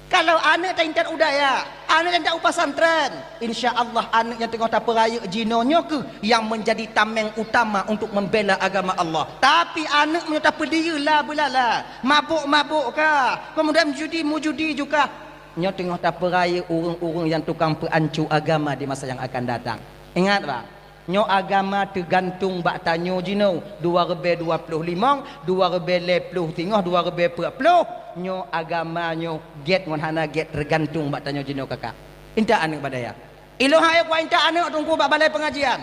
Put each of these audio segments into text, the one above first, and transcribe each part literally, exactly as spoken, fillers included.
Kalau aneuk ta intat u dayah, aneuk ta intat u pesantren, insya Allah aneuk nyang teungoh tapeurayeuk jinoe nyoe kheueh nyang menjadi tameng utama untuk membela agama Allah. Tapi aneuk meunyoe tapeudiyeue la beulala, mabök-mabök ka, kemudian judi-mujudi juga, nyoe teungoh tapeurayeuk ureuëng-ureuëng nyang tukang peuanco agama di masa nyang akan datang. Ingat, bang, nyoe agama teugantung bak tanyoe jinoe, dua ribèe dua ploh limong, dua ribèe lhèe ploh singoh, dua ribèe peuet ploh, nyoe agama nyoe gèt ngon hana gèt teugantung bak tanyoe jinoe, kakak. Intat aneuk bak dayah. Ilôn han ék kuintat aneuk Teungku bak balai pengajian.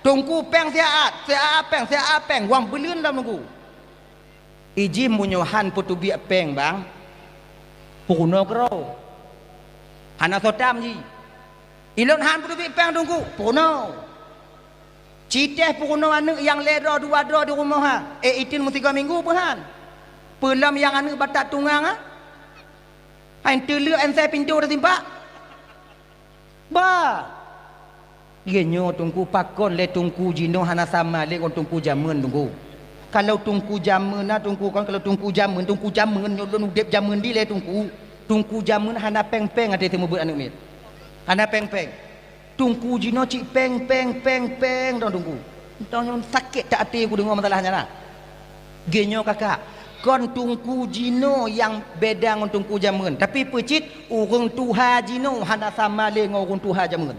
Teungku péng siat-at, siat-at péng, siat-at péng, wang beuleuen lom Teungku. Iji meunyoe han peuteubiet péng, bang, peurunoe keudroe. Hana soe tam jih. Ilôn han peuteubiet péng Teungku, peurunoe. Ci teh peurunoe aneuk nyang lhèe droe dua droe di rumoh ha. Ék iteun meusigoe minggu peue han. Peulom nyang aneuk batat tungang ha. Hai teuleuek ansai pintoe teusimpak. Bah! Lé nyoe Teungku, pakon lé Teungku jinoe hana sama lé ngon Teungku jameun Teungku. Kalau Teungku jameun na Teungku, kon kalau Teungku jameun, Teungku jameun nyoe lôn udép jameun dilèe Teungku. Teungku jameun hana péng-péng até teumeubeuet aneuk miet. Hana péng-péng. Teungku jinoe cit péng, péng, péng, péng dong Teungku. Entong nyoe sakét that até kudeungoe masalah nyan na. Geuh nyoe kakak, kon Teungku jinoe nyang beda ngon Teungku jameun, tapi peucit ureuëng tuha jinoe hana sama lé ngon ureuëng tuha jameun.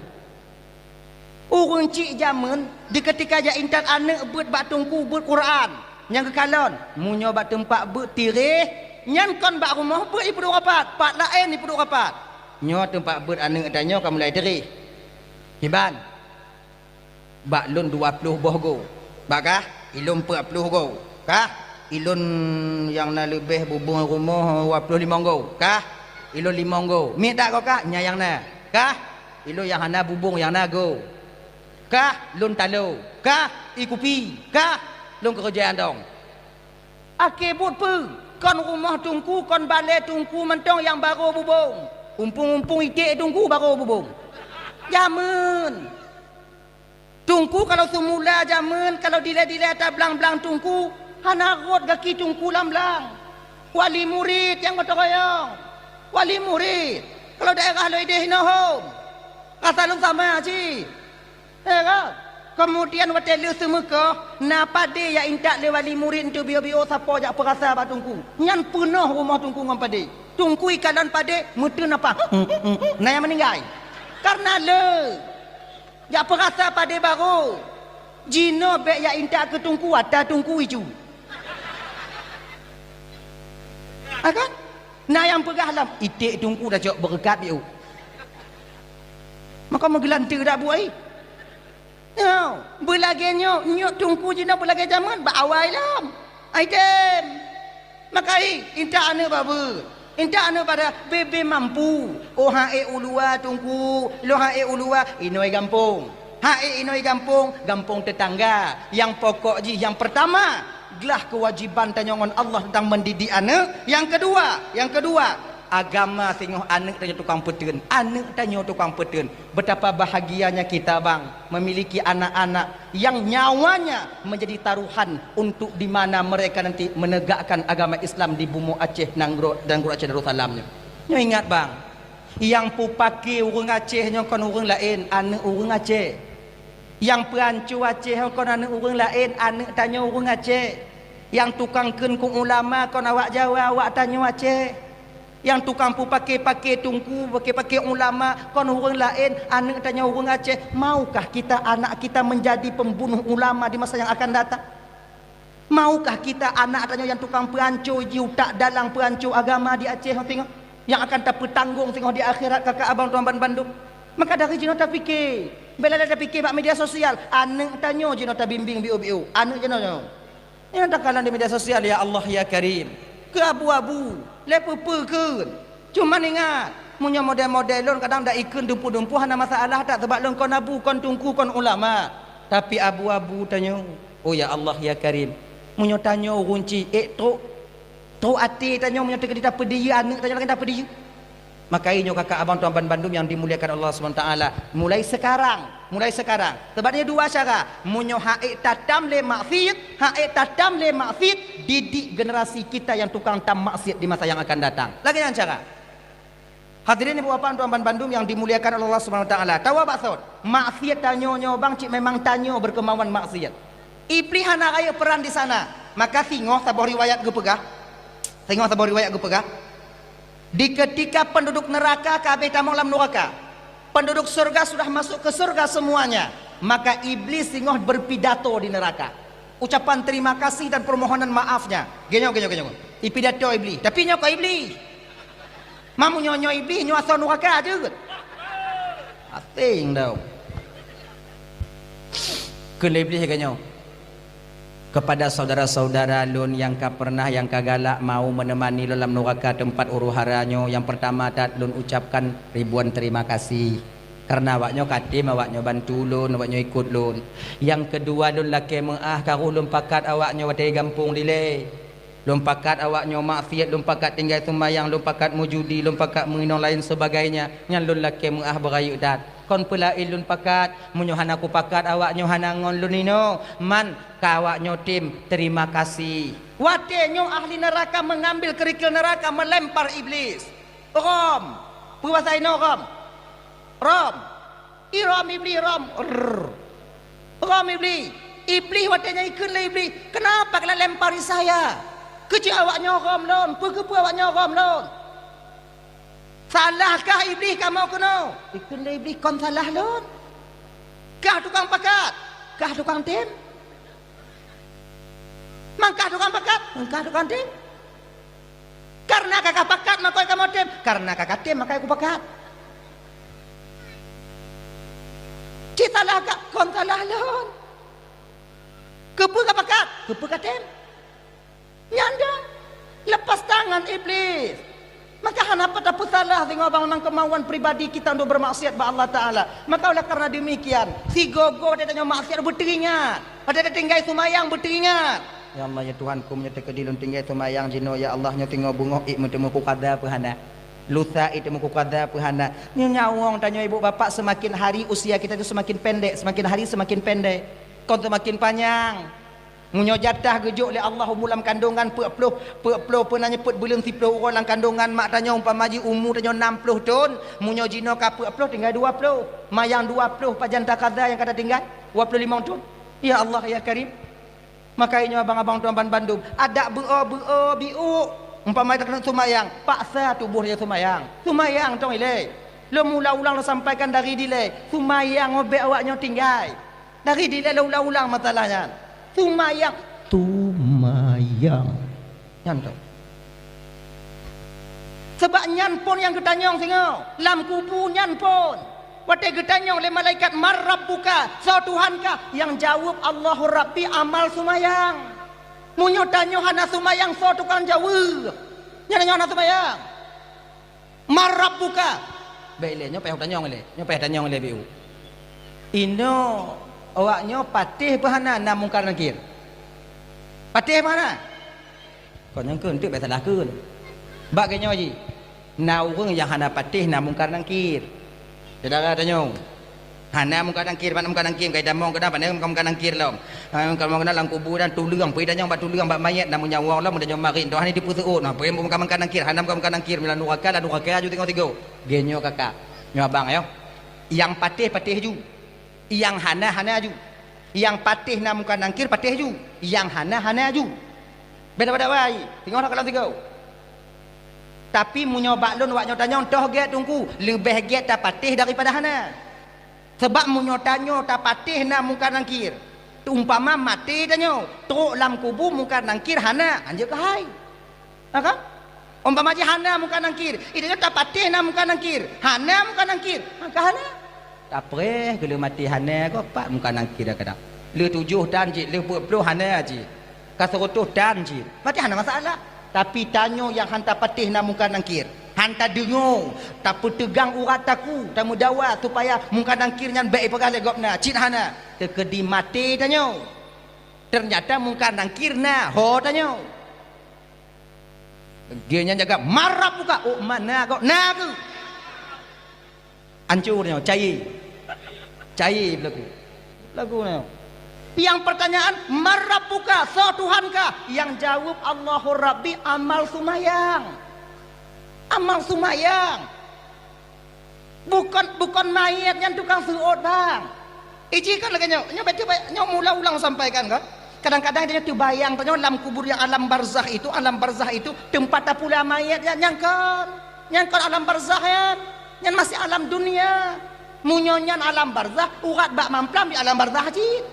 Ureuëng cit jameun di keutika jak intat aneuk beuet bak Teungku beuet Quran, nyang geukalon, meunyoe bak teumpat beuet tiréh, nyan kon bak rumoh beuet ipeuduek rapat, pat laén ipeuduek rapat. Nyoe teumpat beuet aneuk tanyoe ka mulai tiréh. Kiban. Bak lôn dua ploh boh goe. Bak kah? Ilôn peuet ploh goe. Kah? Ilôn nyang na leubeh bubông rumoh dua ploh limong goe. Kah? Ilôn limong goe. Miet dak goe kah? Nyan nyang na. Kah? Ilôn nyang hana bubông nyang na goe. Kah? Lôn talo. Kah? Ie kupi. Kah? Lôn keureuja andong. Akhé buet peue? Kon rumoh Teungku, kon balée Teungku mantong nyang barô bubông. Umpung-umpung iték Teungku barô bubông. Jameun. Teungku kalau seumula jameun, kalau dilée-dilée ata blang-blang Teungku, hana rhot gaki Teungku lam blang. Wali murit nyang gotong royong. Wali murit. Kalau daerah lôn ideh inoe hom. Rasa lôn sama cit. Eh, kan? Keumudian watée lheueh seumeukoh, na padé nyang intat lé wali murit nyan teubiôh-biôh sapo jak peurasa bak Teungku. Nyan peunoh rumoh Teungku ngon padé. Teungku ikalon padé, meuteun apa? Na nyang meuninggai. Kareuna le. Jak peurasa padé barô. Jinoe bék jak intat keu Teungku, ata Teungku iju. Ha kan? Na nyang peugah lom, iték Teungku tacok beureukat biôh. Maka meugeulanteue dak buet ai. Nyoe, beulagée nyoe, nyoe Teungku jinoe beulagée jameun bak awai lom. Ai tem. Maka i, intat aneuk bak beuet. Intat aneuk bak dayah, bebe mampu. Oh, han ék u luwa Teungku, lôn han ék u luwa, inoe gampông. Han ék inoe gampông, gampông teutangga. Nyang pokok jih nyang peurtama, glah keuwajéban tanyoe ngon Allah teuntang mendidik aneuk. Nyang keudua, nyang keudua, agama singoh aneuk tanyoe tukang peuteun. Aneuk tanyoe tukang peuteun. Betapa bahagianya kita, bang, memiliki anak-anak yang nyawanya menjadi taruhan untuk di mana mereka nanti menegakkan agama Islam di bumoe Aceh, nanggroe, nanggroe Aceh Darussalam nyoe. Nyoe ingat, bang, nyang peupake ureuëng Aceh nyoe kon ureuëng laén, aneuk ureuëng Aceh. Nyang peuanco Aceh nyoe kon aneuk ureuëng laén, aneuk tanyoe ureuëng Aceh. Nyang tukang kheun keu ulama kon awak Jawa, awak tanyoe Aceh. Nyang tukang peupake-pake Teungku, pake-pake ulama, kon ureuëng laén, aneuk tanyoe ureuëng Aceh. Maukah kita, anak kita menjadi pembunuh ulama di masa yang akan datang? Maukah kita, anak tanyoe nyang tukang peuanco jiutak dalang peuanco agama di Aceh singoh, nyang akan tapeutanggong singoh di akhirat, kakak abang tuan ban bandum? Maka dari jinoe tapike, bela tapike bak media sosial, aneuk tanyoe jinoe tabimbing biôh-biôh, aneuk jinoe nyoe. Nyang takalon di media sosial, ya Allah, ya Karim. Keu abu-abu, lé peue-peue kheun. Cuman ingat, meunyoe model-model lôn kadang dak ikheun dumpu-dumpu hana masalah that, sabab lôn kon abu, kon teungku, kon ulama. Tapi abu-abu tanyoe, oh ya Allah, ya Karim. Meunyoe tanyoe ureuëng cit ék trok, trok até tanyoe meunyoe teukeudi tapeudiyeu aneuk tanyoe lagée tapeudiyeu. Maka inyoe kakak abang tuan ban bandum yang dimuliakan Allah Subhanahu Wa Taala, mulai sekarang, mulai sekarang, sebab nyoe dua cara. Meunyoe han ék tatam lé maksiet, han ék tatam lé maksiet, didik generasi kita yang tukang tam maksiet di masa yang akan datang. Lagée nyan cara. Hadirin ibu bapak tuan ban bandum yang dimuliakan oleh Allah Subhanahu wa taala. Tawa bak sot, maksiat tanyoe nyoe bang cit memang tanyoe berkemauan maksiat. Iblih hana rayeuk peran di sana. Maka singoh saboh riwayat geupeugah, singoh saboh riwayat geupeugah, di ketika penduduk neraka ka habéh tamong lam neraka, penduduk surga sudah masuk ke surga semuanya, maka iblis singoh berpidato di neraka. Ucapan terima kasih dan permohonan maafnya. Genyo, genyo, genyo. Ipidato iblis. Tapi nyoe kok iblis. Mamu nyoe, nyoe iblis, nyoe asoe nuraka jeuet. Asing tau. Kheun lé iblis lagée nyoe, "Kepada saudara-saudara lôn nyang ka pernah, nyang ka galak mau menemani lôn lam nuraka teumpat huru-hara nyoe, nyang pertama that lôn ucapkan ribuan terima kasih. Karena awaknyoe ka tem awaknyoe bantu lôn, awaknyoe ikot lôn. Nyang keudua, lôn lakée meuáh ka roh lôn pakat awaknyoe watée gampông dilée. Lôn pakat awaknyoe maksiat, lôn pakat tinggai seumayang, lôn pakat meujudi, lôn pakat meuinong laén sebagainya, nyan lôn lakée meuáh beurayeuk that. Kon peulaén lôn pakat, meunyoe hana kupakat awaknyoe hana ngon lôn inoe, man ka awaknyoe tem terima kasih." Watée nyoe ahli neraka mengambil kerikil neraka melempar iblis. Rom, peubasa inoe rom. Rom. Irom iblis rom. Rrrr. Rom iblis. Iblis watée nyan ikheun lé iblis, "Kenapa kalian lempari saya? Keucik awaknyoe rom lôn, peukeupeue awaknyoe rom lôn? Salahkah iblis kamoe keunoe?" Ikheun lé iblis, "Kon salah lôn. Kah tukang pakat, kah tukang tem. Mangkah tukang pakat, mangkah tukang tem." Karena ka kapakat makoi kamoe tem, karena ka katem makoi kupakat. Cit salah kah, kon salah lôn. Keupeue kapakat, keupeue katem. Nyan dong, lepas tangan iblis. Maka hana pat tapeusalah singoh bang memang kemauan pribadi kita untuk bermaksiat bak Allah Taala. Maka oleh karena demikian, sigoe-goe watée tanyoe maksiat beuteuingat. Watée tatinggai seumayang beuteuingat. Ya Allah, ya Tuhanku, meunyoe teukeudi lôn tinggai seumayang jinoe, ya Allah, nyoe singoh beungoh ék meuteumé kukaza peue hana. Lusa ék teumé kukaza peue hana. Nyoe nyawöng tanyoe ibu bapak, semakin hari usia kita itu semakin pendek, semakin hari semakin pendek. Kon semakin panyang. Meunyoe jatah geujok lé Allah umu lam kandongan peuet ploh, peuet ploh peue na nyeupeuet buleuen siploh uroe lam kandongan mak tanyoe, umpama jih umu tanyoe nam ploh thon, meunyoe jinoe ka peuet ploh tinggai dua ploh, mayang dua ploh pajan takaza nyang ka tatinggai, dua ploh limong thon. Ya Allah, ya Karim. Maka inyoe abang-abang tuan ban bandum, adak beu-o, beu-o, biuk. Umpama takeuneuk seumayang, paksa tuboh jih seumayang. Seumayang tong ilée. Lôn mula ulang lôn sampaikan dari dilée, seumayang bék awaknyoe tinggai. Dari dilée lôn ulang-ulang masalah nyan. Seumayang, seumayang. Nyan tong. Sabab nyan phon nyang geutanyong singoh, lam kubu nyan phon. Watée geutanyong lé malaikat, "Man rabbuka?" Soe Tuhan kah? Nyang jaweueb, "Allahu Rabbi, amal seumayang." Meunyoe tanyoe hana seumayang, soe tukang jaweueb? Nyan tanyoe hana seumayang. "Man rabbuka?" Bék ilée, nyoe payah tanyong ilée. Nyoe payah tanyong ilée biuk. Inoe awaknyoe patéh peue hana na Mungkar Nakir? Patéh peue hana? Kon nyang kheun teuk bék salah kheun. Bak keunoe jih, na ureuëng nyang hana patéh na Mungkar Nakir. Syedara tanyoe, hana Mungkar Nakir, mana Mungkar Nakir, kai tamong keunan, pane Mungkar Nakir lom. Ha, kamoe keunan lam kubu dan tuleueng, peue tanyong bak tuleueng, bak manyét, na meunyoe nyawöng lom, meunyoe marit, doh hana dipeuseuôt, nah, peue Mungkar Nakir, hana Mungkar Nakir, mila nuraka, lam nuraka aju singoh-singoh. Genyoe kakak, nyoe abang, yo. Nyang patéh, patéh ju. Nyang hana, hana ju. Nyang patéh na Mungkar Nakir, patéh ju. Nyang hana, hana ju. Beda-beda wai. Singoh dah kalon singoh. Tapi meunyoe bak lôn awaknyoe tanyong, toh gét Teungku, leubeh gét tapatéh daripada hana. Sabab meunyoe tanyoe tapatéh na Mungkar Nakir, umpama maté tanyoe, trok lam kubu Mungkar Nakir hana, hanjeuet keuhai. Ha kan? Umpama jih hana Mungkar Nakir, i tanyoe tapatéh na Mungkar Nakir, hana Mungkar Nakir, maka hana. Tapreh geuleuh maté hana, kok pat Mungkar Nakir kadang. Lheueh tujoh tan cit, lheueh peuet ploh hana cit. Ka seureutôh tan cit. Maté hana masalah. Tapi tanyoe nyang han tapatéh na Mungkar Nakir, han tadeungoe, tapeuteugang urat taku, tameudawa supaya Mungkar Nakir nyan bék ipeugah lé gobnyan, cit hana. Teukeudi maté tanyoe. Teunyata Mungkar Nakir na ho tanyoe. Lagée nyan jaga marah buka, oh, mana kok na keuh? Ancur nyoe, cayé. Cayé beulaku. Beulaku nyoe. Nyang pertanyaan, "Man rabbuka?" Soe Tuhan kah? Nyang jaweueb, "Allahu Rabbi, amal sumayang." Amal sumayang. Bukon, bukon manyét nyan tukang seuôt, bang. Iji kan lagée nyoe, nyoe beutôi ba-, nyoe mula ulang sampaikan kan. Kadang-kadang tanyoe teubayang tanyoe lam kubur nyang alam barzakh itu, alam barzakh itu teumpat tapula manyét nyan, nyang kon. Nyang kon alam barzakh nyan. Nyan masih alam dunia. Meunyoe nyan alam barzakh, urat bak mamplam di alam barzakh cit.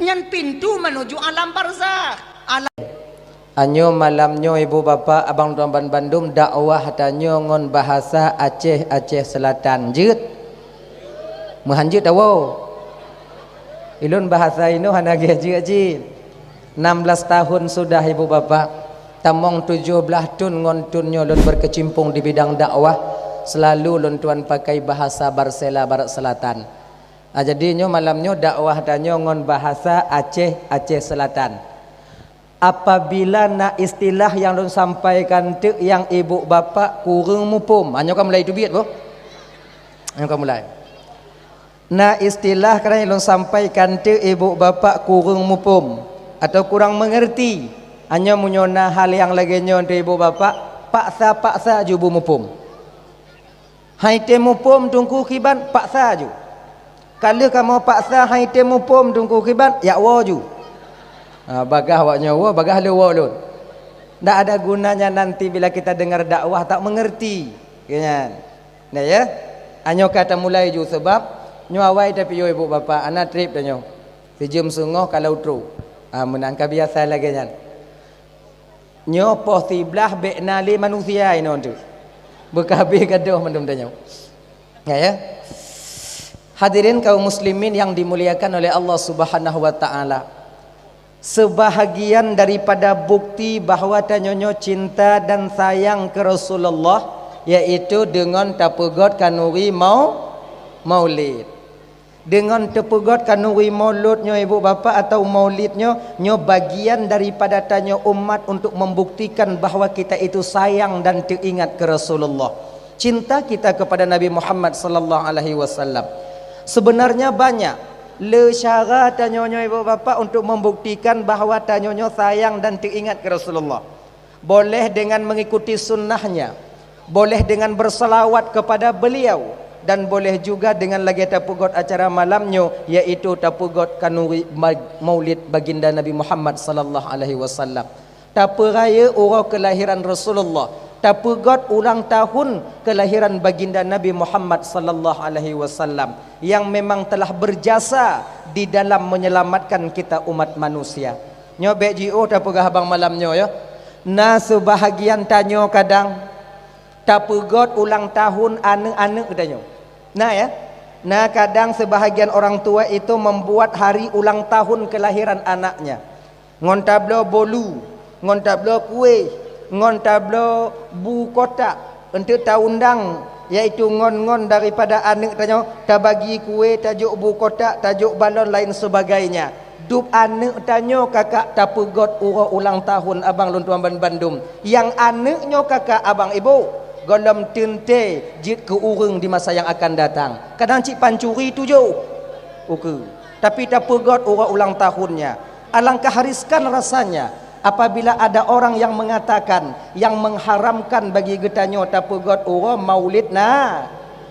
Nyan pintu menuju alam barzakh. Alam Anyoe malam nyoe ibu bapak abang tuan ban bandum dakwah tanyoe ngon bahasa Aceh, Aceh Selatan. Jeuet? Meuhan jeuet tawoe. Ilôn bahasa inoe hana gét jeuet cit. Enam belas tahun sudah ibu bapak. Tamong tujoh blaih thon ngon thon nyoe lôn berkecimpung di bidang dakwah. Selalu lôn tuan pakai bahasa Barsela Barat Selatan. Ah, jadi nyoe malam nyoe dakwah tanyoe ngon bahasa Aceh, Aceh Selatan. Apabila na istilah nyang lôn sampaikan teuk nyang ibu bapak kureueng muphom. Ha, nyoe ka mulai teubiet boh. Nyoe ka mulai. Na istilah kadang nyang lôn sampaikan teuk ibu bapak kureueng muphom atau kurang mengerti. Ha, nyoe meunyoe na hal nyang lagée nyoe teuk ibu bapak, paksa-paksa ju beumuphom. Hai tém muphom teungku kiban, paksa ju. Ka lheueh kamoe paksa hai tém muphom teungku kiban, jak woe ju. Ha, bagaih awak nyoe woe, bagaih lé woe lôn. Ndak ada gunanya nanti bila kita dengar dakwah tak mengerti. Kan? Nah ya. Anyoe ka tamulai ju sebab nyoe awai tapiôh ibu bapak, hana treb tanyoe. Sijeuem seungoh ka lau trok. Ha, meunan ka biasa lagée nyan. Nyoe poh siblaih bék na lé manusia inoe tu. Beukabeh gadoh mandum tanyoe. Ya, ya. Hadirin kaum muslimin yang dimuliakan oleh Allah Subhanahu wa taala. Sebahagian daripada bukti bahwa tanyoe nyoe cinta dan sayang ke Rasulullah yaitu deungon tapeugot khanuri mau-, maulid. Deungon tapeugot khanuri maulud nyoe ibu bapak atau maulid nyoe, nyoe bagian daripada tanyoe umat untuk membuktikan bahwa kita itu sayang dan teuingat ke Rasulullah. Cinta kita kepada Nabi Muhammad sallallahu alaihi wasallam. Sebenarnya banyak le cara tanyoe nyoe ibu bapak untuk membuktikan bahwa tanyoe nyoe sayang dan teuingat ke Rasulullah. Boleh dengan mengikuti sunnahnya, boleh dengan bersalawat kepada beliau, dan boleh juga dengan lagée tapeugot acara malam nyoe, yaitu tapeugot khanuri ma-, maulid baginda Nabi Muhammad sallallahu alaihi wasallam. Tapeuraya uroe kelahiran Rasulullah, tapeugot ulang tahun kelahiran baginda Nabi Muhammad sallallahu alaihi wasallam yang memang telah berjasa di dalam menyelamatkan kita umat manusia. Nyoe bék jiôh tapeugah bang malam nyoe ya. Na seubahagian tanyoe kadang tapeugot ulang tahun aneuëk-aneuëk tanyoe. Na ya? Na kadang seubahagian orang tua itu membuat hari ulang tahun kelahiran anaknya. Ngon tabloe bolu, ngon tabloe kueh, ngon tabloe bu kotak, untuk taundang, yaitu ngon-ngon daripada aneuëk tanyoe, tabagi kueh, tajok bu kotak, tajok balon lain sebagainya. Dub aneuëk tanyoe kakak tapeugot uroe ulang tahun abang lôn tuan ban bandum. Nyang aneuëk nyoe kakak abang ibu, gohlom teuntée jeuet keu ureuëng di masa nyang akan datang. Kadang cit pancuri tujoh ukeue, tapi tapeugot uroe ulang tahunnya. Alangkah riskan rasanya apabila ada orang yang mengatakan, yang mengharamkan bagi geutanyoe tapeugot uroe maulid na.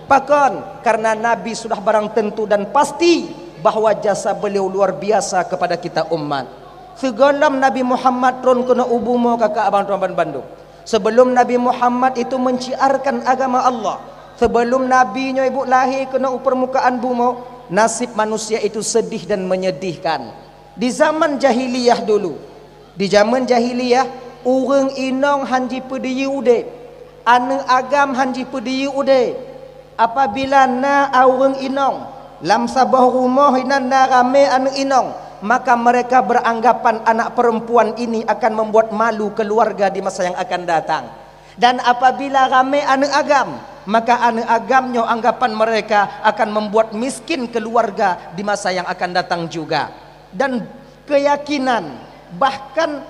Pakon? Karena Nabi sudah barang tentu dan pasti bahwa jasa beliau luar biasa kepada kita umat. Sigohlom Nabi Muhammad tron keunoe u bumoe kakak abang tuan ban bandum. Sebelum Nabi Muhammad itu menciarkan agama Allah, sebelum Nabi nyoe ibu lahé keunoe u permukaan bumoe, nasib manusia itu sedih dan menyedihkan. Di zaman jahiliyah dulu, di zaman jahiliyah, ureuëng inong han jipeudiyeu udeb, aneuëk agam han jipeudiyeu udeb. Apabila na ureuëng inong lam saboh rumoh inan na ramé aneuëk inong, maka mereka beranggapan anak perempuan ini akan membuat malu keluarga di masa yang akan datang. Dan apabila ramé aneuëk agam, maka aneuëk agam nyoe anggapan mereka akan membuat miskin keluarga di masa yang akan datang juga. Dan keyakinan, bahkan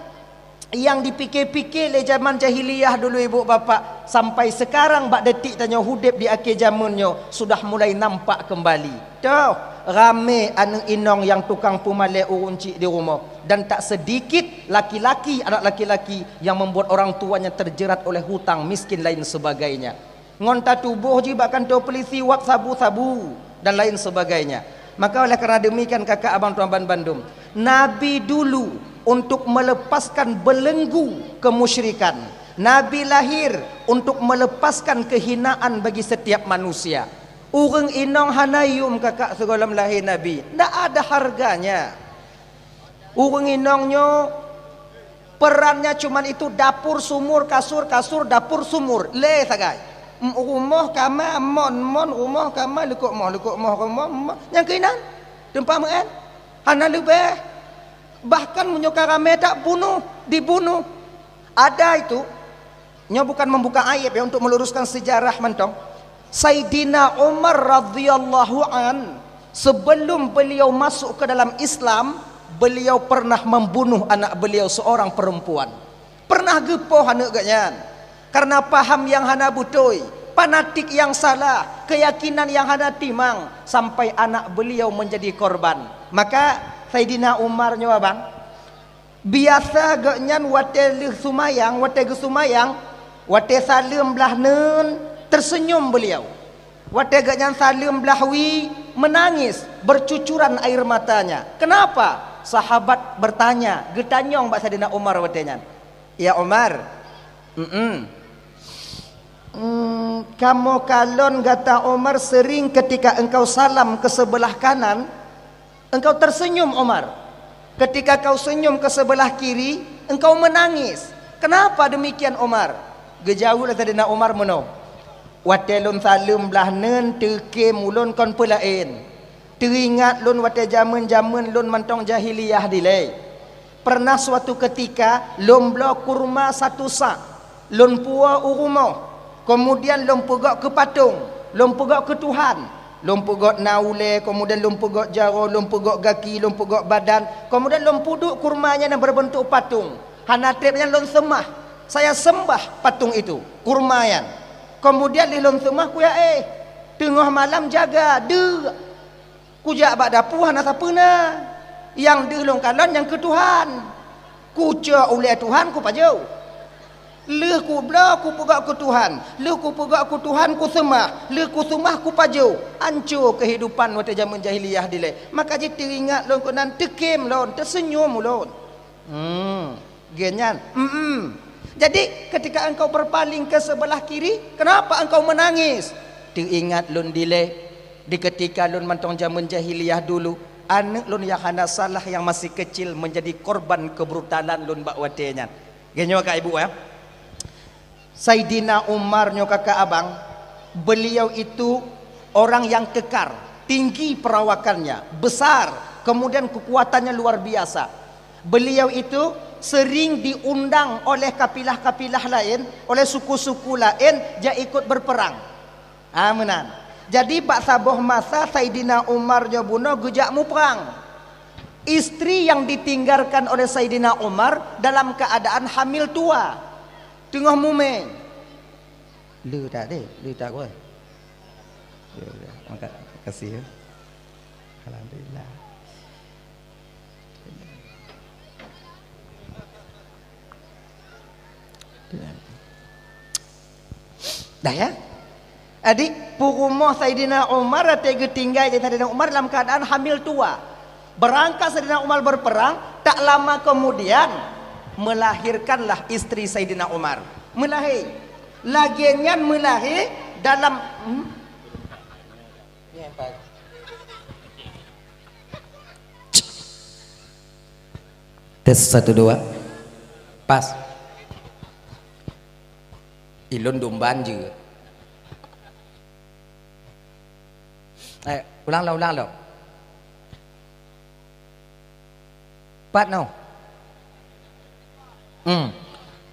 nyang dipike-pike lé jaman jahiliyah dulu ibu bapak, sampai sekarang bak detik tanyoe udeb di akhé jameun nyoe sudah mulai nampak kembali. Toh, ramé aneuëk inong nyang tukang peumalée ureuëng chik di rumoh, dan tak sedikit laki-laki, anak laki-laki yang membuat orang tuanya terjerat oleh hutang miskin lain sebagainya. Ngon tatuboh jih bak kantô peulisi wab sabu-sabu dan lain sebagainya. Maka oleh karena demikian kakak abang tuan ban bandum, Nabi dulu untuk melepaskan belenggu kemusyrikan. Nabi lahir untuk melepaskan kehinaan bagi setiap manusia. Ureuëng inong hana yum kakak sigohlom lahé Nabi. Ndak ada harganya. Ureuëng inong nyoe perannya cuman itu dapur sumur, kasur, kasur, dapur sumur. Lé sagai. M-, rumoh, kama, mon, mon, rumoh, kama, likot moh, likot moh, rumoh, mon. Nyang keuinan. Teumpat meu'én. Hana leubeh. Bahkan meunyoe ka ramé that bunuh, dibunuh. Ada itu, nyoe bukan membuka aib ya, untuk meluruskan sejarah mantong. Saidina Umar radhiyallahu an, sebelum beliau masuk ke dalam Islam, beliau pernah membunuh anak beliau seorang perempuan. Pernah geupoh aneuk geuh nyan. Karena paham nyang hana beutôi, fanatik nyang salah, keyakinan nyang hana timang, sampai anak beliau menjadi korban. Maka Saidina Umar nyoe abang, biasa geuh nyan watée lheueh seumayang, watée geusumayang, watée saleuem blah neuen, terseunyum beliau. Watée geuh nyan saleuem blah wie, menangis, bercucuran air matanya. Kenapa? Sahabat bertanya, geutanyong bak Saidina Umar watée nyan. "Ya Umar, mm-mm, mm, kamoe kalon gata Umar sering ketika engkau salam ke sebelah kanan, engkau tersenyum Umar. Ketika kau senyum ke sebelah kiri, engkau menangis. Kenapa demikian Umar?" Geujaweueb lé Saidina Umar meunoe, "Watée lôn saleuem blah neuen teukem ulôn kon peulaén. Teuingat lôn watée jamén-jamén lôn mantong jahiliyah dilée. Pernah suatu ketika lôn bloe kurma satu sak, lôn puwoe u rumoh, kemudian lôn peugok keu patong, lôn peugok keu Tuhan. Lôn peugok na ulée, kemudian lôn peugok jaroe, lôn peugok gaki, lôn peugok badan, kemudian lôn peuduek kurma nyan nyang berbentuk patong. Hana treb nyan lôn seumah. Saya sembah patung itu, kurma nyan. Kemudian lheueh lôn seumah kuya éh. Teungoh malam jaga, deuk. Kujak bak dapu hana sapeue na. Nyang deuh lôn kalon nyang keu Tuhan. Kucok ulée Tuhan kupajoh. Lheueh kubloe kupeugok keu Tuhan. Lheueh kupeugok keu Tuhan kuseumah. Lheueh kuseumah kupajoh. Anco keuhidupan watée jamén jahiliyah dilée. Maka jih teuingat lôn keunan teukem lôn, teuseunyum ulôn." Hmm, geuh nyan. Mm-mm. Jadi, ketika engkau berpaling ke sebelah kiri, kenapa engkau menangis? Teuingat lôn dilée, di ketika lôn mantong jamén jahiliyah dulu, aneuk lôn nyang hana salah nyang masih kecil menjadi korban kebrutalan lôn bak watée nyan. Geuh nyoe ka ibu ya. Saidina Umar nyoe kakak abang, beliau itu orang yang kekar, tinggi perawakannya, besar, kemudian kekuatannya luar biasa. Beliau itu sering diundang oleh kapilah-kapilah laén, oleh suku-suku laén jak ikut berperang. Ha, meunan. Jadi bak saboh masa Saidina Umar nyoe bunoe geujak muprang. Istri yang ditinggalkan oleh Saidina Umar dalam keadaan hamil tua. Teungoh mumé. Le tak deh, le tak kuat. Ya, ya. Maka, makasih ya. Alhamdulillah. Dah ya? Adik, peurumoh Saidina Umar, watée geutinggai lé Saidina Umar dalam keadaan hamil tua. Berangkat Saidina Umar berperang, tak lama kemudian melahirkanlah istri Saidina Umar. Meulahé. Lagée nyan meulahé dalam, hmm? Tes satu dua. Pas. Ilôn dum ban jeuet. Eh, ulang lom, ulang lom. Pat noh. Hmm.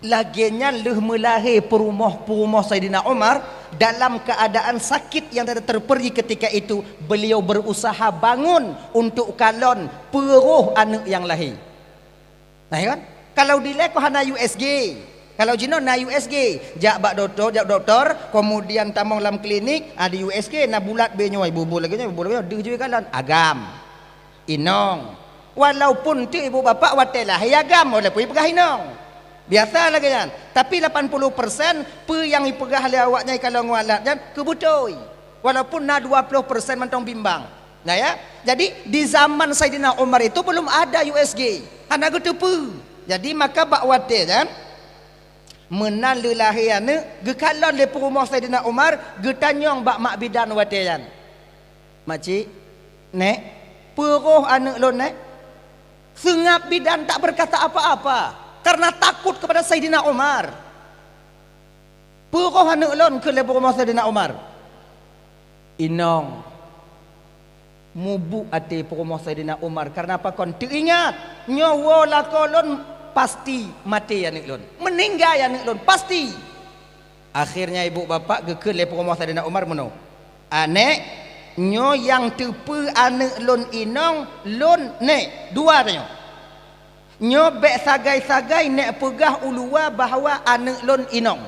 Lagée nyan lheueh meulahé peurumoh-peurumoh Saidina Umar dalam keadaan sakit yang tidak terperi ketika itu, beliau berusaha bangun untuk kalon peue roh aneuk nyang lahé. Nah, ya kan? Kalau dilée kok hana U S G. Kalau jinoe na U S G, jak bak doktor, jak doktor, kemudian tamong lam klinik, ah, di U S G na bulat be nyoe, bubul lagée nyoe, bubul lagée nyoe, deuh jih kalon, agam. Inong. Walaupun tu ibu bapak watée lahé agam, walaupun ipeugah inong. Biasa lagée nyan. Tapi lapan puluh persen peue nyang ipeugah lé awaknyan ikalon ngon alat nyan keubeutôi. Walaupun na dua puluh persen mantong bimbang. Nah ya. Jadi di zaman Saidina Umar itu belum ada U S G. Hana geuteupeue. Jadi maka bak watée nyan meunan lé lahé aneuëk geukalon lé peurumoh Saidina Umar geutanyong bak mak bidan watée nyan. Makcik, Nek, peue roh aneuëk lôn, Nek? Seungab bidan tak berkata apa-apa karena takut kepada Saidina Umar. Peue roh aneuëk lôn kheun lé peurumoh Saidina Umar. Inong, mubuek até peurumoh Saidina Umar karena pakon teuingat nyoe woe lakoe lôn pasti maté aneuëk lôn. Meuninggai aneuëk lôn pasti. Akhirnya ibu bapak geukheun lé peurumoh Saidina Umar meunoe, "Anék, nyoe nyang teupeue aneuëk lôn inong, lôn nék, dua tanyoe. Nyoe bék sagai-sagai nék peugah u luwa bahwa aneuëk lôn inong.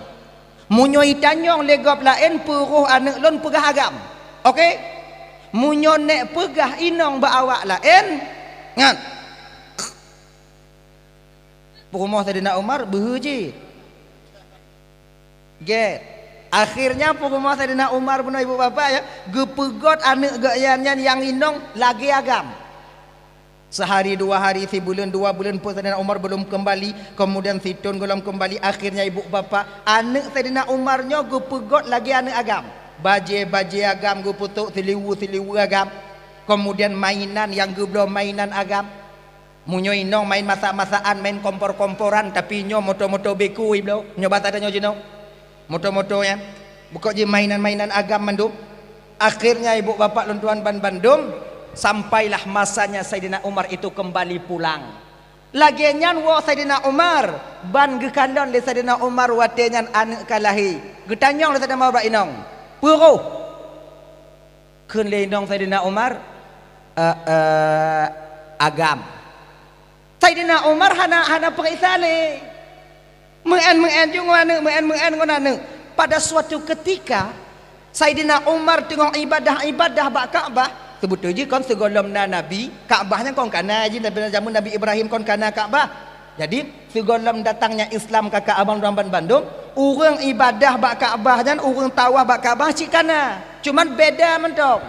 Meunyoe itanyong lé gob laén peue roh aneuëk lôn peugah agam. Oke? Meunyoe nék peugah inong bak awak laén, ngat." Peurumoh Saidina Umar beuhe cit. Gét. Akhirnya peurumoh Saidina Umar bunoe ibu bapak ya, geupeugét aneuëk geuh nyan, nyan nyang inong lagée agam. Sehari dua hari, sibuleuen dua buleuen pun Saidina Umar belum kembali, kemudian sithon gohlom kembali, akhirnya ibu bapak, aneuëk Saidina Umar nyoe geupeugét lagée aneuëk agam. Bajée-bajée agam geupeutrok, siliwu-siliwu agam. Kemudian mainan nyang geubloe mainan agam. Meunyoe inong main masak-masakan, main kompor-komporan, tapi nyoe moto-moto beku ibloe. Nyoe basa tanyoe jinoe. Moto-moto nyan. Bukon jih mainan-mainan agam mandum. Akhirnya ibu bapak lôn tuan ban bandum, sampailah masanya Saidina Umar itu kembali pulang. Lagée nyan woe Saidina Umar ban geukalon lé Saidina Umar watée nyan aneuëk ka lahé. Geutanyong lé Saidina Umar bak inong, "Peue roh?" Kheun lé inong Saidina Umar, "Eh, eh, agam." Saidina Umar hana, hana peuriksa lé. Meu'en-meu'en ju ngon aneuëk, meu'en-meu'en ngon aneuëk. Pada suatu ketika, Saidina Umar teungoh ibadah-ibadah bak Ka'bah. Seubeutôi jih kon sigohlom na Nabi, Ka'bah nyan kon kana jih, Nabi, jameun Nabi Ibrahim kon kana Ka'bah. Jadi, sigohlom datangnya Islam ka Ka'bah, ureuëng ban bandum, ureuëng ibadah bak Ka'bah nyan, ureuëng tawaf bak Ka'bah cit kana. Cuman beda mantong.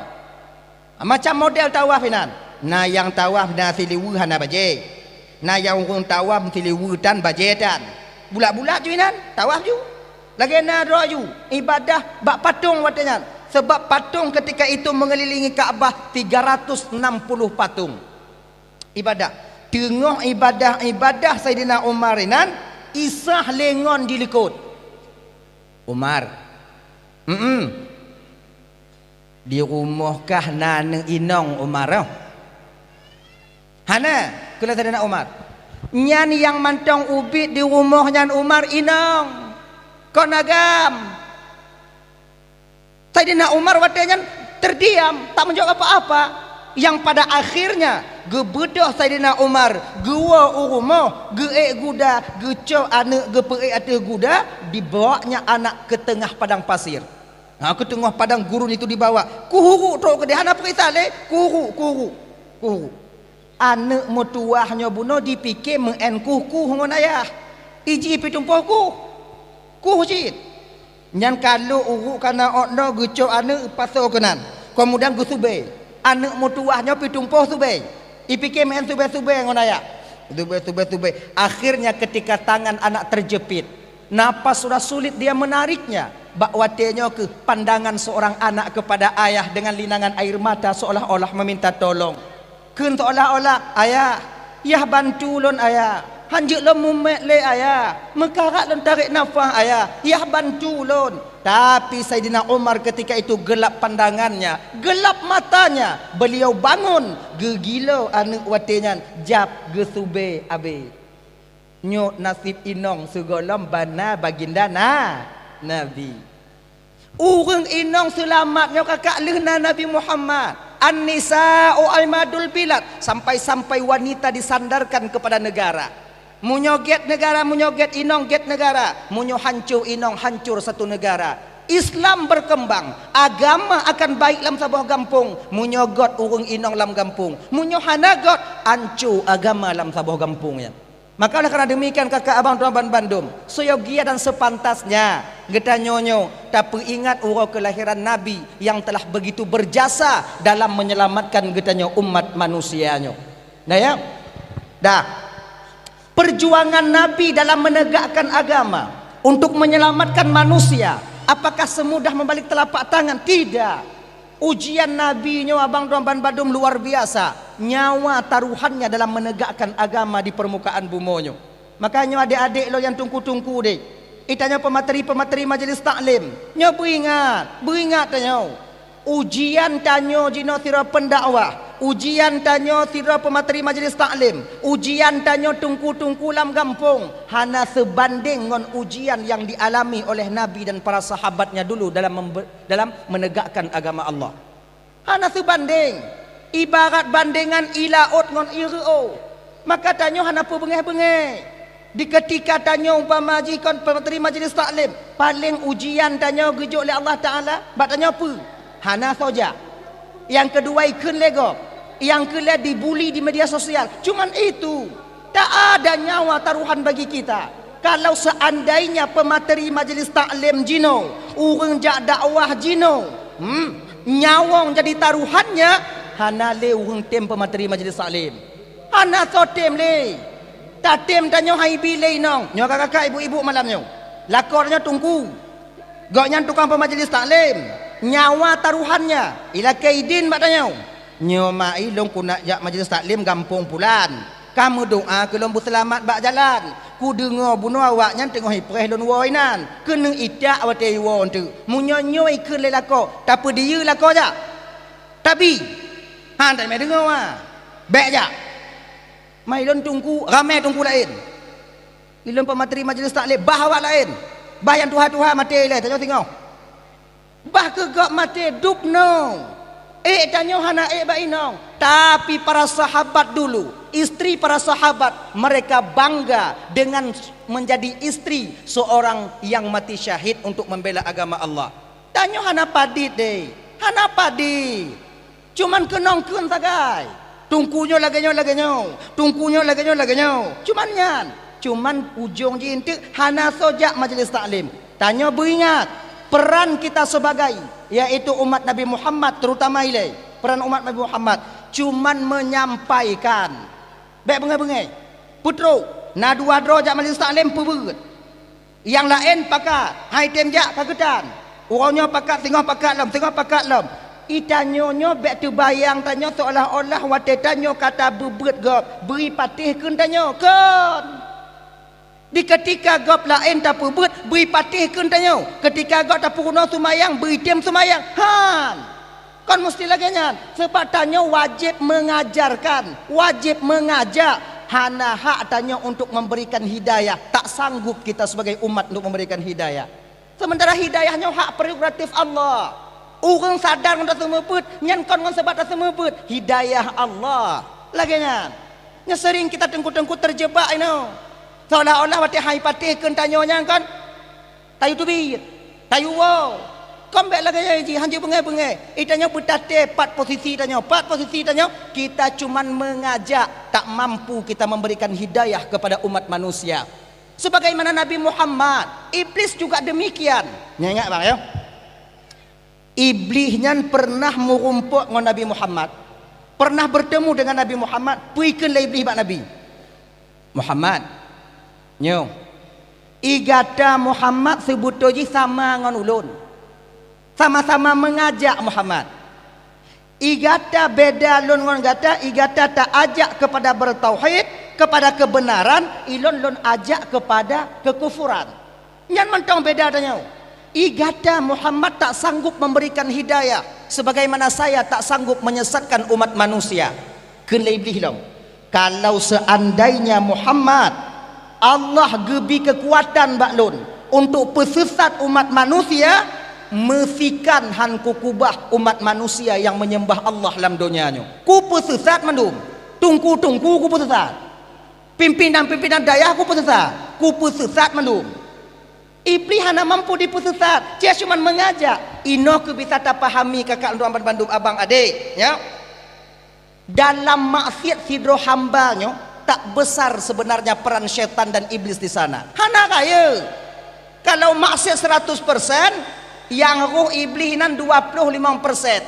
Macam model tawaf inan. Na nyang tawaf na siliwu hana bajée. Na nyang ureuëng tawaf siliwu tan bajée tan. Bulat-bulat ju inan, tawaf ju. Lagée na droe ju, ibadah bak patong watée nyan. Sebab patong ketika itu mengelilingi Ka'bah tiga ratus enam puluh patong. Ibadah. Teungoh ibadah-ibadah Saidina Umar inan, Isa lé ngon dilikot. Umar. Mm-mm. Di rumoh kah na aneuëk inong Umar? Hana, kheun lé Saidina Umar. Nyan nyang mantong ubit di rumoh nyan Umar inong. Kon agam. Saidina Umar watée nyan terdiam, tak menjawab apa-apa. Yang pada akhirnya geubeudôh Saidina Umar geuwoe u rumoh, geuék guda, geucok aneuëk geupeuék ateueh guda, dibawanya anak ke tengah padang pasir. Ha, keu teungoh padang gurun itu dibawa. Kuhuru trok keudeh, hana peuriksa lé. Kuhuru, kuhuru, kuhuru. Aneuëk meutuwah nyoe bunoe dipike meu'en kuh-kuh ngon ayah. Iji pitumpôh kuh. Kuh cit. Nyan ka lhok uruk kana ot noe geucok aneuëk pasoe keunan. Kemudian geusubée. Aneuëk meutuwah nyoe pitumpôh subée. Ipike meu'en subée-subée ngon ayah. Subée, subée, subée. Akhirnya ketika tangan anak terjepit, napas sudah sulit dia menariknya. Bak watée nyoe keuh pandangan seorang anak kepada ayah dengan linangan air mata seolah-olah meminta tolong. Kheun seolah-olah, "Ayah, yah bantu lôn, Ayah. Hanjeuet lôn mumet lé, Ayah. Meukarat lôn tarek nafah, Ayah. Yah bantu lôn." Tapi Saidina Umar ketika itu gelap pandangannya, gelap matanya. Beliau bangun, geugilo aneuëk watée nyan, jab geusubée abée. Nyoe naseb inong sigohlom bana baginda na, Nabi. Ureuëng inong seulamat nyoe kakak lheueh na Nabi Muhammad. An-nisa'u imadul bilad, sampai-sampai wanita disandarkan kepada negara. Meunyoe gét negara, meunyoe gét inong gét negara, meunyoe hancô inong hancô satu negara. Islam berkembang, agama akan baik lam saboh gampông, meunyoe gét ureuëng inong lam gampông. Meunyoe hana gét, hancô agama lam saboh gampông nyan. Maka oleh karena demikian, kakak abang tuan ban bandum, seyogia dan sepantasnya geutanyoe nyoe tapeuingat uroe kelahiran Nabi yang telah begitu berjasa dalam menyelamatkan geutanyoe umat manusia nyoe. Nah ya, dah. Perjuangan Nabi dalam menegakkan agama untuk menyelamatkan manusia, apakah semudah membalik telapak tangan? Tidak. Ujian Nabi nyoe abang tuan ban bandum luar biasa. Nyawa taruhannya dalam menegakkan agama di permukaan bumoe nyoe. Makanya adek-adek lo nyang tungku-tungku deh, itanyoe pemateri-pemateri majelis taklim, nyoe beuingat, beuingat tanyoe. Ujian tanyoe jinoe sidroe pendakwah, ujian tanyoe sidroe pemateri majelis taklim, ujian tanyoe tungku-tungku lam gampông hana seubandeng ngon ujian nyang dialami oleh Nabi dan para sahabatnya dulu dalam membe-, dalam menegakkan agama Allah. Hana seubandeng, ibarat bandengan ie laôt ngon ie reu'oh. Maka tanyoe hana peubeungéh-beungéh. Di keutika tanyoe umpama jih kon pemateri majelis taklim, paleng ujian tanyoe geujok lé Allah Taala bak tanyoe peue? Hana soe jak. Nyang keudua ikheun lé gob, nyang keulhèe dibuli di media sosial. Cuman itu, tak ada nyawa taruhan bagi kita. Kalau seandainya pemateri majelis taklim jinoe, ureuëng jak dakwah jinoe, hmm, nyawöng jadi taruhannya, hana lé ureuëng tem pemateri majelis taklim. Hana soe tem lé. Tatem tanyoe hai bi lé inong. Nyoe kakak-kakak, ibu-ibu malam nyoe. Lakoe nyoe tungku. Gobnyan tukang peumajelis taklim. Nyawa taruhannya. Ilakée idin bak tanyoe. Nyoe ma i lôn kunak jak majelis taklim gampông pulan. Ka meudoá keu lôn beuseulamat bak jalan. Kudeungoe bunoe awaknyan teungoh ipreh lôn woe inan. Keuneuk itak watée iwoe eunteuk. Meunyoe nyoe ikheun lé lakoe, tapeudiyeu lakoe jak. Tabi. Han, tateumé deungoe, ha. Bék jak. Ma i lôn tungku, ramé tungku laén. I lôn peumateri majelis taklim, bah awak laén. Bah nyang tuha-tuha maté ilée, tanyoe singoh. Bah keu gob maté dub nyoe. Ék tanyoe hana ék bak inong. Tapi para sahabat dulu, istri para sahabat, mereka bangga dengan menjadi istri seorang yang mati syahid untuk membela agama Allah. Tanyoe hana padit deh, hana padit. Cuman keunong kheun sagai. Tungku nyoe lagée nyoe, lagée nyoe. Tungku nyoe lagée nyoe, lagée nyoe. Cuman nyan. Cuman ujong jih eunteuk hana soe jak majelis taklim. Tanyoe beuingat, peran kita sebagai, yaitu umat Nabi Muhammad, terutama ilée, peran umat Nabi Muhammad, cuman menyampaikan. Bék beungéh-beungéh. Peutrok, na dua droe jak majelis taklim peubeuet. Nyang laén pakat, hai tem jak ka geutan. Uroe nyoe pakat, singoh pakat lom, singoh pakat lom. I tanyoe nyoe bék teubayang tanyoe seolah-olah watée tanyoe ka tabeubeuet gob, bri patéh kheun tanyoe. Kon! Di keutika gob laén tapeubeuet, bri patéh kheun tanyoe. Keutika gob tapeurunoe seumayang, bri tem seumayang. Han! Kon musti lagée nyan, sabab tanyoe wajéb mengajarkan, wajéb mengajak, hana hak tanyoe untuk memberikan hidayah, tak sanggup kita sebagai umat untuk memberikan hidayah. Sementara hidayah nyoe hak prerogatif Allah. Ureuëng sadar ngon taseumeubeuet, nyan kon ngon sabab taseumeubeuet, hidayah Allah. Lagée nyan. Nyoe sering kita teungku-teungku terjebak inoe. Seolah-olah watée hai patéh kheun tanyoe nyan kon, tayue teubiet, tayue woe. Kon bék lagée nyan jih, hanjeuet beungéh-beungéh. I tanyoe beutaté pat posisi tanyoe. Pat posisi tanyoe, kita cuman mengajak, tak mampu kita memberikan hidayah kepada umat manusia. Sebagaimana Nabi Muhammad, Iblis juga demikian. Nyan ingat bang ya. Iblis nyan pernah meurumpok ngon Nabi Muhammad. Pernah bertemu dengan Nabi Muhammad, peue ikheun lé Iblis bak Nabi. Muhammad, nyoe, i gata Muhammad seubeutôi jih sama ngon ulôn. Sama-sama mengajak Muhammad. I gata beda lôn ngon gata, i gata taajak kepada bertauhid, kepada kebenaran, i lôn lôn ajak kepada kekufuran. Nyan mantong beda tanyoe. I gata Muhammad tak sanggup memberikan hidayah sebagaimana saya tak sanggup menyesatkan umat manusia. Kheun lé Iblih lom, kalau seandainya Muhammad, Allah geubi keukuatan bak lôn untuk peuseusat umat manusia, meusikan han kukubah umat manusia nyang menyembah Allah lam donya nyoe. Kupeuseusat mandum. Tungku-tungku kupeuseusat. Pimpinan-pimpinan dayah kupeuseusat, kupeuseusat mandum. Iblih hana mampu dipeuseusat, cuma mengajak. Inoe keu bisa tapahami kakak lôn bandum abang adek, ya. Dalam maksiat sidroe hamba nyoe, tak besar sebenarnya peran syaitan dan iblis di sana. Hana rayeuk. Kalau maksiat seratus persen, nyang roh iblis nan dua puluh lima persen.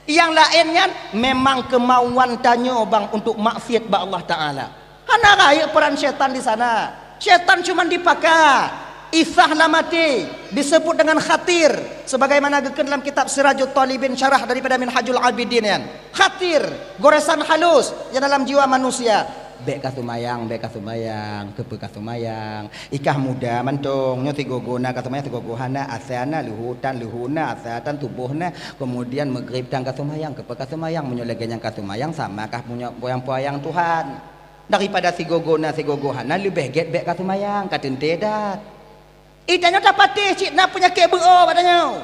Nyang laén nyan memang keumauan tanyoe bang untuk maksiat bak Allah Taala. Hana rayeuk peran syaitan di sana. Syaitan cuma dipaka. Isah lam até disebut dengan khatir, sebagaimana geukheun dalam kitab Sirajut Talibin, syarah daripada Minhajul Abidin nyan. Khatir, goresan halus nyang dalam jiwa manusia. Bék ka seumayang, bék ka seumayang, keupeue ka seumayang? Ikah muda mantong, nyoe sigogo na ka seumayang, sigogo hana, asa na, leuhô tan, leuhô na, asa tan, suboh na, kemudian maghrib tan ka seumayang, keupeue ka seumayang? Meunyoe lagée nyan ka seumayang, sama kah meunyoe peuyang-peuyang Tuhan. Daripada sigogo na, sigogo hana, leubeh gét bék ka seumayang, ka teuntée that. Itanyoe tapatéh cit na peunyakét beuo bak tanyoe.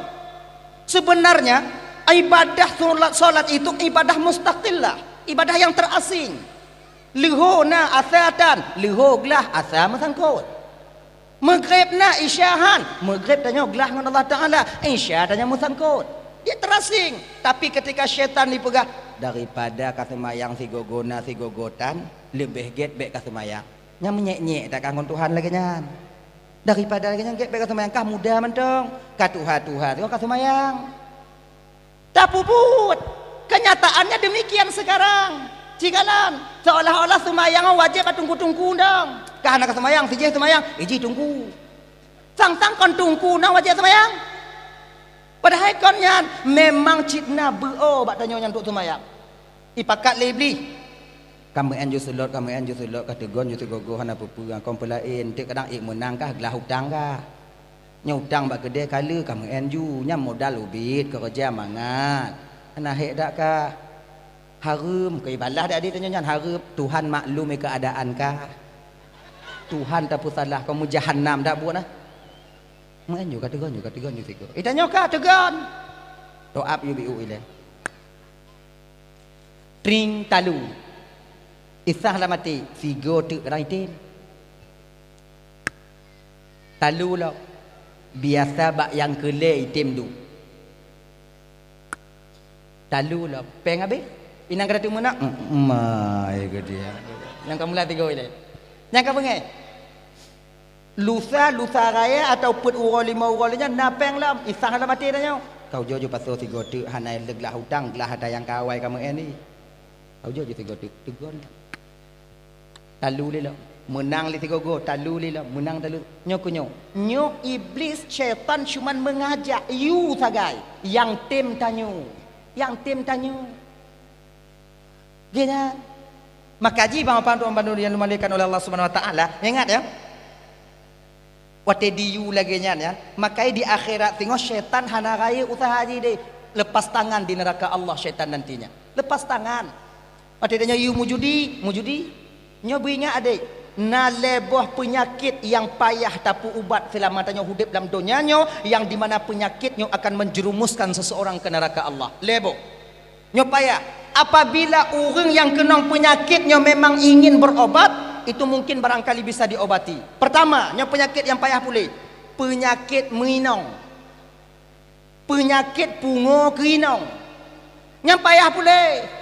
Sebenarnya, ibadah solat, solat itu ibadah mustaqillah, ibadah yang terasing. Leuhô na, asa tan, leuhô glah, asa meusangkot. Maghrib na, isya han, maghrib tanyoe glah ngon Allah Taala, isya tanyoe meusangkot. Dia terasing. Tapi ketika syaitan dipeugah, daripada ka seumayang sigogo na sigogo tan, leubeh gét bék ka seumayang. Nyang meunyék-nyék that ka ngon Tuhan lagée nyan. Daripada lagée nyan gét bék ka seumayang, kah muda mantong, ka tuha-tuha, ka seumayang. Tapubuet. Kenyataannya demikian sekarang. Cigalan, seolah-olah seumayang wajéb bak teungku-teungku dong. Kah hana ka seumayang, sijih seumayang, ijih teungku. Sang-sang kon teungku na wajéb seumayang. Padahai kon nyan memang cit na beuo bak tanyoe nyan untuk seumayang. Ipakat lé Iblih. Ka meu'en ju seulot, ka meu'en ju seulot, ka teugon ju sigogo hana peue-peue, kon peulaén, teuk kadang ék meunang kah, glah utang kah. Nyoe utang bak keudée ka le, ka meu'en ju, nyan modal ubit, keureuja mangat. Hana hék dak kah? Hareuem, keu ibalah dak di tanyoe nyan hareuem, Tuhan maklum keadaan kah. Tuhan tapeusalah, kon meujahanam dak buet na. Meu'en ju ka teugon ju, ka teugon ju sigoe. Itanyoe ka teugon. To'ab ju biu ilée. Tring talu. Isah lam até, sigoe teuk rang item. Talu lom. Biasa bak nyang keu lhée item du. Talu lom. Péng habéh. Inong ka teumeunak. Mai ke dia. Nyang ka mula sigoe ilée. Nyang ka beungéh. Lusa, lusa raya atawa peuet uroe limong uroe lheueh nyan na péng lom, isah lam até tanyoe. Ka ujoe ju pasoe sigoe teuk hana lé glah utang, glah ata nyang ka awai ka meu'en ni. Ka ujoe ju sigoe teuk, teugon. Talu lé lom, meunang lé sigoe-goe, talu lé lom, meunang talu. Nyoe keu nyoe. Nyoe Iblih syaitan cuman meungajak yue sagai, nyang tem tanyoe. Nyang tem tanyoe. Geuh nyan. Maka jih banmandum-bandum nyang dimuliakan oleh Allah Subhanahu Wa Taala, ingat ya. Watée diyue lagée nyan ya, maka di akhirat singoh syaitan hana rayeuk useuha jih deh, lepas tangan di neuraka Allah syaitan nantinya. Lepas tangan. Watée tanyoe yue meujudi, meujudi. Nyoe beuingat adék, na lhée boh peunyakét nyang payah tapeuubat seulama tanyoe udeb lam donya nyoe, nyang di mana peunyakét nyoe akan menjerumuskan seseorang ke neraka Allah. Lhée boh. Nyoe payah. Apabila ureuëng nyang keunong peunyakét nyoe memang ingin berobat, itu mungkin barangkali bisa diobati. Pertama, nyoe peunyakét nyang payah puléh, peunyakét meuinong. Peunyakét pungoe keu inong. Nyang payah puléh.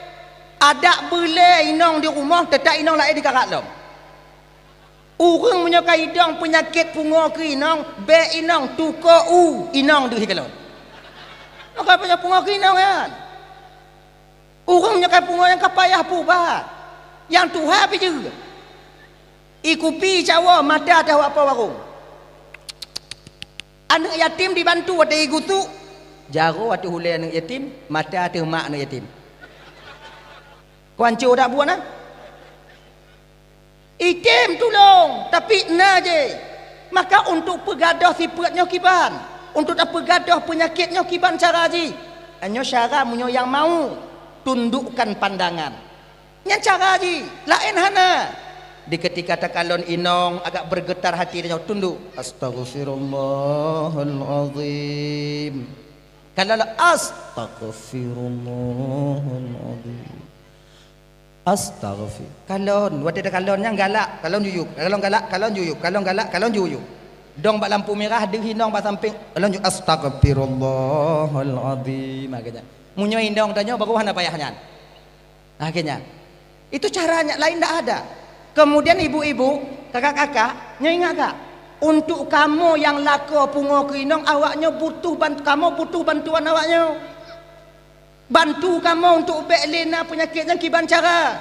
Adak beulée inong di rumoh, teutap inong laén dikarat lom. Ureuëng meunyoe ka idong peunyakét pungoe keu inong, bék inong tukoe u inong deuh sikalon. Maka pungoe keu inong nyan. Ureuëng meunyoe ka pungoe nyang ka payah peuubat, nyang tuha pih jeuet. Ikupi cawoe mata teuh apa warong. Aneuëk yatim dibantu watée igusuk, jaroe ateueh ulée aneuëk yatim, mata ateueh mak aneuëk yatim. Kuanco dak buet na? Item tulông, tapi na jih. Maka untuk peugadôh sifeuet nyoe kiban, untuk tapeugadôh peunyakét nyoe kiban cara jih. Nyoe syarat meunyoe nyang mau, tundukkan pandangan. Nyan cara jih, laén hana. Di ketika takalon inong agak bergetar hati tanyoe tunduk. Astaghfirullahalazim. Kalau astaghfirullahalazim. Astaghfir. Kalon, watée takalon nyang galak, kalon juyup, kalon galak, kalon juyup, kalon galak, kalon juyup. Dong bak lampu mirah, deuh inong bak sampéng, kalon juyup, astaghfirullahalazim. Akhirnya, meunyoe inong tanyoe baru hana payah nyan. Akhirnya, itu caranya, lain ndak ada. Kemudian ibu-ibu, kakak-kakak, nyoe ingat gak? Untuk kamoe nyang lakoe pungo keu inong, awaknyoe butuh ban-, kamoe butuh bantuan awaknyoe. Bantu kamoe untuk bék lé na peunyakét nyang kiban cara.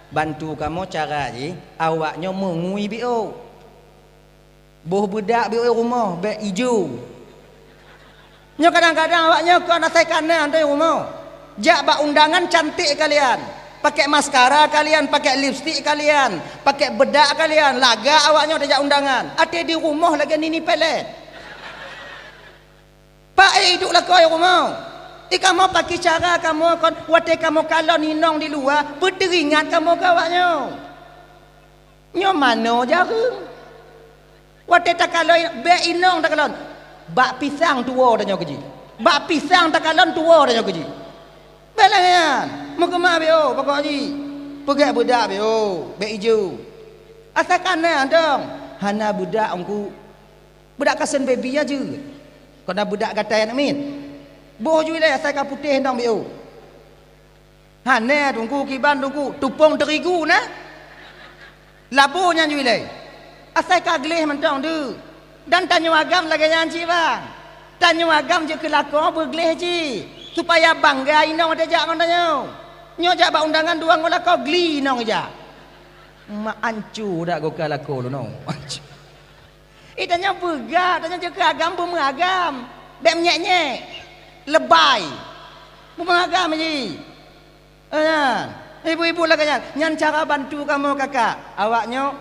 Bantu kamoe cara jih, awaknyoe meungui B O. Boh beudak B O rumoh, bék ijo. Nyoe kadang-kadang awaknyoe kon asai kana di rumoh. Jak bak undangan cantik kalian. Pakai maskara kalian, pakai lipstik kalian, pakai beudak kalian, lagak awaknyoe tajak undangan. Até di rumoh lagée nini pelet. Paék iduek lakoe rumoh. I kamoe pakai cara kamoe kon watée kamoe kalon inong di luwa, beuteuringat kamoe keu awaknyoe. Nyoe manoe jareueng. Watée takalon, bék inong takalon. Bak pisang tuwoe tanyoe keu jih. Bak pisang takalon tuwoe tanyoe keu jih. Bék lagée nyan. Meukeumah B O pokok jih. Peugét beudak B O, bék ijo. Asai kana dong. Hana beudak ungku. Beudak kasen baby aja. Kona beudak gatai aneuk miet. Boh ju ilée asai ka putéh dong B O. Hana teungku kiban teungku, tupông teurigu na. Labo nyan ju ilée. Asai ka gleh mantong deuh. Dan tanyoe agam lagée nyan cit bang. Tanyoe agam jeuet keu lakoe beugleh cit, supaya bangga inong watée jak ngon tanyoe. Nyoe jak bak undangan dua ngon lakoe gli inong ijak. Mak ancu dak goka lakoe lôn oh. Ancu. Eh, tanyoe beugah, tanyoe jeuet keu agam beumeuagam. Bék meunyék-nyék. Lebai. Beumeuagam jih. Eh, nyan. Ibu-ibu lagée nyan. Nyan cara bantu kamoe kakak. Awaknyoe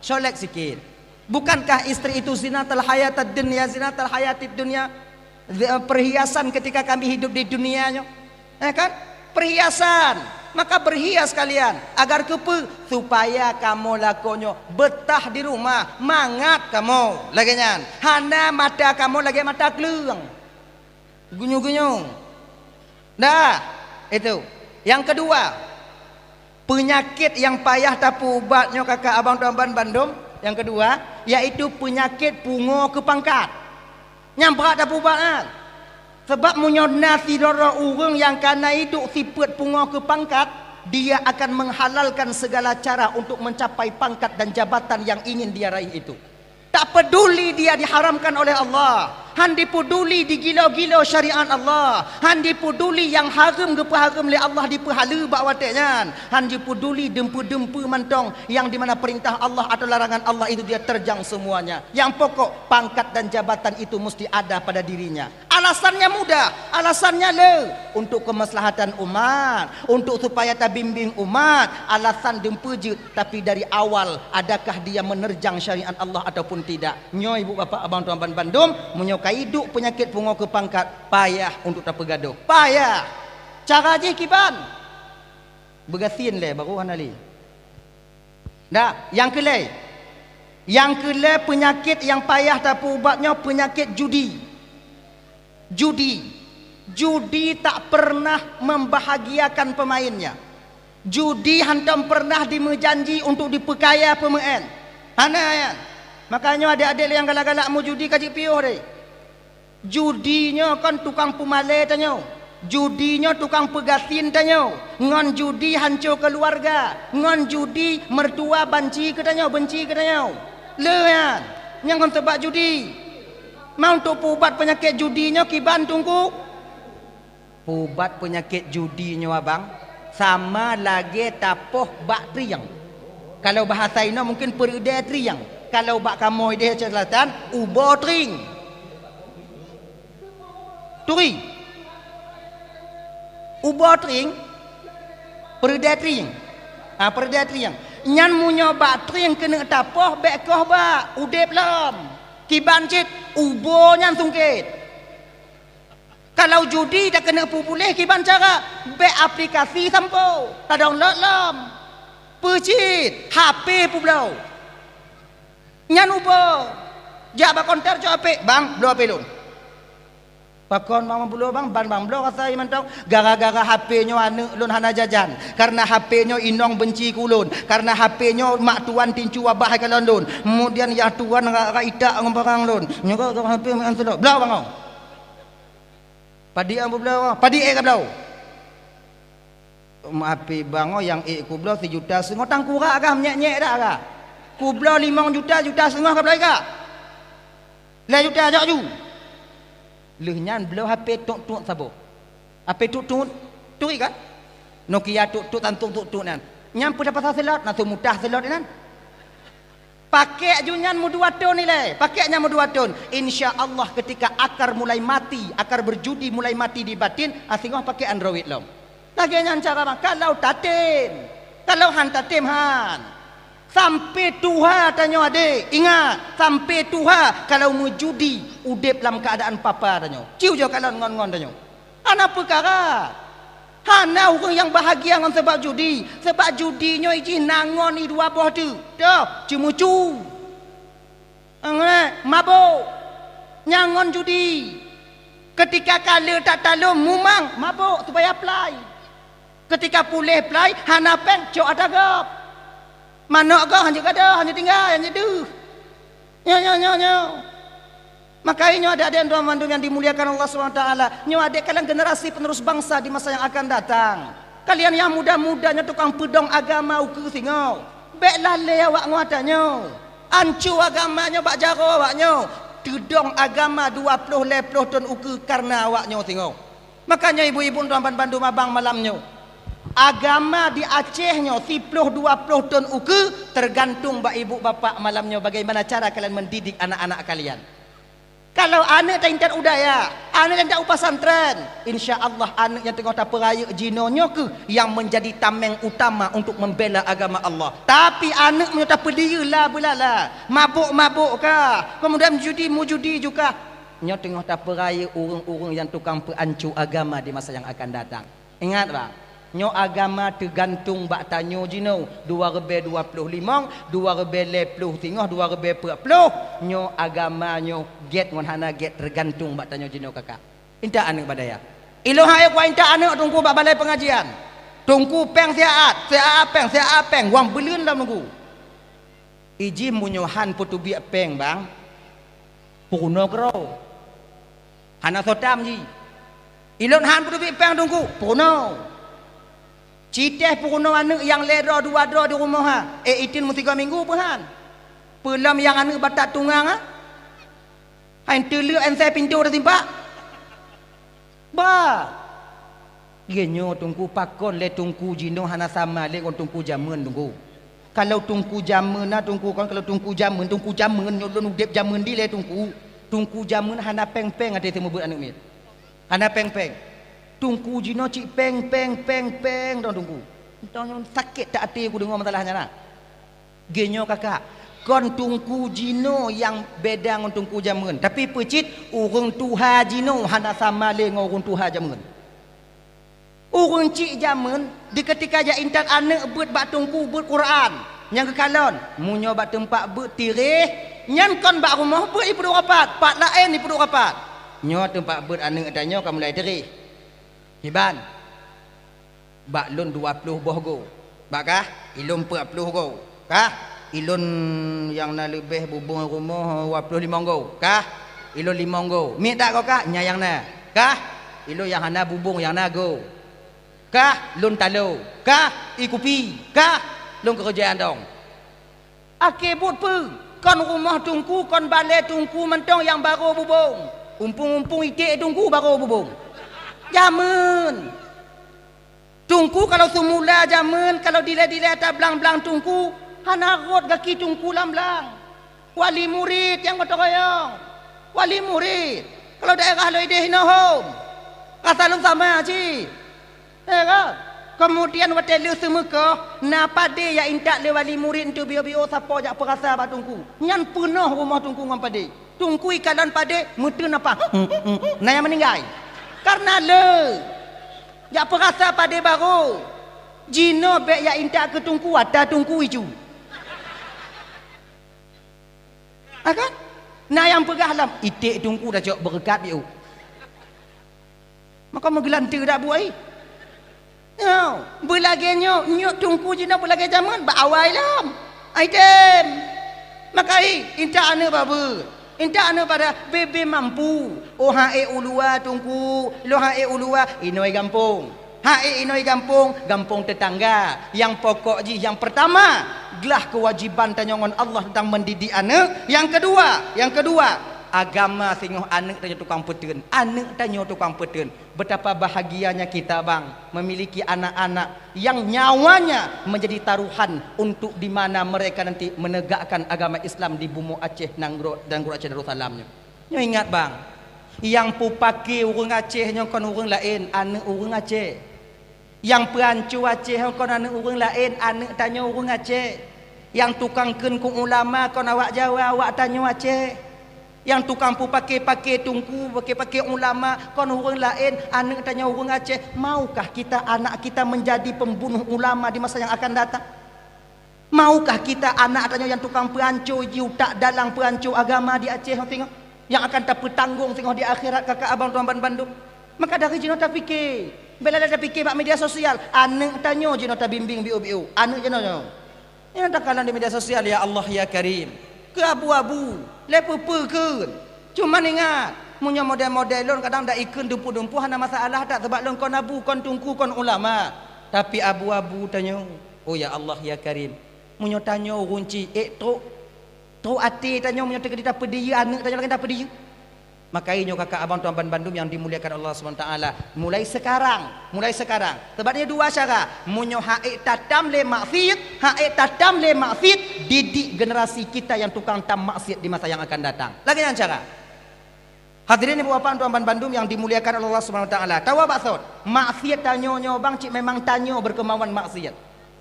solek sikit. Bukankah istri itu zinatul hayatid dunya, zinatul hayatid dunya? Zi-, perhiasan ketika kami hidup di dunia nyoe. Eh kan? Perhiasan. Maka berhias kalian. Agar keupeu? Supaya kamoe lakoe nyoe betah di rumah, mangat kamoe lagée nyan. Hana mata kamoe lagée mata kleueng. Gunyueng-gunyueng. Dah, itu. Yang kedua, penyakit yang payah tapeuubat nyoe kakak abang tuan ban bandum. Yang kedua, yaitu penyakit pungo keu pangkat. Nyang brat tapeuubat nyan. Sebab meunyoe na sidroe ureuëng nyang kana iduek sifeuet pungo keu pangkat, dia akan menghalalkan segala cara untuk mencapai pangkat dan jabatan yang ingin dia raih itu. Tak peduli dia diharamkan oleh Allah, han dipeduli digilo-gilo syariat Allah, han dipeduli nyang hareuem geupeuhareuem lé Allah dipeuhaleue bak watée nyan, han dipeduli dumpeue-dumpeue mantong nyang di mana perintah Allah atau larangan Allah itu dia terjang semuanya. Nyang pokok pangkat dan jabatan itu mesti ada pada dirinya. Alasannya mudah, alasannya le, untuk kemaslahatan umat, untuk supaya tabimbing umat, alasan dumpeue jeuet, tapi dari awal adakah dia menerjang syariat Allah ataupun tidak? Nyoe ibu bapak abang tuan ban bandum, meunyoe ka iduek peunyakét pungo keu pangkat, payah untuk tapeugadôh. Payah. Cara jih kiban? Beugasien lé baru hana lé. Dah, nyang keulhée. Nyang keulhée peunyakét nyang payah tapeuubat nyoe peunyakét judi. Judi. Judi tak pernah membahagiakan pemainnya. Judi hantom pernah dimeujanji untuk dipeukaya peumeuén. Hana nyan. Makanya adék-adék nyang galak-galak meujudi ka jeuet piôh deh. Judi nyoe kon tukang peumalée tanyoe. Judi nyoe tukang peugasien tanyoe. Ngon judi hanco keuluwarga. Ngon judi meurtua banci keu tanyoe, benci keu tanyoe. Le nyan, nyang kon sabab judi. Ma untuk peuubat peunyakét judi nyoe kiban teungku? Peuubat peunyakét judi nyoe abang, sama lagée tapoh bak trieng. Kalau bahasa inoe mungkin peureudée trieng. Kalau bak kamoe ideh Aceh Selatan, ubo trieng. Turi. Ubo trieng, peureudée trieng. Ah, peureudée trieng. Nyan meunyoe bak trieng keuneuk tapoh bék koh bak, udeb lom. Kiban cit, ubo nyan sungkét. Kalau judi takeuneuk peupuléh kiban cara, bék aplikasi sampoe, tadownload lom. Peucit, H P peubloe. Nyan ubo. Jak bak konter cok H P, "Bang, bloe H P lôn." "Pakon bang bloe bang?" "Ban bang bloe rasa mantong. Gara-gara H P nyoe aneuk lôn hana jajan. Karena H P nyoe inong benci keu ulôn. Karena H P nyoe mak tuan tincu wabah hai kalon lôn. Kemudian yah tuan ra, ra itak ngon barang lôn. Nyoe gara-gara H P meu'en seulok." "Bloe bang oh." Padum ka bloe, padum ka bloe. Api bangoe nyang ék kubloe sijuta singoh, tangkurak kah, menyék-nyék dak kah? Kubloe limong juta, juta singoh ka bloe kah? Lhée juta jak ju. Lheueh nyan bloe H P tuk-tuk saboh. H P tuk-tuk, turi kan? Nokia tuk-tuk, Samsung tuk-tuk nyan. Nyan peue tapasang slot, na teuh mutah slot nyan. Pakek ju nyan meudua thon ilée, pakek nyan meudua thon. Insya Allah, ketika akar mulai mati, akar berjudi mulai mati di batin, ah, singoh pakek Android lom. Lagée nyan cara bang, kalau tatem, kalau han tatem han. Sampai tuha tanyoe adek, ingat, sampai tuha kalau meujudi, udeb lam keuadaan papa tanyoe. Ciu jo kalon ngon-ngon tanyoe. Hana peukara. Hana ureuëng nyang bahagia ngon sabab judi. Sabab judi nyoe jih na ngon i dua boh teuk. Toh, ceumucu. Anggah, mabok. Nyang ngon judi. Ketika ka le that talom mumang, mabok supaya plai. Ketika puléh plai, hana péng, cok atra gob. Manok gob hana gadoh, hana tinggai, hana deuh. Nyoe, nyoe, nyoe, nyoe. Maka nyoe adak-adak droe mandum nyang dimuliakan Allah Subhanahu Wa Taala, nyoe adak kalian generasi penerus bangsa di masa yang akan datang. Kalian nyang muda-muda nyoe tukang peudong agama ukeue singoh. Bék lalée awak ngon atra nyoe. Anco agama nyoe bak jaroe awak nyoe. Teudong agama dua ploh lhée ploh thon ukeue kareuna awak nyoe singoh. Makanya ibu-ibu droe ban-, bandum abang malam nyoe. Agama di Aceh nyoe siploh dua ploh thon ukeue, tergantung bak ibu bapak malam nyoe bagaimana cara kalian mendidik anak-anak kalian. Kalau aneuëk ta intat u dayah, aneuëk ta intat u pesantren, insya Allah aneuëk nyang teungoh tapeurayeuk jinoe nyoe keuh nyang menjadi tameng utama untuk membela agama Allah. Tapi aneuëk meunyoe tapeudiyeu la beulala, mabok-mabok kah, kemudian judi-mujudi ju kah, nyoe teungoh tapeurayeuk ureuëng-ureuëng nyang tukang peuanco agama di masa nyang akan datang. Ingat bang, nyoe agama teugantung bak tanyoe jinoe, dua ribée dua ploh limong, dua ribée lhée ploh singoh, dua ribée peuet ploh, nyoe agama nyoe gét ngon hana gét teugantung bak tanyoe jinoe kakak. Intat aneuëk bak dayah. Ilôn han ék kuintat aneuëk teungku bak balai pengajian. Teungku péng siat-at, siat-at péng, siat-at péng, wang beuleuen lom teungku. Iji meunyoe han peuteubiet péng bang, peurunoe keudroe. Hana soe tam jih. Ilôn han peuteubiet péng teungku, peurunoe. Citéh peurunoe aneuëk nyang lhée droe dua droe di rumoh ha. Eh, itin meusigoe minggu peuhan. Peulom nyang aneuëk batat tungang ha. Hai teuleuek ensée pintoe teusimpak. Bah. Lé nyoe teungku, pakon lé teungku jinoe hana sama lé ngon teungku jameun teungku. Kalau teungku jameun na teungku kon, kalau teungku jameun, teungku jameun nyoe lôn udeb jameun dilée teungku. Teungku jameun hana péng-péng até teumeubeuet aneuëk miet. Hana péng-péng. Teungku jinoe cit péng, péng, péng, péng dong teungku. Entong nyoe sakét that até kudeungoe masalah nyan na. Geuh nyoe kakak, kon teungku jinoe nyang beda ngon teungku jameun, tapi peucit ureuëng tuha jinoe hana sama lé ngon ureuëng tuha jameun. Ureuëng cit jameun di keutika jak intat aneuëk beuet bak teungku beuet Quran nyang geukalon, meunyoe bak teumpat beuet tiréh, nyan kon bak rumoh beuet ipeuduek rapat, pat laén ipeuduek rapat. Nyoe teumpat beuet aneuëk tanyoe ka mulai tiréh. Kiban. Bak lôn dua ploh boh goe. Bak kah? Ilôn peuet ploh goe. Kah? Ilôn nyang na leubeh bubong rumoh dua ploh limong goe. Kah? Ilôn limong goe. Miet dak goe kah? Nyan nyang na. Kah? Ilôn nyang hana bubong nyang na goe. Kah? Lôn talo. Kah? Ie kupi. Kah? Lôn keureuja andong. Akhé buet peue? Kon rumoh teungku, kon balée teungku mantong nyang barô bubong. Umpung-umpung iték teungku barô bubong. Jameun. Teungku kalau seumula jameun, kalau dilée-dilée ata blang-blang teungku, hana rhot gaki teungku lam blang. Wali murit nyang gotong royong. Wali murit. Kalau daerah lôn ideh hinoe hom. Rasa lôn sama cit. Eh, ka? Keumudian watée lheueh seumeukoh, na padé jak intat lé wali murit nteuk bio-bio sapo jak peurasa bak teungku. Nyan peunoh rumoh teungku ngon padé. Teungku ikalon padé, meuteun apa? Na nyang meuninggai. Kareuna le jak peurasa padé barô. Jinoe bék jak intat keu teungku, ata teungku icu. Ha kan? Na nyang peugah lom, iték teungku tacok beureukat biôh. Maka meugeulante dak buai. Nyoe, beulagée nyoe, nyoe teungku jinoe beulagée jameun bak awai lom. Ai tem. Maka i, intat aneuëk bak beuet. Intat aneuëk bak dayah, bebe mampu. Oh ha ék u luwa teungku, lo ha ék u luwa, inoe gampông. Ha, eh, inong gampông, gampông tetangga. Nyang pokok jih, nyang pertama, glah kewajiban tanyoe ngon Allah tentang mendidik aneuk. Nyang kedua, nyang kedua, agama singoh aneuk tanyoe tukang peuteun. Aneuk tanyoe tukang peuteun. Betapa bahagianya kita, bang, memiliki anak-anak yang nyawanya menjadi taruhan untuk di mana mereka nanti menegakkan agama Islam di bumoe Aceh, nanggroe, nanggroe Aceh Darussalam nyoe. Nyoe ingat, bang, nyang peupaké ureuëng Aceh nyoe kon ureuëng laén, aneuk ureuëng Aceh. Nyang peuhanco Aceh nyoe kon aneuk ureuëng laén, aneuk tanyoe ureuëng Aceh. Nyang tukang kheun keu ulama kon awak Jawa, awak tanyoe Aceh. Nyang tukang peupaké-paké teungku, paké-paké ulama kon ureuëng laén, aneuk tanyoe ureuëng Aceh. Maukah kita, anak kita menjadi pembunuh ulama di masa yang akan datang? Maukah kita anak tanyoe nyang tukang peuhanco jih utak dalang peuhanco agama di Aceh nyoe singoh, nyang akan tapeutanggong singoh di akhirat, kakak abang tuan ban bandum? Maka dari jinoe tapiké. Bila tapiké bak media sosial, aneuk tanyoe jinoe tabimbing biu-biu. Aneuk jinoe nyoe. Nyang takalon di media sosial, ya Allah, ya Karim. Keu abu-abu, lé peue-peue kheun. Cuman ingat, meunyoe model-model lôn kadang dak ikheun dumpeue-dumpeue hana masalah that, sabab lôn kon abu, kon teungku, kon ulama. Tapi abu-abu tanyoe, oh ya Allah, ya Karim. Meunyoe tanyoe ureuëng cit, ék trok, trok até tanyoe meunyoe teukeudi tapeudiyeu aneuk tanyoe lagée tapeudiyeu. Maka inyoe kakak abang tuan ban bandum nyang dimuliakan Allah Subhanahu Wa Taala, mulai sekarang, mulai sekarang. Sebab nyoe dua cara. Meunyoe han ék tatam lé maksiet, han ék tatam lé maksiet, didik generasi kita nyang tukang tam maksiet di masa nyang akan datang. Lagée nyan cara. Hadirin ibu bapak tuan ban bandum nyang dimuliakan Allah Subhanahu Wa Taala, tawa bak sot, maksiet tanyoe nyoe bang cit memang tanyoe berkemauan maksiet.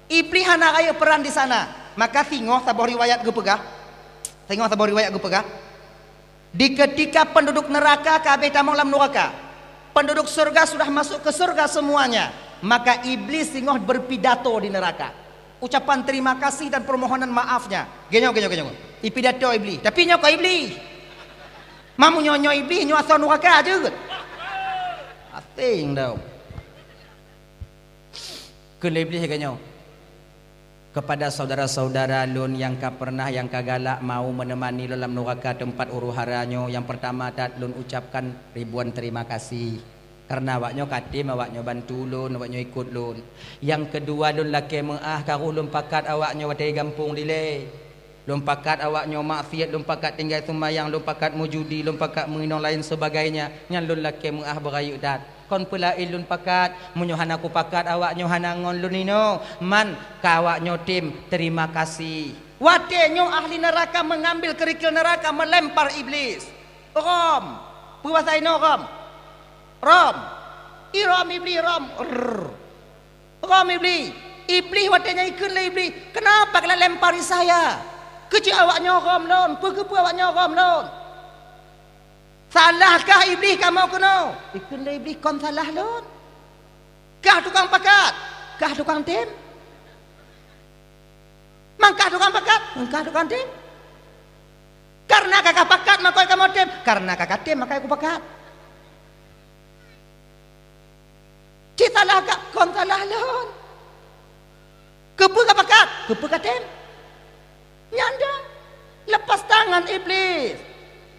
Iblih hana rayeuk peran di sana. Maka singoh saboh riwayat geupeugah, singoh saboh riwayat geupeugah, di ketika penduduk neraka ka habéh tamong lam nuraka, penduduk surga sudah masuk ke surga semuanya, maka iblis singoh berpidato di neraka. Ucapan terima kasih dan permohonan maafnya. Genyoe, genyoe, genyoe. Ipidato iblih. Tapi nyoe kon iblih. Mamu nyoe, nyoe iblih, nyoe asoe nuraka jeuet. Asing tau. Kheun lé iblih lagée nyoe, "Kepada saudara-saudara lôn nyang ka pernah, nyang ka galak mau menemani lôn lam nuraka teumpat huru-hara nyoe, nyang pertama that lôn ucapkan ribuan terima kasih. Karena awaknyoe ka tem awaknyoe bantu lôn, awaknyoe ikot lôn. Nyang keudua, lôn lakée meuáh ka roh lôn pakat awaknyoe watée gampông dilée. Lôn pakat awaknyoe maksiet, lôn pakat tinggai seumayang, lôn pakat meujudi, lôn pakat meuinong laén sebagainya, nyan lôn lakée meuáh beurayeuk that. Kon peulaén lôn pakat, meunyoe hana kupakat awaknyoe hana ngon lôn inoe, man ka awaknyoe tem terima kasih." Watée nyoe ahli neraka mengambil kerikil neraka melempar iblis. Rom, peubasa inoe rom. Rom. Irom iblih rom. Rrrr. Rom iblih. Iblih watée nyan ikheun lé iblih, "Kenapa kalian lempari saya? Keuci awaknyoe rom lôn, peukeupeue awaknyoe rom lôn? Salahkah iblih kamoe keunoe?" Ikheun lé iblih, "Kon salah lôn. Kah tukang pakat, kah tukang tem. Mangkah tukang pakat, mangkah tukang tem. Karena kakah pakat makoi kamoe tem, karena kakah tem makoi kupakat. Ci salah kah, kon salah lôn. Keupeue kapakat, keupeue katem." Nyan dong. Lepas tangan iblis.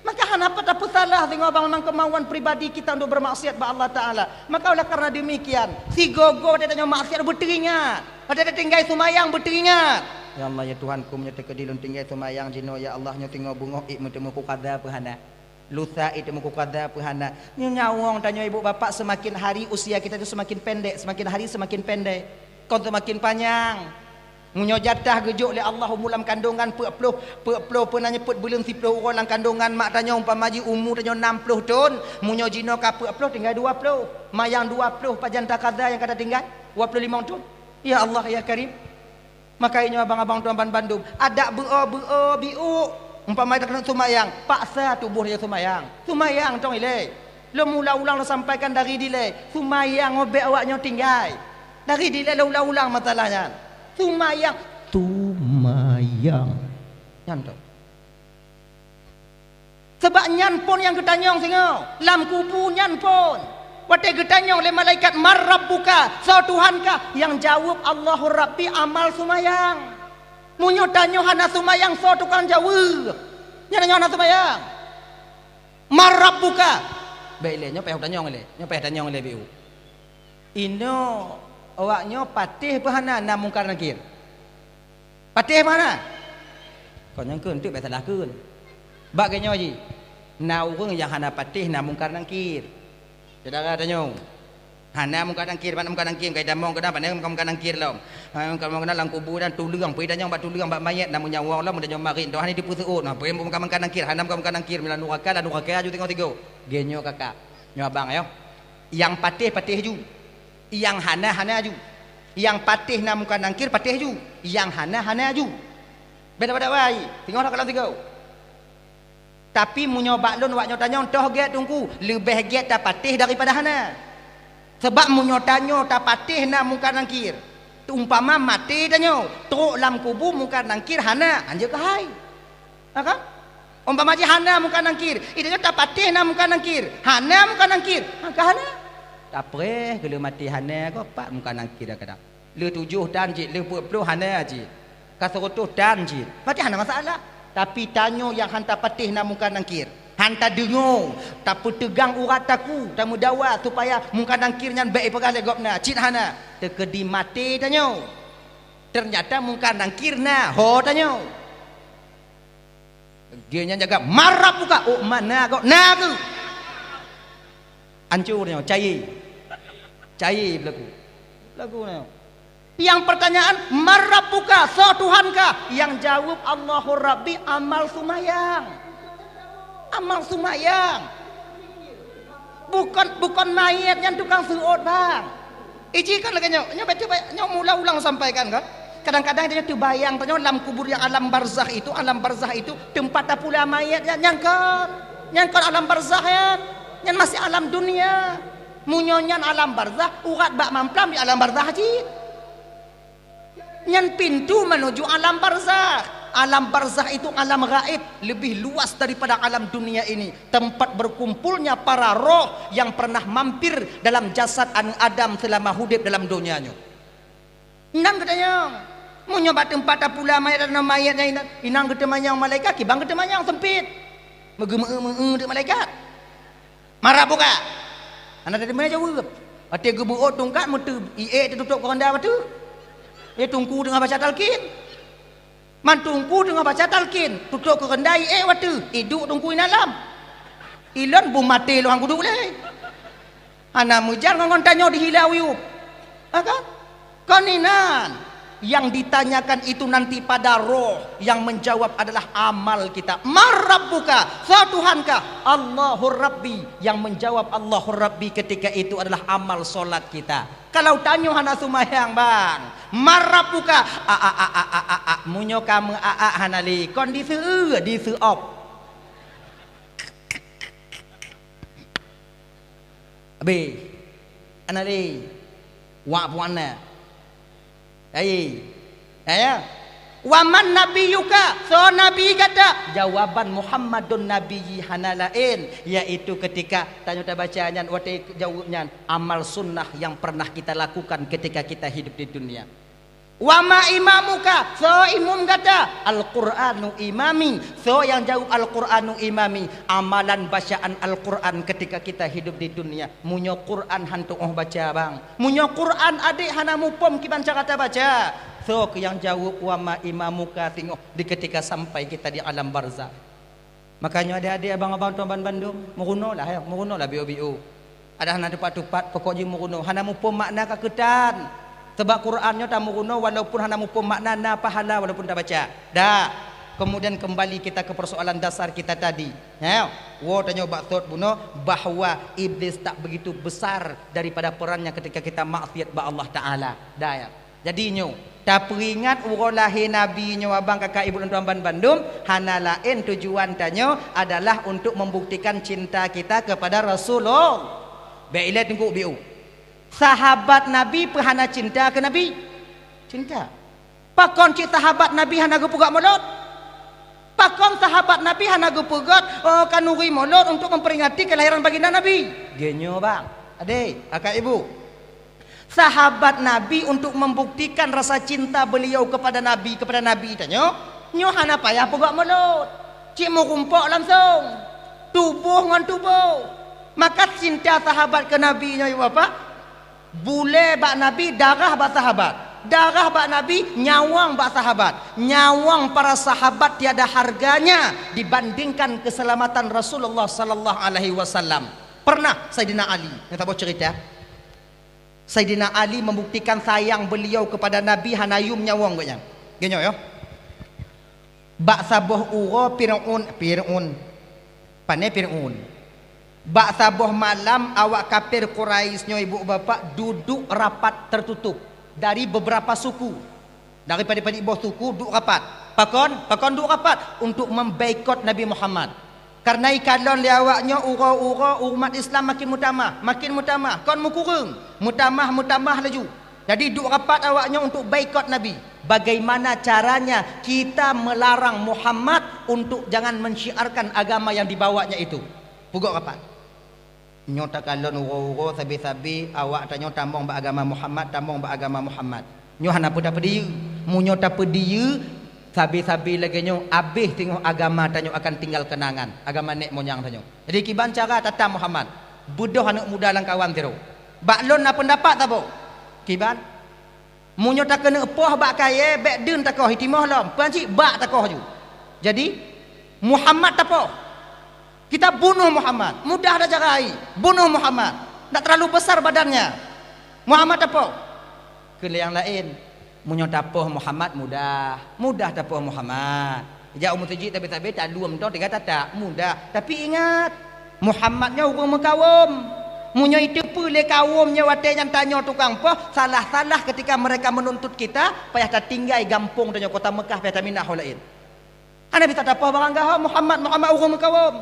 Maka hana pat tapeusalah singoh bang nang kemauan pribadi kita untuk bermaksiat bak Allah Taala. Maka oleh karena demikian, sigoe-goe watée tanyoe maksiat beuteuingat. Watée tatinggai seumayang beuteuingat. Ya Allah, ya Tuhanku, meunyoe teukeudi lôn tinggai seumayang jinoe, ya Allah, nyoe singoh beungoh ék meuteumé kukaza peuhana. Lusa ék teumé kukaza peuhana. Nyoe nyawöng tanyoe ibu bapak, semakin hari usia kita itu semakin pendek, semakin hari semakin pendek. Kon semakin panyang. Meunyoe jatah geujok lé Allah umu lam kandongan peuet ploh, peuet ploh peue na nyeupôt buleuen siploh uroe lam kandongan mak tanyoe, umpama jih umu tanyoe nam ploh thon, meunyoe jinoe ka peuet ploh tinggai dua ploh, ma nyang dua ploh pajan takaza nyang ka tatinggai, dua ploh limong thon. Ya Allah, ya Karim. Maka inyoe abang-abang tuan ban bandum, adak beu-o, beu-o, biuk. Umpama takeuneuk seumayang, paksa tuboh laju seumayang. Seumayang tong ilée. Lôn ulang-ulang lôn sampaikan dari dilée, seumayang ubé awaknyoe tinggai. Dari dilée lôn ulang-ulang masalah nyan. Seumayang, seumayang. Nyan tu. Sabab nyan phon nyang geutanyong singoh, lam kubu nyan phon. Watée geutanyong lé malaikat, "Man rabbuka?" Soe Tuhan kah? Nyang jaweueb, "Allahu Rabbi," amal seumayang. Meunyoe tanyoe hana seumayang, soe tukang jaweueb? Nyan tanyoe hana seumayang. "Man rabbuka?" Bék ilée, nyoe payah tanyong ilée. Nyoe payah tanyong ilée biu. Inoe awaknyoe patéh peu hana na Mungkar Nangkir? Patéh peu hana? Kon nyang kheun teuk bèk salah kheun. Bak geuh nyoe jih, na ureuëng nyang hana patéh na Mungkar Nangkir. Syedara tanyoe, hana Mungkar Nangkir, mana Mungkar Nangkir, kai tamong keunan, pane Mungkar Nangkir lom. Ha, Mungkar Nangkir lam kubu dan tuleueng, peue tanyoe bak tuleueng, bak manyét, na meunyawa lom, meunyoe marit, doh hana dipeuseuôt, na peue Mungkar Nangkir, hana Mungkar Nangkir, meulalu raka, lalu raka aju singoh sigoe. Geuh nyoe kakak, nyoe abang yo. Nyang patéh, patéh ju. Nyang hana, hana ju. Nyang patéh na Mungkar Nangkir, patéh ju. Nyang hana, hana ju. Beda-beda wai. Singoh na kalon sigoe. Tapi meunyoe bak lôn awaknyoe tanyong toh gét Teungku, leubeh gét tapatéh daripada hana. Sabab meunyoe tanyoe tapatéh na Mungkar Nangkir, umpama maté tanyoe, trok lam kubu Mungkar Nangkir hana, hanjeuet keuhai. Ha kan? Umpama jih hana Mungkar Nangkir, i tanyoe tapatéh na Mungkar Nangkir, hana Mungkar Nangkir, ha ka hana. Tapreh keu lheueh maté hana, gob pat Mungkar Nangkir kadang. Lheueh tujoh tan cit, lheueh peuet ploh hana cit. Ka seureutôh tan cit. Maté hana masalah. Tapi tanyoe nyang han tapatéh na Mungkar Nangkir, han tadeungoe, tapeuteugang urat taku, tameudawa supaya Mungkar Nangkir nyan bèk ipeugah lé gobnyan, cit hana. Teukeudi maté tanyoe, teunyata Mungkar Nangkir na ho tanyoe. Geuh nyan jaga, "Man rabbuka?" Oh, mana kok? Na keuh. Hancô nyoe, cayé. Cayé beulaku. Beulaku nyoe. Nyang pertanyaan, "Man rabbuka?" Soe Tuhanka? Nyang jaweueb, "Allahu Rabbi," amal seumayang. Amal seumayang. Bukon, bukon manyét nyan tukang seuôt, bang. Iji kan lagèe nyoe, nyoe bacut, nyoe mula ulang sampaikan kan. Kadang-kadang tanyoe teubayang tanyoe lam kubur nyang alam barzakh itu, alam barzakh itu teumpat tapula manyét nyan, nyan kon. Nyan kon alam barzakh nyan. Nyan masih alam dunia. Meunyoe nyan alam barzakh, urat bak mamplam di alam barzakh cit. Nyan pintu menuju alam barzakh. Alam barzakh itu alam gaib, lebih luas daripada alam dunia ini, tempat berkumpulnya para roh yang pernah mampir dalam jasad aneuk Adam selama udép dalam donya nyoe. Nyan geutanyong, meunyoe bak teumpat tapula manyét dan manyét nyan inan, inan geuteumanyong malaikat, kiban geuteumanyong seumpit. Meugeumeu-eu-meu-eu teuk malaikat. "Man rabbuka?" Hana teurimong jaweueb. Watèe geubeuôt tungkat meuteue, iék teututôp keureunda watèe. Eh, teungku teungoh baca talkin. Man teungku teungoh baca talkin, tutôp keureunda iék watèe, iduek teungku inan lam. Ilôn beumaté lôn han kuduek lé. Hana meujan ngon tanyoe dihila uyueb. Ha kan? Kon inan, yang ditanyakan itu nanti pada roh, yang menjawab adalah amal kita. "Man rabbuka?" Soe Tuhanka? "Allahu Rabbi." Yang menjawab "Allahu Rabbi" ketika itu adalah amal solat kita. Kalau tanyoe hana seumayang, bang, "Man rabbuka?" A, a, a, a, a, a, a. Meunyoe kamoe a, a, hana lé, kon diseu-, diseuop. Abéh. Hana lé. Wak puan na. Hai. Hai, ya. "Wa man nabiyyuka?" Soe nabi gata? Jawaban Muhammadun nabiyyi hana laén, yaitu ketika tanyoe tabaca nyan, watèe jaweueb nyan, amal sunnah yang pernah kita lakukan ketika kita hidup di dunia. "Wa ma imamuka?" Soe imum gata? "Al-Qur'anu imami." Soe nyang jaweueb "Al-Qur'anu imami"? Amalan bacaan Al-Qur'an ketika kita hidup di dunia. Meunyoe Qur'an han tuoh baca, bang. Meunyoe Qur'an adék hana muphom kiban cara tabaca, soe keuh nyang jaweueb "Wa ma imamuka" singoh di ketika sampai kita di alam barzakh? Makanya adék-adék, abang-abang, tuan ban bandum, meurunoe lah, ya, meurunoe lah biôh-biôh. Adak hana tupat-tupat, pokok jih meurunoe. Hana muphom makna ka keutan. Sabab Quran nyoe tameurunoe walaupun hana muphom makna, na pahala walaupun tabaca. Dah. Kemudian kembali kita ke persoalan dasar kita tadi. Ya, woe tanyoe bak thot bunoe bahwa Iblis tak begitu besar daripada perannya ketika kita maksiat bak Allah Taala. Dah, ya. Jadi nyoe, tapeuingat uroe lahé Nabi nyoe, abang, kakak, ibu, lôn tuan ban bandum, hana laén tujuan tanyoe adalah untuk membuktikan cinta kita kepada Rasulullah. Bèk ilèe teungku biôh. Sahabat Nabi peu hana cinta keu Nabi? Cinta. Pakon cit sahabat Nabi hana geupeugöt mulod? Pakon sahabat Nabi hana geupeugöt, eh, khanuri mulod untuk memperingati kelahiran baginda Nabi? Geuh nyoe, bang. Adék, kakak, ibu. Sahabat Nabi untuk membuktikan rasa cinta beliau kepada Nabi, kepada Nabi tanyoe, nyoe hana payah peugöt mulod. Cit meurumpok langsung. Tuboh ngon tuboh. Maka cinta sahabat keu Nabi nyoe, ibu bapak, Bulée bak Nabi, darah bak sahabat. Darah bak Nabi, nyawöng bak sahabat. Nyawöng para sahabat tiada harganya dibandingkan keselamatan Rasulullah sallallahu alaihi wasallam. Pernah Saidina Ali, nyoe saboh cerita. Saidina Ali membuktikan sayang beliau kepada Nabi, hana yum nyawöng gobnyan. Geutanyoe, ya. Bak saboh uroe Fir'aun, Fir'aun, pane Fir'aun. Bak saboh malam awak kafir Quraisy nyoe, ibu bapak, duduk rapat tertutup dari beberapa suku. Dari padit-padit boh suku duek rapat. Pakon? Pakon duek rapat? Untuk memboikot Nabi Muhammad. Karena ikalon lé awak nyoe uroe-uroe umat Islam makin meutamah, makin meutamah, kon meukureueng, meutamah-meutamah laju. Jadi duek rapat awak nyoe untuk boikot Nabi. Bagaimana caranya kita melarang Muhammad untuk jangan mensyiarkan agama yang dibawanya itu? Peugot rapat. Nyoe takalon uroe-uroe sabe-sabe awak tanyoe tamong bak agama Muhammad, tamong bak agama Muhammad. Nyoe hana peue tapeudiyeu. Meunyoe tapeudiyeu sabe-sabe lagée nyoe, abéh teungoh agama tanyoe akan tinggal keunangan, agama nek monyang tanyoe. Jadi kiban cara tatam Muhammad? Beudôh aneuëk muda lam kawan tiro. Bak lôn na peundapat saboh. Kiban? Meunyoe takeuneuk poh bak kayée, bék deun takoh, itimoh lom, peue cit bak takoh ju. Jadi, Muhammad tapoh. Kita bunuh Muhammad. Mudah dah cara hai. Bunuh Muhammad. Tak terlalu besar badannya. Muhammad tapoh. Keu nyang laén, meunyoe tapoh Muhammad mudah. Mudah tapoh Muhammad. Jak u meuseujid tabe-tabe, taluem toh tiga tatak. Mudah. Tapi ingat, Muhammad nyoe ureuëng meukawöm. Meunyoe iteupeue lé kawöm nyoe watée nyan tanyoe tukang poh, salah-salah ketika mereka menuntut kita, payah tatinggai gampông tanyoe, kota Meukah, payah taminah ho laén. Hana bisa tapoh barang gaho Muhammad, Muhammad ureuëng meukawöm.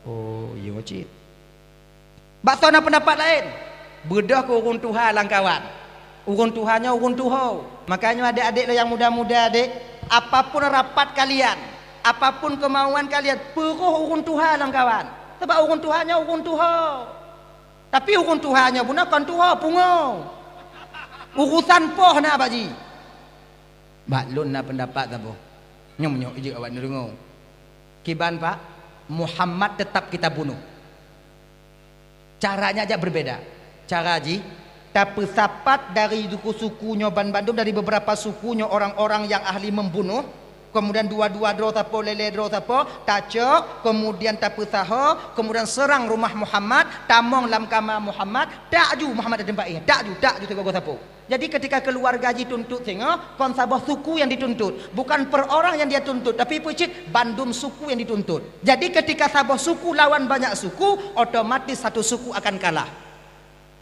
Oh, iya cit. Bak soe na peundapat laén? Beudôh keu ureuëng tuha lam kawan. Ureuëng tuha nyoe ureuëng tuho. Makanya adék-adék lôn nyang muda-muda, adék, apapun rapat kalian, apapun keumauan kalian, peuroh ureuëng tuha lam kawan. Sabab ureuëng tuha nyoe ureuëng tuho. Tapi ureuëng tuha nyoe bunoe kon tuho, pungo. Urusan poh na bak jih. Bak lôn na peundapat saboh. Nyoe meunyoe jeuet awak neudeungoe. Kiban, Pak, Muhammad tetap kita bunuh. Caranya aja berbeda. Cara jih, tapeusapat dari suku-suku nyoe banmandum, dari beberapa suku nyoe orang-orang yang ahli membunuh, kemudian dua-dua droe sapo, lé-lé droe sapo, tacok, kemudian tapeusaho, kemudian serang rumah Muhammad, tamong lam kama Muhammad, tak ju Muhammad di teumpat, eh, tak ju, tak ju sigoe-goe sapo. Jadi, ketika keluarga jituntut singoh, kon saboh suku yang dituntut, bukan per orang yang dia tuntut, tapi peucit bandum suku yang dituntut. Jadi, ketika saboh suku lawan banyak suku, otomatis satu suku akan kalah.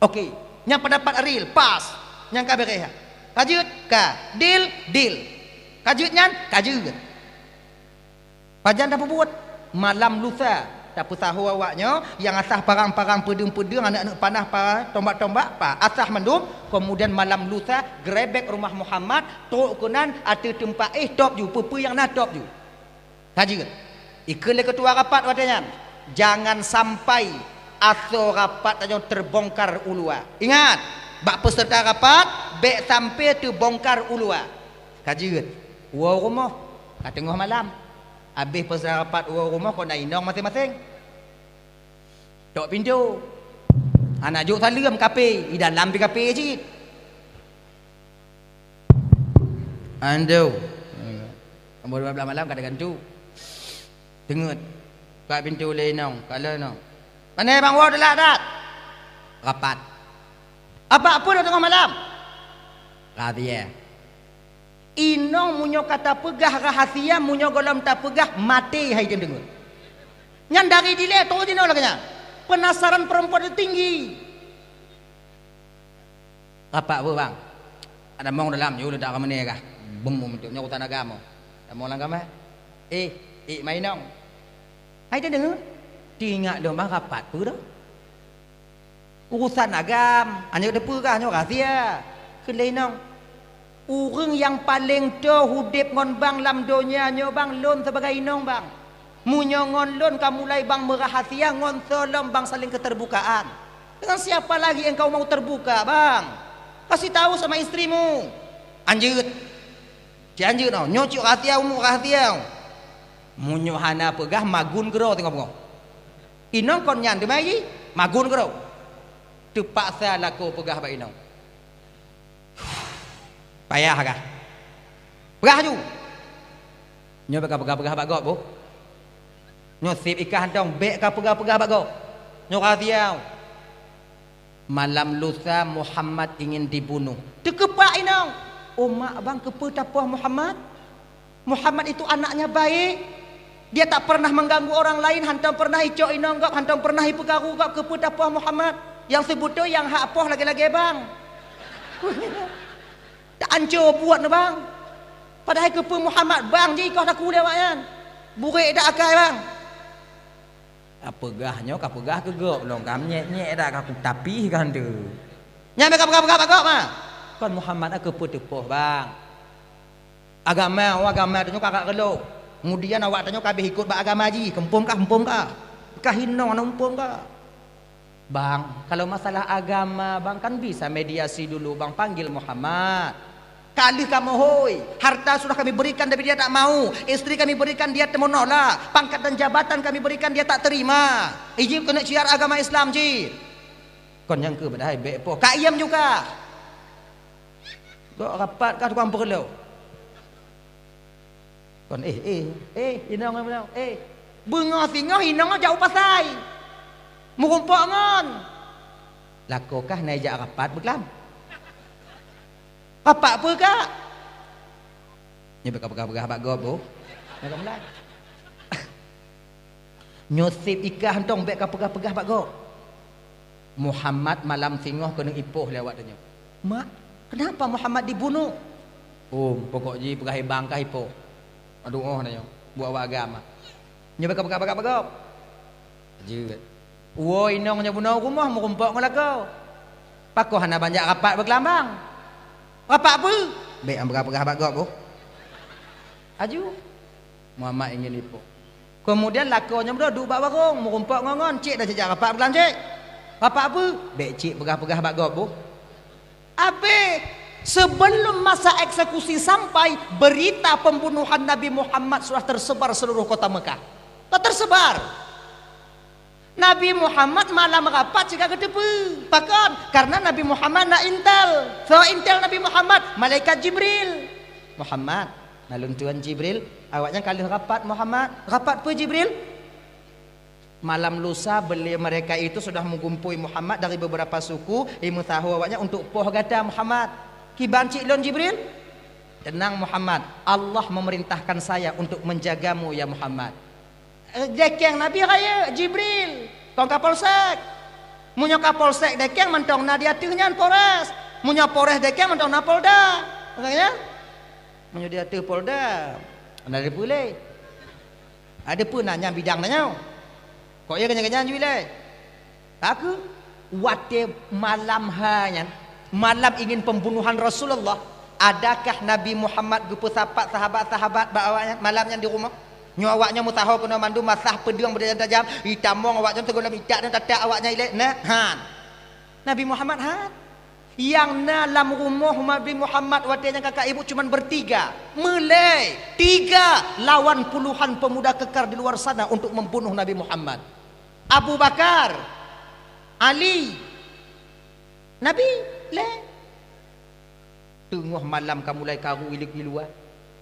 Oke, nyang pendapat real, pas. Nyang ka beréh. Ka jeuet, ka. Deal, deal. Ka jeuet nyan, ka jeuet. Pajan tapeubuet? Malam lusa, tapeusaho awak nyoe, nyang asah parang-parang, peudeueng-peudeueng, aneuk-aneuk panah, pa, tombak-tombak, pa, asah mandum. Kemudian malam lusa, grebek rumah Muhammad, trok keunan, ateueh teumpat éh, top ju, peue-peue nyang na top ju. Ka jeuet. Ikheun lé keutua rapat watée nyan, jangan sampai asoe rapat tanyoe terbongkar u luwa. Ingat, bak peuseureuta rapat, bék sampai teubongkar u luwa. Ka jeuet. Woe rumoh, ka teungoh malam. Abéh peuseureuta rapat woe rumoh, kon na inong maséng-maséng. Tok pintoe. Hana jok saleuem, kape, di dalam pi kape cit. Ando. Nombor dua belas malam ka tagantu. Teungeut. Buka pintoe lé inong, ka lheueh nyoe. Pane bang, woe telat that? Rapat. Apa, apa dah tengah malam? Rahasia. Inong meunyoe ka tapeugah rahasia, meunyoe gohlom tapeugah, maté hai teudeungoe. Nyan dari dilée trok jinoe lagée nyan. Penasaran perempuan itu tinggi. Rapat apa, bang? Ada mong dalam, yuk ledak kamoe ni kah? Bum, bum, tu, nyoe urusan agama. Ada mong lam kamar. Eh, eh, mai inong. Hai teudeungoe. Teuingat lôn, bang, rapat peue dah? Urusan agam, hana teupeugah nyoe rahsia. Kheun lé inong, ureuëng nyang paleng toe udeb ngon bang lam donya nyoe bang, lôn sibagai inong bang. Meunyoe ngon lôn ka mulai bang meurahsia, ngon soe lom bang saling keterbukaan. Dengan siapa lagi engkau mau terbuka, bang? Kasih tahu sama istrimu. Anjeut. Cit anjeut nyoe, nyoe cit rahsia, umu rahsia. Meunyoe hana peugah, magun keudroe teungoh beungoh. Inong kon nyan teuma jih, magun keudroe. Teupaksa lakoe peugah bak inong. Payah kah? Peugah ju. Nyoe bèk kapeugah-peugah bak gob, boh. Nyoe sép i kah hantong, bèk kapeugah-peugah bak gob. Nyoe rahsia. Malam lusa Muhammad ingin dibunuh. Teukeupak inong. "Oh mak bang, keupeue tapoh Muhammad? Muhammad itu anaknya baik. Dia tak pernah mengganggu orang lain, hántom pernah icok inong gob, hántom pernah ipeukaru gob, keupeue tapoh Muhammad? Nyang seubeutôi nyang hak poh lagèe-lagèe bang." Tak anco buet nyoe bang. Padahai keupeue Muhammad bang jih koh taku lé awaknyan. Burék dak akai bang. Kapeugah nyoe, kapeugah keu gob lom, kam nyek-nyek dak ka kutapih kan tu. Nyan meuka peugah-peugah bak gob mah. Kon Muhammad keupeue teupoh bang. Agama, oh agama tanyoe kakak keu lôn. Kemudian awak tanyoe ka habéh ikot bak agama jih, keumpom kah, keumpom kah. Kah inong aneuk keumpom kah. Bang, kalau masalah agama, bang kan bisa mediasi dulu, bang panggil Muhammad. Ka lheueh kamoe hôi, harta sudah kami berikan tapi dia tak mau, istri kami berikan dia menolak, pangkat dan jabatan kami berikan dia tak terima. Ijih keuneuk syiar agama Islam jih. Kon nyang keu padahai bèk poh. Ka iem juga. Gok rapat kah tukang peureulok. Kon, eh, eh, eh, inong, inong, eh. Beungoh singoh inong jak u pasai. Meurumpok ngon. Lakoe kah na ijak rapat beuklam? Rapat peue kak? Nyoe bèk kapeugah-peugah bak gob, boh. Nyoe ka mulai. Nyoe sép i kah hantong bèk kapeugah-peugah bak gob. Muhammad malam singoh keuneuk ipoh lé awak tanyoe. "Mak, kenapa Muhammad dibunuh?" "Oh, pokok jih peugah ibang kah ipoh." Aduh, oh, tanyoe. Buet awak agama. Nyoe bèk kapeugah-peugah bak gob. Jeuet. Woe inong nyoe bunoe u rumoh meurumpok ngon lakoe. Pakon hana banjak rapat beuklam bang? Rapat peue? Bèk peugah-peugah bak gob, boh. Aju. Muhammad ingin ipoh. Kemudian lakoe nyan duek bak warong, meurumpok ngon-ngon, "Cik, dah jak rapat beulang, Cik." "Rapat peue?" "Bèk Cik peugah-peugah bak gob, boh." Abéh, sebelum masa eksekusi sampai, berita pembunuhan Nabi Muhammad sudah tersebar seluruh kota Mekah. Sudah tersebar. Nabi Muhammad malam rapat cit ka geuteupeue. Pakon? Karena Nabi Muhammad na intel. Soe intel Nabi Muhammad? Malaikat Jibril. "Muhammad, na lôn tuan Jibril, awaknyan ka lheueh rapat, Muhammad." "Rapat peue, Jibril?" "Malam lusa beliau mereka itu sudah meugumpôi Muhammad dari beberapa suku, imeusaho awaknyan untuk poh gata, Muhammad." "Kiban cit lôn, Jibril?" "Tenang, Muhammad, Allah memerintahkan saya untuk menjagamu, ya Muhammad." Eh, dekeng Nabi rayeuk, Jibril, kon Kapolsek. Meunyoe Kapolsek dekeng mantong na di ateueh nyan Polres. Meunyoe Polres dekeng mantong na Polda. Makanya, meunyoe di ateueh Polda, na di peue lé? Ada peue na nyan bidang na nyoe? Kok iya keunyan-keunyan jui lé? Ka keuh, watée malam ha nyan, malam ingin pembunuhan Rasulullah, adakah Nabi Muhammad geupeusapat sahabat-sahabat bak awaknyan malam nyan di rumoh? Nyoe awaknyan meusaho keunoe mandum, basah peudeueng beutajam-tajam, itamong awaknyan sigohlom itak dan tatak awaknyan ilée, na? Han. Nabi Muhammad han. Nyang na lam rumoh Nabi Muhammad watée nyan kakak ibu cuman bertiga. Meulée, tiga lawan puluhan pemuda kekar di luar sana untuk membunuh Nabi Muhammad. Abu Bakar, Ali, Nabi, lé. Teungoh malam ka mulai karu ileuk di luwa.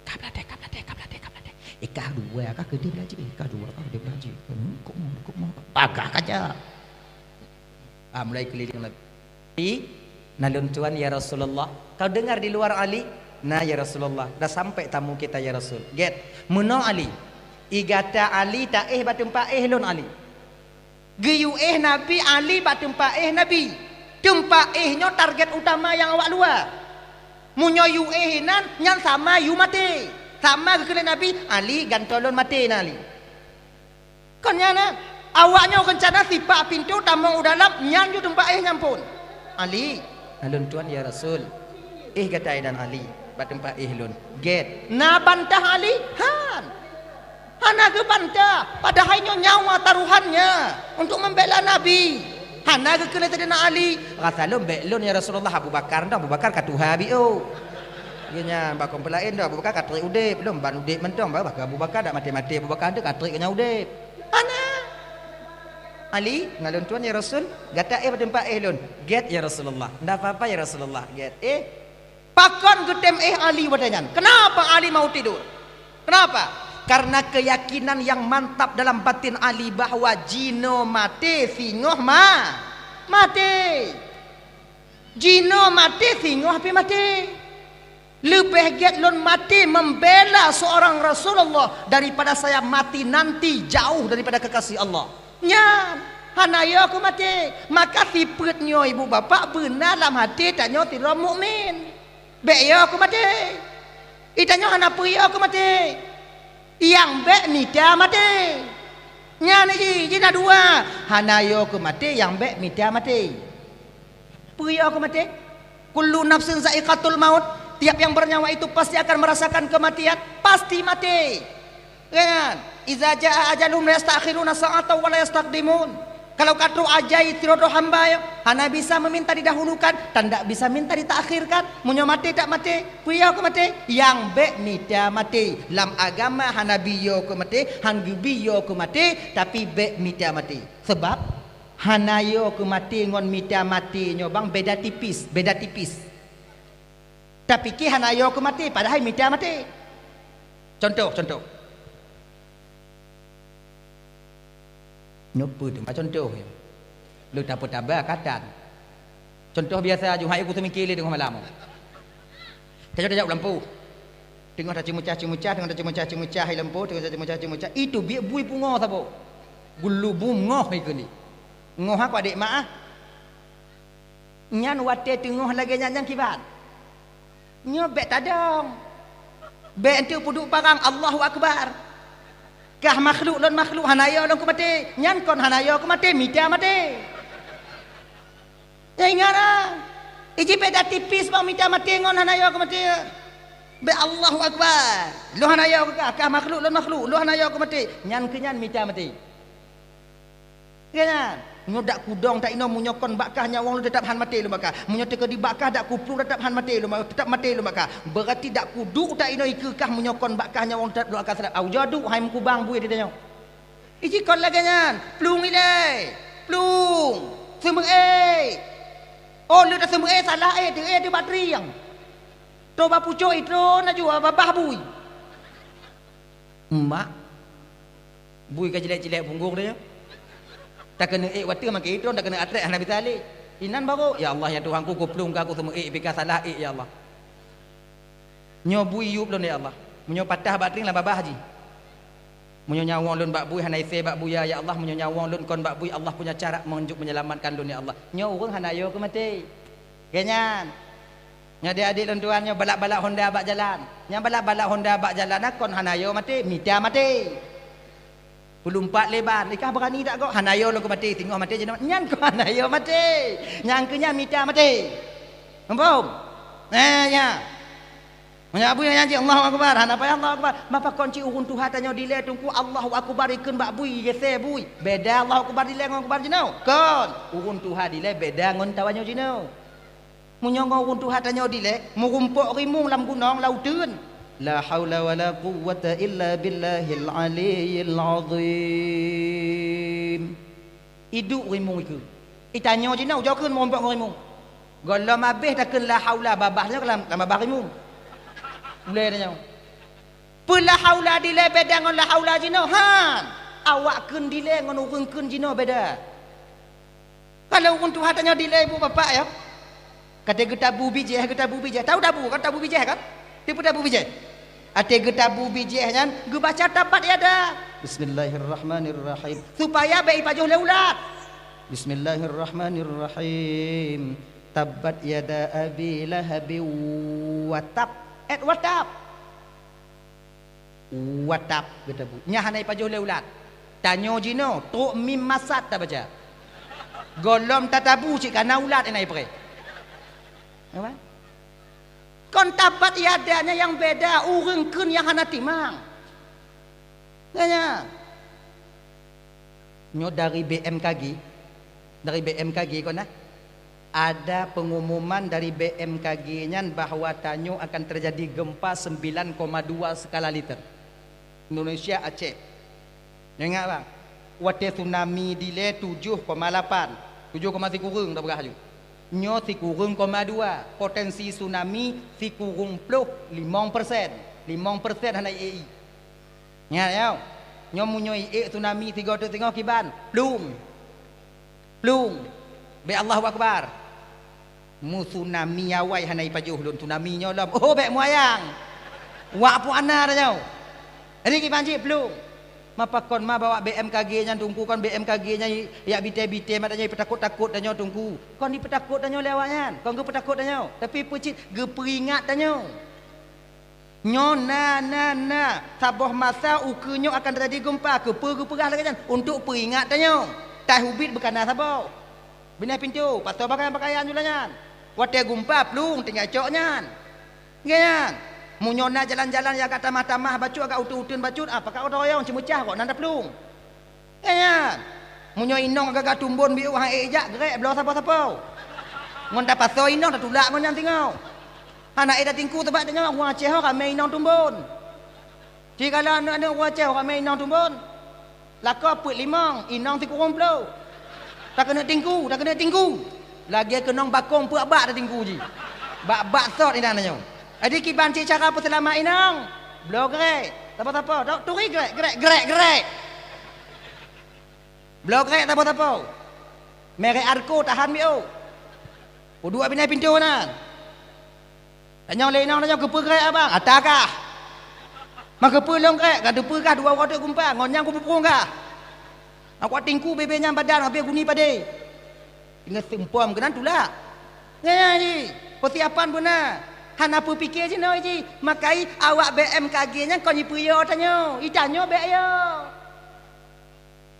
Ka beulateh, ka beulateh, ka beulateh, ka beulateh. Eh, ka dua, ka keudeh beulateh. Eh, ka dua, ka keudeh beulateh. Hmm, kok mau, kok mau. Bagah kaja. Ah, mulai keliling Nabi. "Na lôn tuan, ya Rasulullah." "Kau dengar di luar Ali?" "Na, ya Rasulullah." "Dah sampai tamu kita, ya Rasul." "Gét. Meunoe Ali. I gata Ali taéh bak teumpat éh lôn Ali." Geuyue éh Nabi Ali bak teumpat éh Nabi. Teumpat éh nyoe target utama nyang awak luwa. Meunyoe yue éh inan, nyan sama yue maté. Sama geukheun lé Nabi, "Ali, gantoe lôn maté na Ali." Kon nyan na, awak nyoe reuncana sipak pintoe tamong u dalam, nyan ju teumpat éh nyan phon. "Ali, na lôn tuan ya Rasul." "Éh gata inan Ali, bak teumpat éh lôn." "Gét." Na bantah Ali? Han. Hana geubantah, padahai nyoe nyawa taruhannya untuk membela Nabi. Hana geukheun lé Saidina Ali, "Rasa lôn bèk lôn ya Rasulullah, Abu Bakar dah, Abu Bakar ka tuha biôh." Geuhnyan bak kon peulaén dah, Abu Bakar ka trép udép, lôn ban udép mantong, bah, bah Abu Bakar dak maté-maté, Abu Bakar tu ka trép geuhnyan udép. Hana. Ali, ngon lôn tuan ya Rasul, gata éh bak teumpat éh lôn. Gét ya Rasulullah. Ndak apa-apa ya Rasulullah, gét. Éh, pakon geutem éh Ali watée nyan? Kenapa Ali mau tidur? Kenapa? Karena keyakinan yang mantap dalam batin Ali bahwa jinoe maté, singoh ma-, maté. Jinoe maté, singoh pih maté. Leubeh gét lôn maté membela seorang Rasulullah daripada saya mati nanti jauh daripada kekasih Allah. Nyan, hana yo keu maté. Maka sifeuet nyoe ibu bapak beuna lam até tanyoe sidroe mukmin. Bék yo keu maté. Itanyoe hana peue yo keu maté. Nyang bék mita maté. Nyan ji, ji na dua. Hana yo keu maté, nyang bék mita maté. Peue yo keu maté? Kullu nafsin za'iqatul maut. Tiap yang bernyawa itu pasti akan merasakan kematian. Pasti maté. Kan? Iza jaa ajaluhum la yasta'khiruna sa'atan wa la yastaqdimun. Kalau ka trok ajai sidroe hamba nyoe, hana bisa meminta didahulukan, tan dak bisa minta ditakhirkan. Meunyoe maté tak maté, peue yo keu maté? Nyang bék mita maté. Lam agama hana bi yo keu maté, han geubi yo keu maté, tapi bék mita maté. Sebab hana yo keu maté ngon mita maté nyoe bang beda tipis, beda tipis. Tapike hana yo keu maté, padahai mita maté. Contoh, contoh. Nyoe peue teuma contoh nyoe? Lôn tapeutabah ka tan. Contoh biasa, Jumat ku teumike lé teungoh malam. Tajak-tajak u lampôh. Teungoh taceumeujah-ceumeujah, teungoh taceumeujah-ceumeujah i lampôh, teungoh taceumeujah-ceumeujah. Itu biet bui pungo saboh. Geulubum ngoh ikeu ni. Ngoh aku adék mak ah. Nyan watée teungoh lagée nyan nyang kiban. Nyoe bék tadong. Bék enteuk peuduek parang, Allahu Akbar. Kah makhluk lôn makhluk, hana yo lôn keu maté. Nyan kon hana yo keu maté, mita maté. Ya ingat ah. Iji beda tipis bang mita maté ngon hana yo keu maté. Bék Allahu Akbar. Lôn hana yo keu kah, kah makhluk lôn makhluk, lôn hana yo keu maté. Nyan keu nyan mita maté. Kan? Nyoe dak kudong ta inoe, meunyoe kon bak kah nyawöng lôn teutap han maté lôn bak kah. Meunyoe teukeudi bak kah dak kuplueng teutap han maté lôn, teutap maté lôn bak kah. Beurati dak kuduek ta inoe ikeue kah meunyoe kon bak kah nyawöng lôn teutap lôn akan seulap. Au jaduk hai meukubang bui di tanyoe. Iji kon lagée nyan, plueng ilée, plueng, seumeu'ék. Oh, leuet seumeu'ék salah ék, teu'ék teuh bak trieng. Toh bak pucok itron laju babah bui. Mak, bui ka jilék-jilék punggong dia. Takeuneuk ék watée makai itron, takeuneuk atrek hana bisa lé. Inan baru, "Ya Allah, ya Tuhanku, kuplueng ka aku seumeu'ék, pih ka salah ék, ya Allah." Nyoe bui yup lôn, ya Allah. Meunyoe patah bak trieng lam babah jih. Meunyoe nyawöng lôn bak bui hana isé bak buya, ya Allah. Meunyoe nyawöng lôn kon bak bui, Allah punya cara untuk menyelamatkan lôn, ya Allah. Nyoe ureuëng hana yo keu maté. Geuh nyan. Nyoe di adik lôn tuan nyoe balak-balak honda bak jalan. Nyang balak-balak honda bak jalan na kon hana yo maté, mita maté. Peulumpat lé ban, ikah beurani dak gok, hana yo lôn keu maté, singoh maté jinoe. Nyan kon hana yo maté. Nyang keu nyan mita maté. Muphom? Eh, ya. Meunyoe bui nyan cit Allahu Akbar, hana payah Allahu Akbar. Mapa kon cit ureuëng tuha tanyoe dilée teungku Allahu Akbar ikheun bak bui, geusée bui. Beda Allahu Akbar dilée ngon Akbar jinoe. Kon, ureuëng tuha dilée beda ngon tanyoe jinoe. Meunyoe ngon ureuëng tuha tanyoe dilée, meurumpok rimueng lam gunong, lam uteuen. La haula wala quwwata illa billahil aliyyil azim. Iduek rimueng ikeue. Itanyoe jinoe, ujoe kheun meurumpok ngon rimueng. Gohlom abéh takheun la haula babah nyoe lam, lam babah rimueng. Ulée tanyoe. Peue la haula dilée beda ngon la haula jinoe? Han! Awak kheun dilée ngon ureuëng kheun jinoe beda. Kalau ureuëng tuha tanyoe dilée ibu bapak ya. Kata geutabu bijéh, geutabu bijéh. Tahu tabu kan, tabu bijéh kan? Tipu tabu bijéh. Até geutabu bijéh nyan geubaca tabbat yada. Bismillahirrahmanirrahim. Supaya bék ipajoh lé ulat. Bismillahirrahmanirrahim. Tabbat yada abi lahabi wa tab. Et wa tab. Wa tab geutabu. Nyan hana ipajoh lé ulat. Tanyoe jinoe, trok mim masad tabaca. Gohlom tatabu cit kana ulat ina ipré. Apa? Kon tabbat yada nyan nyang beda, ureuëng kheun nyang hana timang. Nyan. Nyoe dari B M K G, dari B M K G kon nah. Ada pengumuman dari B M K G nyan bahwa tanyoe akan terjadi gempa sembilan koma dua skala Richter. Indonesia Aceh. Nyoe ingat bang. Watée tsunami dilée tujoh koma lapan, tujoh koma sikureueng tapeugah laju. Nyoe sikureueng koma dua, potensi tsunami sikureueng ploh limong persen. Limong persen hana iék-iék. Ingat nyoe, nyoe meunyoe iék tsunami sigoe teuk singoh kiban, plueng. Plueng. Bék Allahu Akbar. Mu tsunami awai hana ipajoh lôn tsunami nyoe lom. Oh, bék muayang. Wak pu ana tanyoe. Ini kiban cit plueng. Ma pakon ma bak B M K G nyan Teungku, kon B M K G nyan yak bite-bite mat tanyoe, ipeutakot-takot tanyoe Teungku. Kon ipeutakot tanyoe lé awaknyan, kon geupeutakot tanyoe, tapi peucit geupeuingat tanyoe. Nyoe na, na, na, saboh masa ukeue nyoe akan teujadi geumpa, keupeue geupeugah lagée nyan? Untuk peuingat tanyoe. Tahubiet beukana saboh. Binéh pintoe, pasoe pakaian-pakaian jula nyan. Watée geumpa plueng tinggai cok nyan. Nyan. Meunyoe na jalan-jalan nyang agak tamah-tamah bacut, agak uteuen-uteuen bacut, ah, pakat gotong royong ceumeucah kok nan taplueng. Nyan. Meunyoe inong agak-agak tumbon biôh han ék jak, grek bloe sapo-sapo. Ngon tapasoe inong tatulak ngon nyan singoh. Hana ék tatingku teubak tanyoe ureuëng Aceh ho ramé inong tumbon. Jikala aneuëk-aneuëk ureuëng Aceh ho ramé inong tumbon. Lakoe peuet limong, inong sikureueng ploh. Takeuneuk tingku, takeuneuk tingku. Lagée keunong bakong peuet bak tatingku jih. Bak-bak sot inan nyoe. Jadi kiban cit cara peuseulamat inong. Bloe grek. Sapo-sapo, turi grek, grek, grek, grek. Bloe grek sapo-sapo. Merek Arko tahan biôh. Uduek binéh pintoe nan. Tanyong lé inong, tanyong keupeue grek abang? Ata kah? Ma keupeue lôn grek? Ka teupeue kah dua uroe teuk geumpa, ngon nyang kupeuprong kah? Aku tingku bebe nyang badan habéh guni padé. Ingat seumpom keunan tulak. Nyan jih, peusiapan beuna. Hana peupike jinoe jih, makai awak B M K G nyan kon jipeuyo tanyoe, itanyoe bék yo.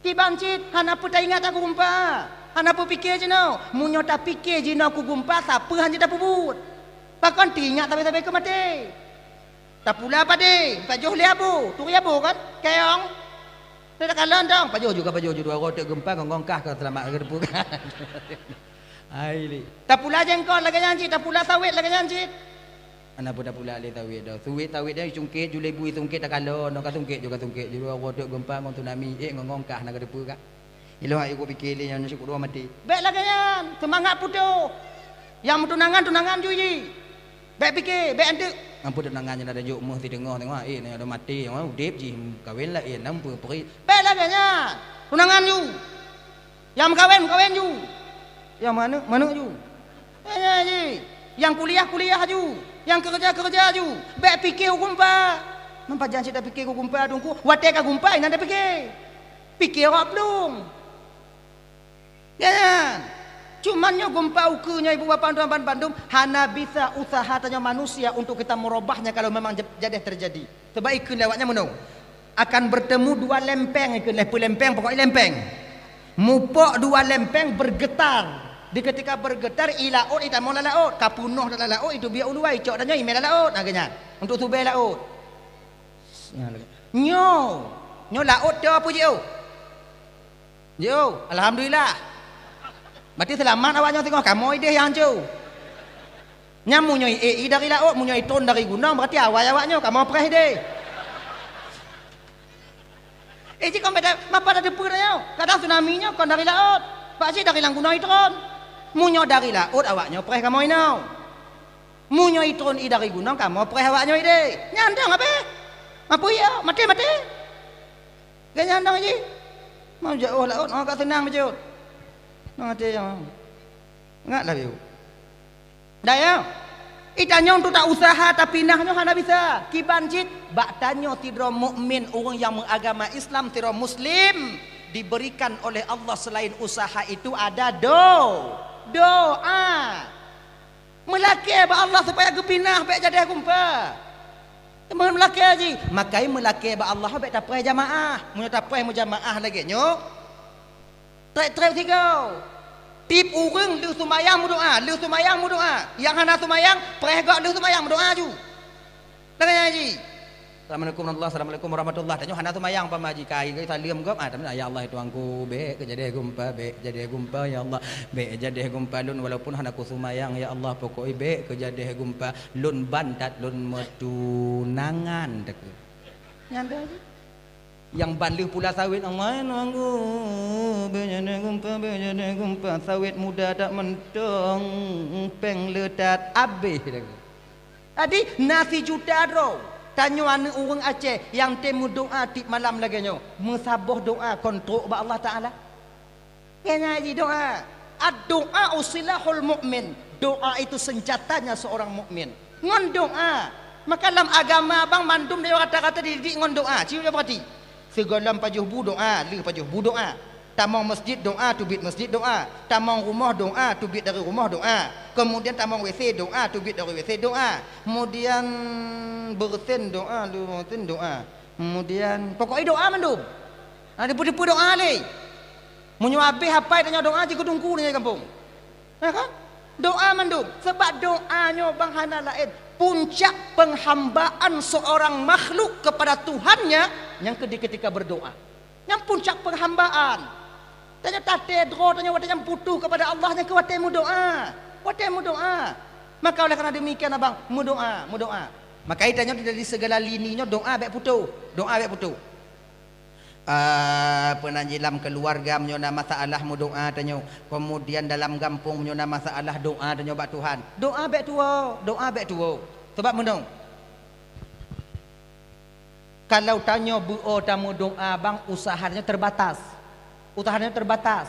Kiban cit hana peutaingat aku geumpa, hana peupike jinoe. Meunyoe tapike jinoe ku geumpa, sapeue han jeuet tapeubuet? Pakon teuingat sabe-sabe keu maté? Tapula padé, pajoh lé abo, turi abo kan? Keong. Teuka lon dong, pajoh juga, pajoh juga. Dua uroe teuk geumpa, ngon-ngon kah ka seulamat, ka teupeue kan? Hai li. Tapula jengkol lagée nyan cit, tapula sawét lagée nyan cit. Hana peue tapula lé sawét doh. Sawét-sawét nyan sungkét ju lé bui sungkét takalon, nong ka sungkét ju ka sungkét ju dua uroe teuk geumpa ngon tsunami, ék ngon-ngon kah na ka teupeue kah. Ilong ayue kupike lé nyan syukur dua maté. Bék lagée nyan, seumangat putôh. Nyang meutunangan, tunangan ju jih. Bék pike, bék anteuk. Ampôn tunangan nyan ada jok meuh siteungoh-teungoh, ék na ada maté, nyang udeb jih kawen laén, nam peue peri. Bék lagée nyan. Tunangan ju. Nyang meukawen, meukawen ju. Nyang manök, manök ju. Eh, ji. Nyang kuliah, kuliah ju. Nyang keureuja, keureuja ju. Bék pike u geumpa. Meunyo pajan cit tapike u geumpa, Teungku. Watée ka geumpa, inan tapike. Pike rot plueng. Ya kan? Cuman nyoe geumpa ukeue nyoe, ibu bapa tuan bandum, hana bisa usaha tanyoe manusia untuk kita merubahnya kalau memang jadeh terjadi. Sebab ikheun lé awaknyan meunoe, akan bertemu dua lempeng, ikheun lé peue lempeng, pokok i lempeng. Mupok dua lempeng bergetar. Di ketika bergetar, i laôt itamong lam laôt, ka peunoh lam laôt, iteubiet u luwa, icok tanyoe imé lam laôt, na geuh nyan. Untuk subée laôt. Nyoe, nyoe laôt teuh peue jiôh? Jiôh, alhamdulillah. Berarti seulamat awaknyoe singoh, kamoe ideh nyang hanco. Nyan meunyoe i, i dari laôt, meunyoe itron dari gunong, berarti awai awaknyoe kamoe preh ideh. Eh, jikon beda, mapa tateupeue nyoe? Kadang tsunami nyoe kon dari laôt, pakcit dari lam gunong itron. Meunyoe dari laôt, awaknyoe preh kamoe inoe. Meunyoe itron i dari gunong, kamoe preh awaknyoe ideh. Nyan dong abéh. Mapeue iya? Maté-maté. Geuh nyan dong jih. Mau jak oh laôt, oh ka seunang bacut. Nang até nyang. Ingat laju. Daya. Itanyong tu tak usaha, tapi nah nyoe hana bisa. Kiban cit, bak tanyoe sidroe mukmin, ureuëng nyang meuagama Islam, sidroe muslim, diberikan oleh Allah selain usaha itu ada do-, doa. Meulakée bak Allah supaya geupinah bék jadeh geumpa. Teuma meulakée jih, makai meulakée bak Allah bék tapreh jamaah. Meunyoe tapreh meujamaah lagée nyoe, treb-treb sigoe. Tieb ureuëng lheueh seumayang meudoá, lheueh seumayang meudoá. Nyang hana seumayang, preh gob lheueh seumayang meudoá ju. Lagée nyan jih. Assalamualaikum warahmatullahi, assalamualaikum warahmatullahi. Tanyoe hana seumayang umpama jih, ka saleuem gob, ah, ya Allah, ya Tuhanku, bék keujadeh geumpa, bék keujadeh geumpa, ya Allah. Bék keujadeh geumpa lôn, walaupun hana kuseumayang, ya Allah, pokok bék keujadeh geumpa lôn ban that lôn meutunangan, takheun. Nyan dah jih. Nyang ban lheueh pula sawét, Allah nunggu, beujeuet gumpa, beujeuet gumpa, sawét muda that mantong, péng le that abéh lagée. Jadi, na sijuta droe tanyoe aneuëk ureuëng Aceh nyang tem meudoá tiep malam lagée nyoe, meusaboh doá kon trok bak Allah Taala. Kena jidoá. Ad-doá usilahul mukmin. Doa itu senjatanya seorang mukmin. Ngon doa. Maka lam agama bang mandum dia rata-rata dididik ngon doa. Cium dia perhati. Sigohlom pajoh bu doa, lheueh pajoh bu doa. Tamong masjid doa, teubiet masjid doa. Tamong rumoh doa, teubiet dari rumoh doa. Kemudian tamong W C doa, teubiet dari W C doa. Kemudian bersin doa, lheueh bersin doa. Kemudian pokoknya doa mandum. Nah, dipu-dipu doa lé. Meunyoe habéh hapai tanyoe doa, jikeu teungku nyoe gampông. Ya kan? Doa mandum. Sebab doa nyoe bang hana laén. Puncak penghambaan seorang makhluk kepada Tuhannya nyang keu di ketika berdoa. Nyang puncak penghambaan. Tanyoe taté droe tanyoe watée nyang butuh kepada Allah nyang keu watée meudoa. Watée meudoa. Maka oleh karena demikian abang, meudoa, meudoa. Maka tanyoe dari segala lini nyoe doa bék putôh. Doa bék putôh. Ah, peunan jih lam keuluwarga meunyoe na masalah meudoa tanyoe. Kemudian dalam gampông meunyoe na masalah doa tanyoe bak Tuhan. Doa bék tuwoe, doa bék tuwoe. Sebab meunoe. Kalau tanyoe beu-o tameudoa bang, usaha tanyoe terbatas. Usaha tanyoe terbatas.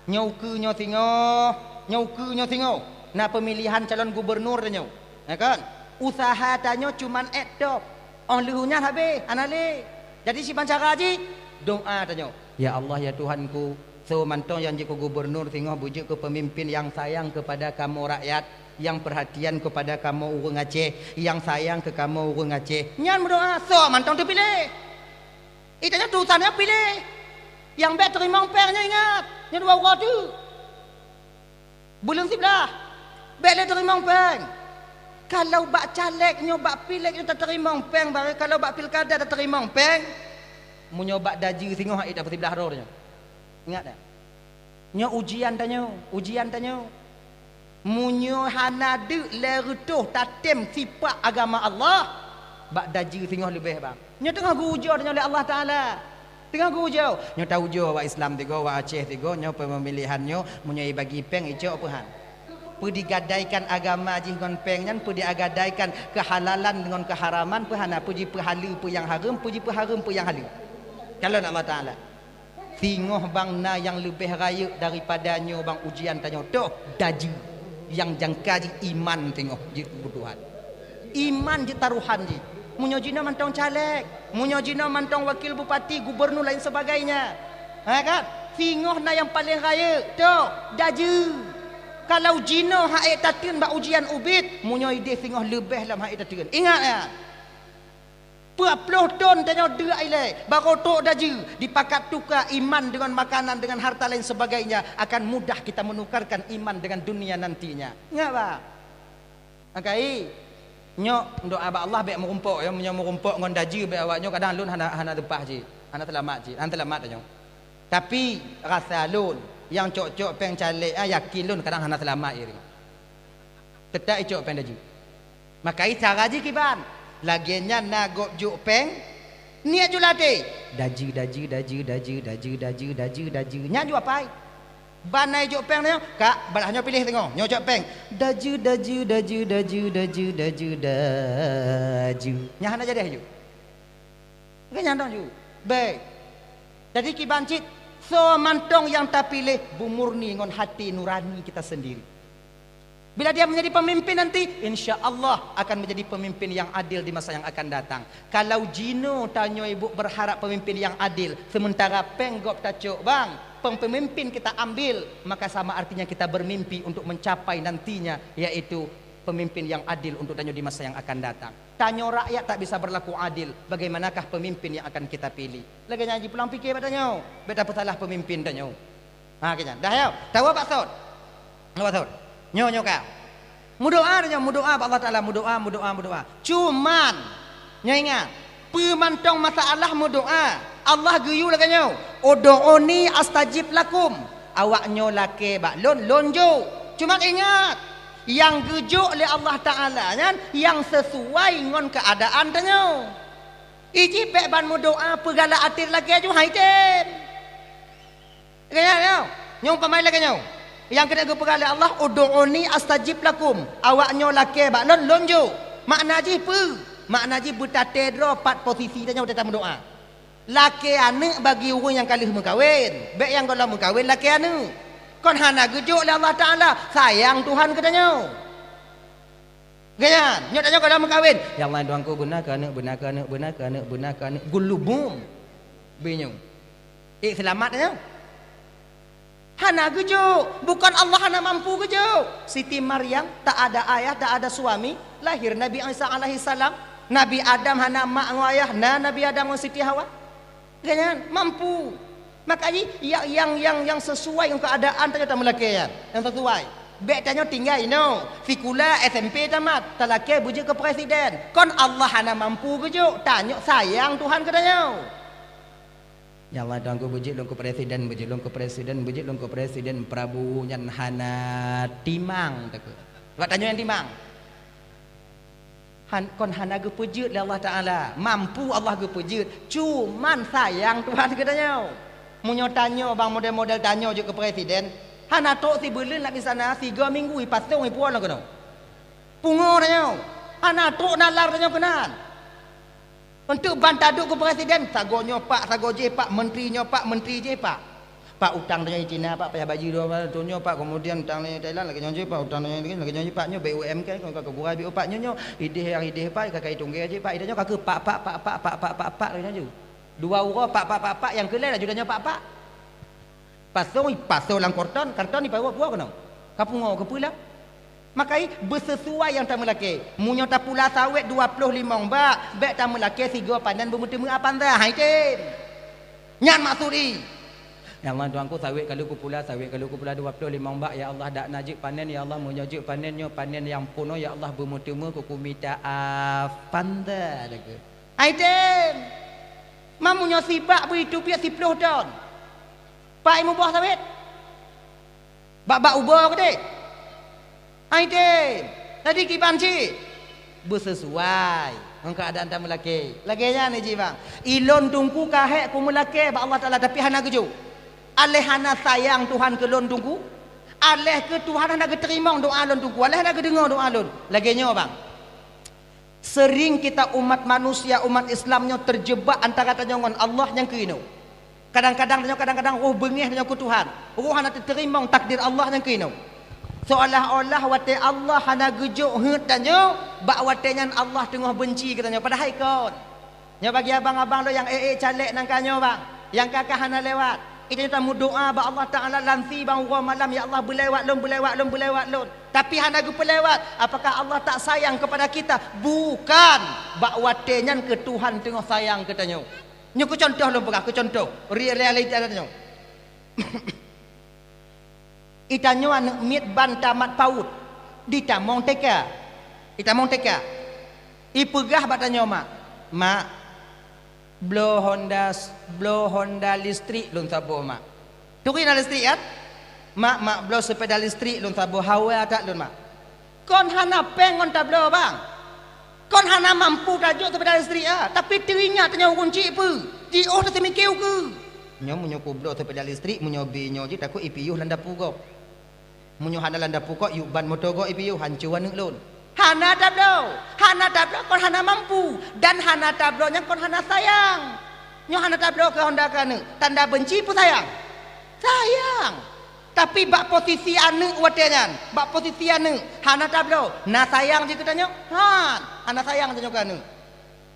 Nyoe ukeue nyoe singoh, nyoe ukeue nyoe singoh. Na pemilihan calon gubernur tanyoe. Ya kan? Usaha tanyoe cuman ék top. Óh lheueh nyan habéh, hana lé. Jadi siban cara jih, doa tanyoe. Ya Allah, ya Tuhanku, soe mantong nyang jeuet keu gubernur singoh beujeuet keu pemimpin nyang sayang kepada kamoe rakyat, nyang perhatian kepada kamoe ureuëng Aceh, nyang sayang keu kamoe ureuëng Aceh. Nyan meudoa, soe mantong teupiléh. Itanyoe tusan nyang piléh. Nyang bék teurimong péng nyoe ingat, nyoe dua uroe teuk. Buleuen siblaih, bék lé teurimong péng. Kalau bak caleg nyoe, bak pilék nyoe tateurimong péng, barô kalau bak pilkada tateurimong péng, meunyoe bak dajeu singoh hana tapeusiplaih droe nyoe. Ingat dak? Nyoe ujian tanyoe, ujian tanyoe. Meunyoe hana deuk lé reutôh tatem sipak agama Allah, bak dajeu singoh leubeh bang. Nyoe teungoh geuujoe tanyoe lé Allah Taala. Teungoh geuujoe. Nyoe taujoe awak Islam tigoe, awak Aceh tigoe, nyoe peumilihan nyoe, meunyoe ibagi péng, icok peuhan. Peu digadaikan agama jih ngon péng nyan, peu digadaikan keuhalalan ngon keuharaman, peu hana, peu jipeuhaleue peu nyang hareuem, peu jipeuhareuem peu nyang haleue. Kalon Allah Taala. Singoh bang na nyang leubeh rayeuk daripada nyoe bang ujian tanyoe toh, dajeu nyang jangka jih iman singoh jeuet keu Tuhan. Iman jeuet tarohan jih. Meunyoe jinoe mantong caleg, meunyoe jinoe mantong wakil bupati, gubernur lain sebagainya. Ha kan? Singoh na nyang paleng rayeuk, toh, dajeu. Kalau jinoe hana ék tateun bak ujian ubit, meunyoe ideh singoh leubeh lom hana ék tateun. Ingat ya. Peuet ploh thon tanyoe deuk ilée, barô trok dajeu, dipakat tuka iman dengan makanan, dengan harta lain sebagainya, akan mudah kita menukarkan iman dengan dunia nantinya. Ingat bah. Angkai, nyoe doa bak Allah bék meurumpok, ya, meunyoe meurumpok ngon dajeu bék awak nyoe kadang lôn hana, hana leupah jih, hana seulamat jih, hana seulamat tanyoe. Tapi rasa lôn, nyang cok-cok péng caleg, ah, yakin lôn kadang hana seulamat jih. Teutap icok péng dajeu. Makai cara jih kiban. Lagée nyan na gob jok péng, niet jok lam até. Dajeu, dajeu, dajeu. Nyan jok apai. Ban na ijok péng nyoe, kak, beulah nyoe piléh teungoh, nyoe cok péng. Dajeu, dajeu, dajeu. Nyan hana jadi aju. Kan nyan dong ju. Bék. Jadi kiban cit, soe mantong nyang tapiléh beumurni ngon hati nurani kita sendiri. Bila dia menjadi pemimpin nanti, insya Allah akan menjadi pemimpin yang adil di masa yang akan datang. Kalau jinoe tanyoe ibu berharap pemimpin yang adil, sementara péng gob tacok bang, péng pemimpin kita ambil, maka sama artinya kita bermimpi untuk mencapai nantinya, yaitu pemimpin yang adil untuk tanyoe di masa yang akan datang. Tanyoe rakyat tak bisa berlaku adil, bagaimanakah pemimpin yang akan kita pilih? Lagée nyan jipulang pike bak tanyoe, bék tapeusalah pemimpin tanyoe. Ha, keu nyan. Dah ya, tawa bak sot. Tawa sot. Nyoe, nyoe ka. Meudoa tanyoe, meudoa bak Allah Taala, meudoa, meudoa, meudoa. Cuman, nyoe ingat, peue mantong masalah meudoa, Allah geuyue lagée nyoe, "Ud'uni astajib lakum." Awak nyoe lakée bak lôn, lôn jok. Cuman ingat, nyang geujok lé Allah Taala nyan nyang sesuai ngon keuadaan tanyoe. Ijih bék ban meudoá peugalak até lakée ju hai tem. Lagée nyan, nyoe. Nyoe umpama lagée nyoe. Nyang keuneuk geupeugah lé Allah, "Ud'uni astajib lakum." Awaknyoe lakée bak Lôn, Lôn jok. Makna jih peue? Makna jih beutaté droe pat posisi tanyoe watée tameudoá. Lakée aneuëk bagi ureuëng nyang ka lheueh meukawen. Bék nyang gohlom meukawen lakée aneuëk. Kon hana geujok lé Allah Taala, sayang Tuhan keu tanyoe. Lagée nyan, nyoe tanyoe gohlom meukawen. Ya Allah, Tuhanku, beuna keu aneuëk, beuna keu aneuëk, beuna keu aneuëk, beuna keu aneuëk. Geulubum. Bingung. Eh, seulamat nyoe. Hana geujok, bukan Allah hana mampu geujok. Siti Maryam tak ada ayah, tak ada suami, lahir Nabi Isa alaihissalam. Nabi Adam hana mak ngon ayah, na Nabi Adam ngon Siti Hawa. Lagée nyan, mampu. Makajih, ya-, nyang, nyang, nyang sesuai ngon keuadaan tanyoe tameulakée nyan. Nyang sesuai. Bék tanyoe tinggai inoe. Sikula S M P tamat, talakée beujeuet keu presiden. Kon Allah hana mampu geujok, tanyoe sayang Tuhan keu tanyoe. Ya Allah, Tuhanku, beujeuet lôn keu presiden, beujeuet lôn keu presiden, beujeuet lôn keu presiden, Prabowo nyan hana timang, takheun. Bak tanyoe nyang timang. Han-, kon hana geupeujeuet lé Allah Taala. Mampu Allah geupeujeuet, cuman sayang Tuhan keu tanyoe. Meunyoe tanyoe bang model-model tanyoe jeuet keu presiden, hana trok sibeuleuen lam istana, sigoe minggu ipasong ipuwoe lam keunoe. Pungo tanyoe, hana trok nalar tanyoe keunan. Untuk ban taduek keu presiden, sagoe nyoe pak, sagoe jéh pak, menteri nyoe pak, menteri jéh pak. Pak, utang tanyoe di Cina pak, payah baju dua, tanyoe pak, kemudian utang tanyoe Thailand, lagée nyoe jéh pak, utang tanyoe lagée nyoe jéh pak, nyoe B U M K, kon ka keugurai B U M K pak, nyoe, nyoe, idéh nyang idéh pak, ka kai tunggée jéh pak, idéh nyoe ka keu pak, pak, lagée nyoe jéh. Dua uroe pak, pak, pak, pak, nyang keu lhée laju tanyoe pak, pak. Pasong, pasong lam karton, karton ipawoe puwoe keunoe. Ka pungo keupeue lah. Makajih beusesuai nyang tameulakée. Meunyoe tapula sawét dua ploh limong bak, bék tameulakée sigoe panen beumeuteumé Avanza, hai tem. Nyan maksud jih. Ya Allah, Tuhanku, sawét ka lheueh kupula, sawét ka lheueh kupula dua ploh limong bak, ya Allah, dak na jeuet panen, ya Allah, meunyoe jeuet panen nyoe, panen nyang peunoh, ya Allah, beumeuteumé keu kumita Avanza, takheun. Hai tem. Meunyoe sibak beuiteubiet siploh ton. Pak imuboh sawét. Bak-bak uboe keudeh. Hai tem. Jadi kiban cit. Beusesuai ngon keuadaan tameulakée. Lagée nyan jih bang. Ilôn teungku ka hék kumeulakée bak Allah Taala, tapi hana geujok. Aléh hana sayang Tuhan keu lôn teungku. Aléh keu Tuhan hana geuteurimong doá lôn teungku. Aléh hana geudeungoe doá lôn. Lagée nyoe bang. Sering kita umat manusia, umat Islam nyoe terjebak antara tanyoe ngon Allah nyang keuinoe. Kadang-kadang tanyoe, kadang-kadang roh beungéh tanyoe keu Tuhan. Roh hana teuteurimong takdir Allah nyang keuinoe. Seolah-olah watée Allah hana geujok heuet tanyoe, bak watée nyan Allah teungoh beunci keu tanyoe. Padahai kon. Nyoe bagi abang-abang lôn nyang ék-ék calék nangka nyoe bang, nyang ka-ka hana lewat. Ita nyoe tameudoá bak Allah Taala lam si bang uroe malam, "Ya Allah, beulewat lôn, beulewat lôn, beulewat lôn." Tapi hana geupeulewat. Apakah Allah tak sayang kepada kita? Bukan. Bak watée nyan keu Tuhan teungoh sayang keu tanyoe. Nyoe keu contoh lôn peugah, keu contoh. Realita nyoe. Itanyoe aneuëk miet ban tamat paut, ditamong T K. Ditamong T K. Ipeugah bak tanyoe mak, "Mak, bloe honda, bloe honda listrik lôn saboh, Mak." Turi na listrik kan? "Mak, mak, bloe seupeda listrik lôn saboh, hawa that lôn, Mak." Kon hana péng ngon tabloe bang. Kon hana mampu tajok seupeda listrik a, tapi teuingat tanyoe ureuëng chik peue, jiôh taseumike ukeue. Nyoe meunyoe kubloe seupeda listrik, meunyoe bi nyoe jih takot ipiôh lam dapu gob. Meunyoe hana lam dapu gob, yub ban moto gob ipiôh, hanco aneuëk lôn. Hana tabloe, hana tabloe kon hana mampu, dan hana tabloe nyan kon hana sayang. Nyoe hana tabloe keu honda keu aneuëk, tanda beunci peue sayang? Sayang. Tapi bak posisi aneuëk watée nyan, bak posisi aneuëk, hana tabloe, na sayang jih keu tanyoe? Han, hana sayang tanyoe keu aneuëk.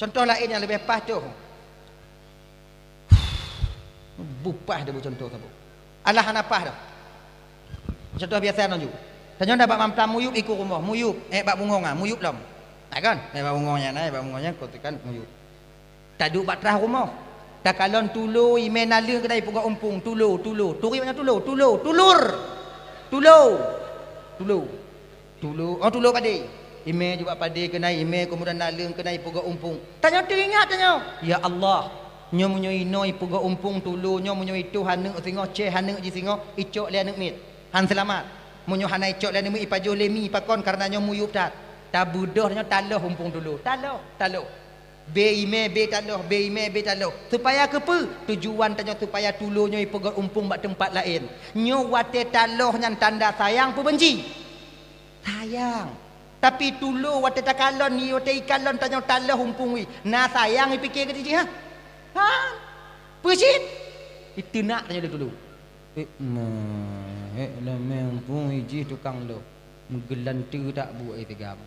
Contoh laén nyang leubeh paih toh. Bupah deh bu contoh saboh. Alah hana paih dah. Contoh biasa nyoe ju. Tanyoe dah bak mamtam muyub iku rumoh, muyub, eh bak bungong ah, muyub lom. Nah kan? Eh bak bungong nyan, eh bak bungong nyan kotekan muyub. Taduek bak trah rumoh. Takalon tulo imé naleueng keudai peugot umpung, tulo, tulo. Turi banyak tulo, tulo, tulur. Tulo. Tulo. Tulo, oh tulo padé. Imé jubak padé keunai imé, keumudian naleueng keunai peugot umpung. Tanyoe teuingat tanyoe, "Ya Allah, nyoe meunyoe inoe peugot umpung tulo, nyoe meunyoe itoh aneuëk singoh, céh aneuëk jisingoh, icok lé aneuëk miet. Han seulamat. Meunyoe hana icok lé aneuëk miet, ipajoh lé mi pakon, kareuna nyoe muyub that." Tabeudôh tanyoe taloh umpung tulo. Taloh, taloh. Bé imé, bé taloh, bé imé, bé taloh. Supaya keupeue? Tujuan tanyoe supaya tulo nyoe ipeugöt umpung bak teumpat laén. Nyoe watée taloh nyan tanda sayang peubenci? Sayang. Tapi tulo watée takalon, watée ikalon tanyoe taloh umpung wih, na sayang ipike keu jih, ha? Ha? Peue cit? Iteunak tanyoe lé tulo. Eh, meh, eh, lamé umpung ijih tukang loh. Meugeulante tak buet, eh, tigam.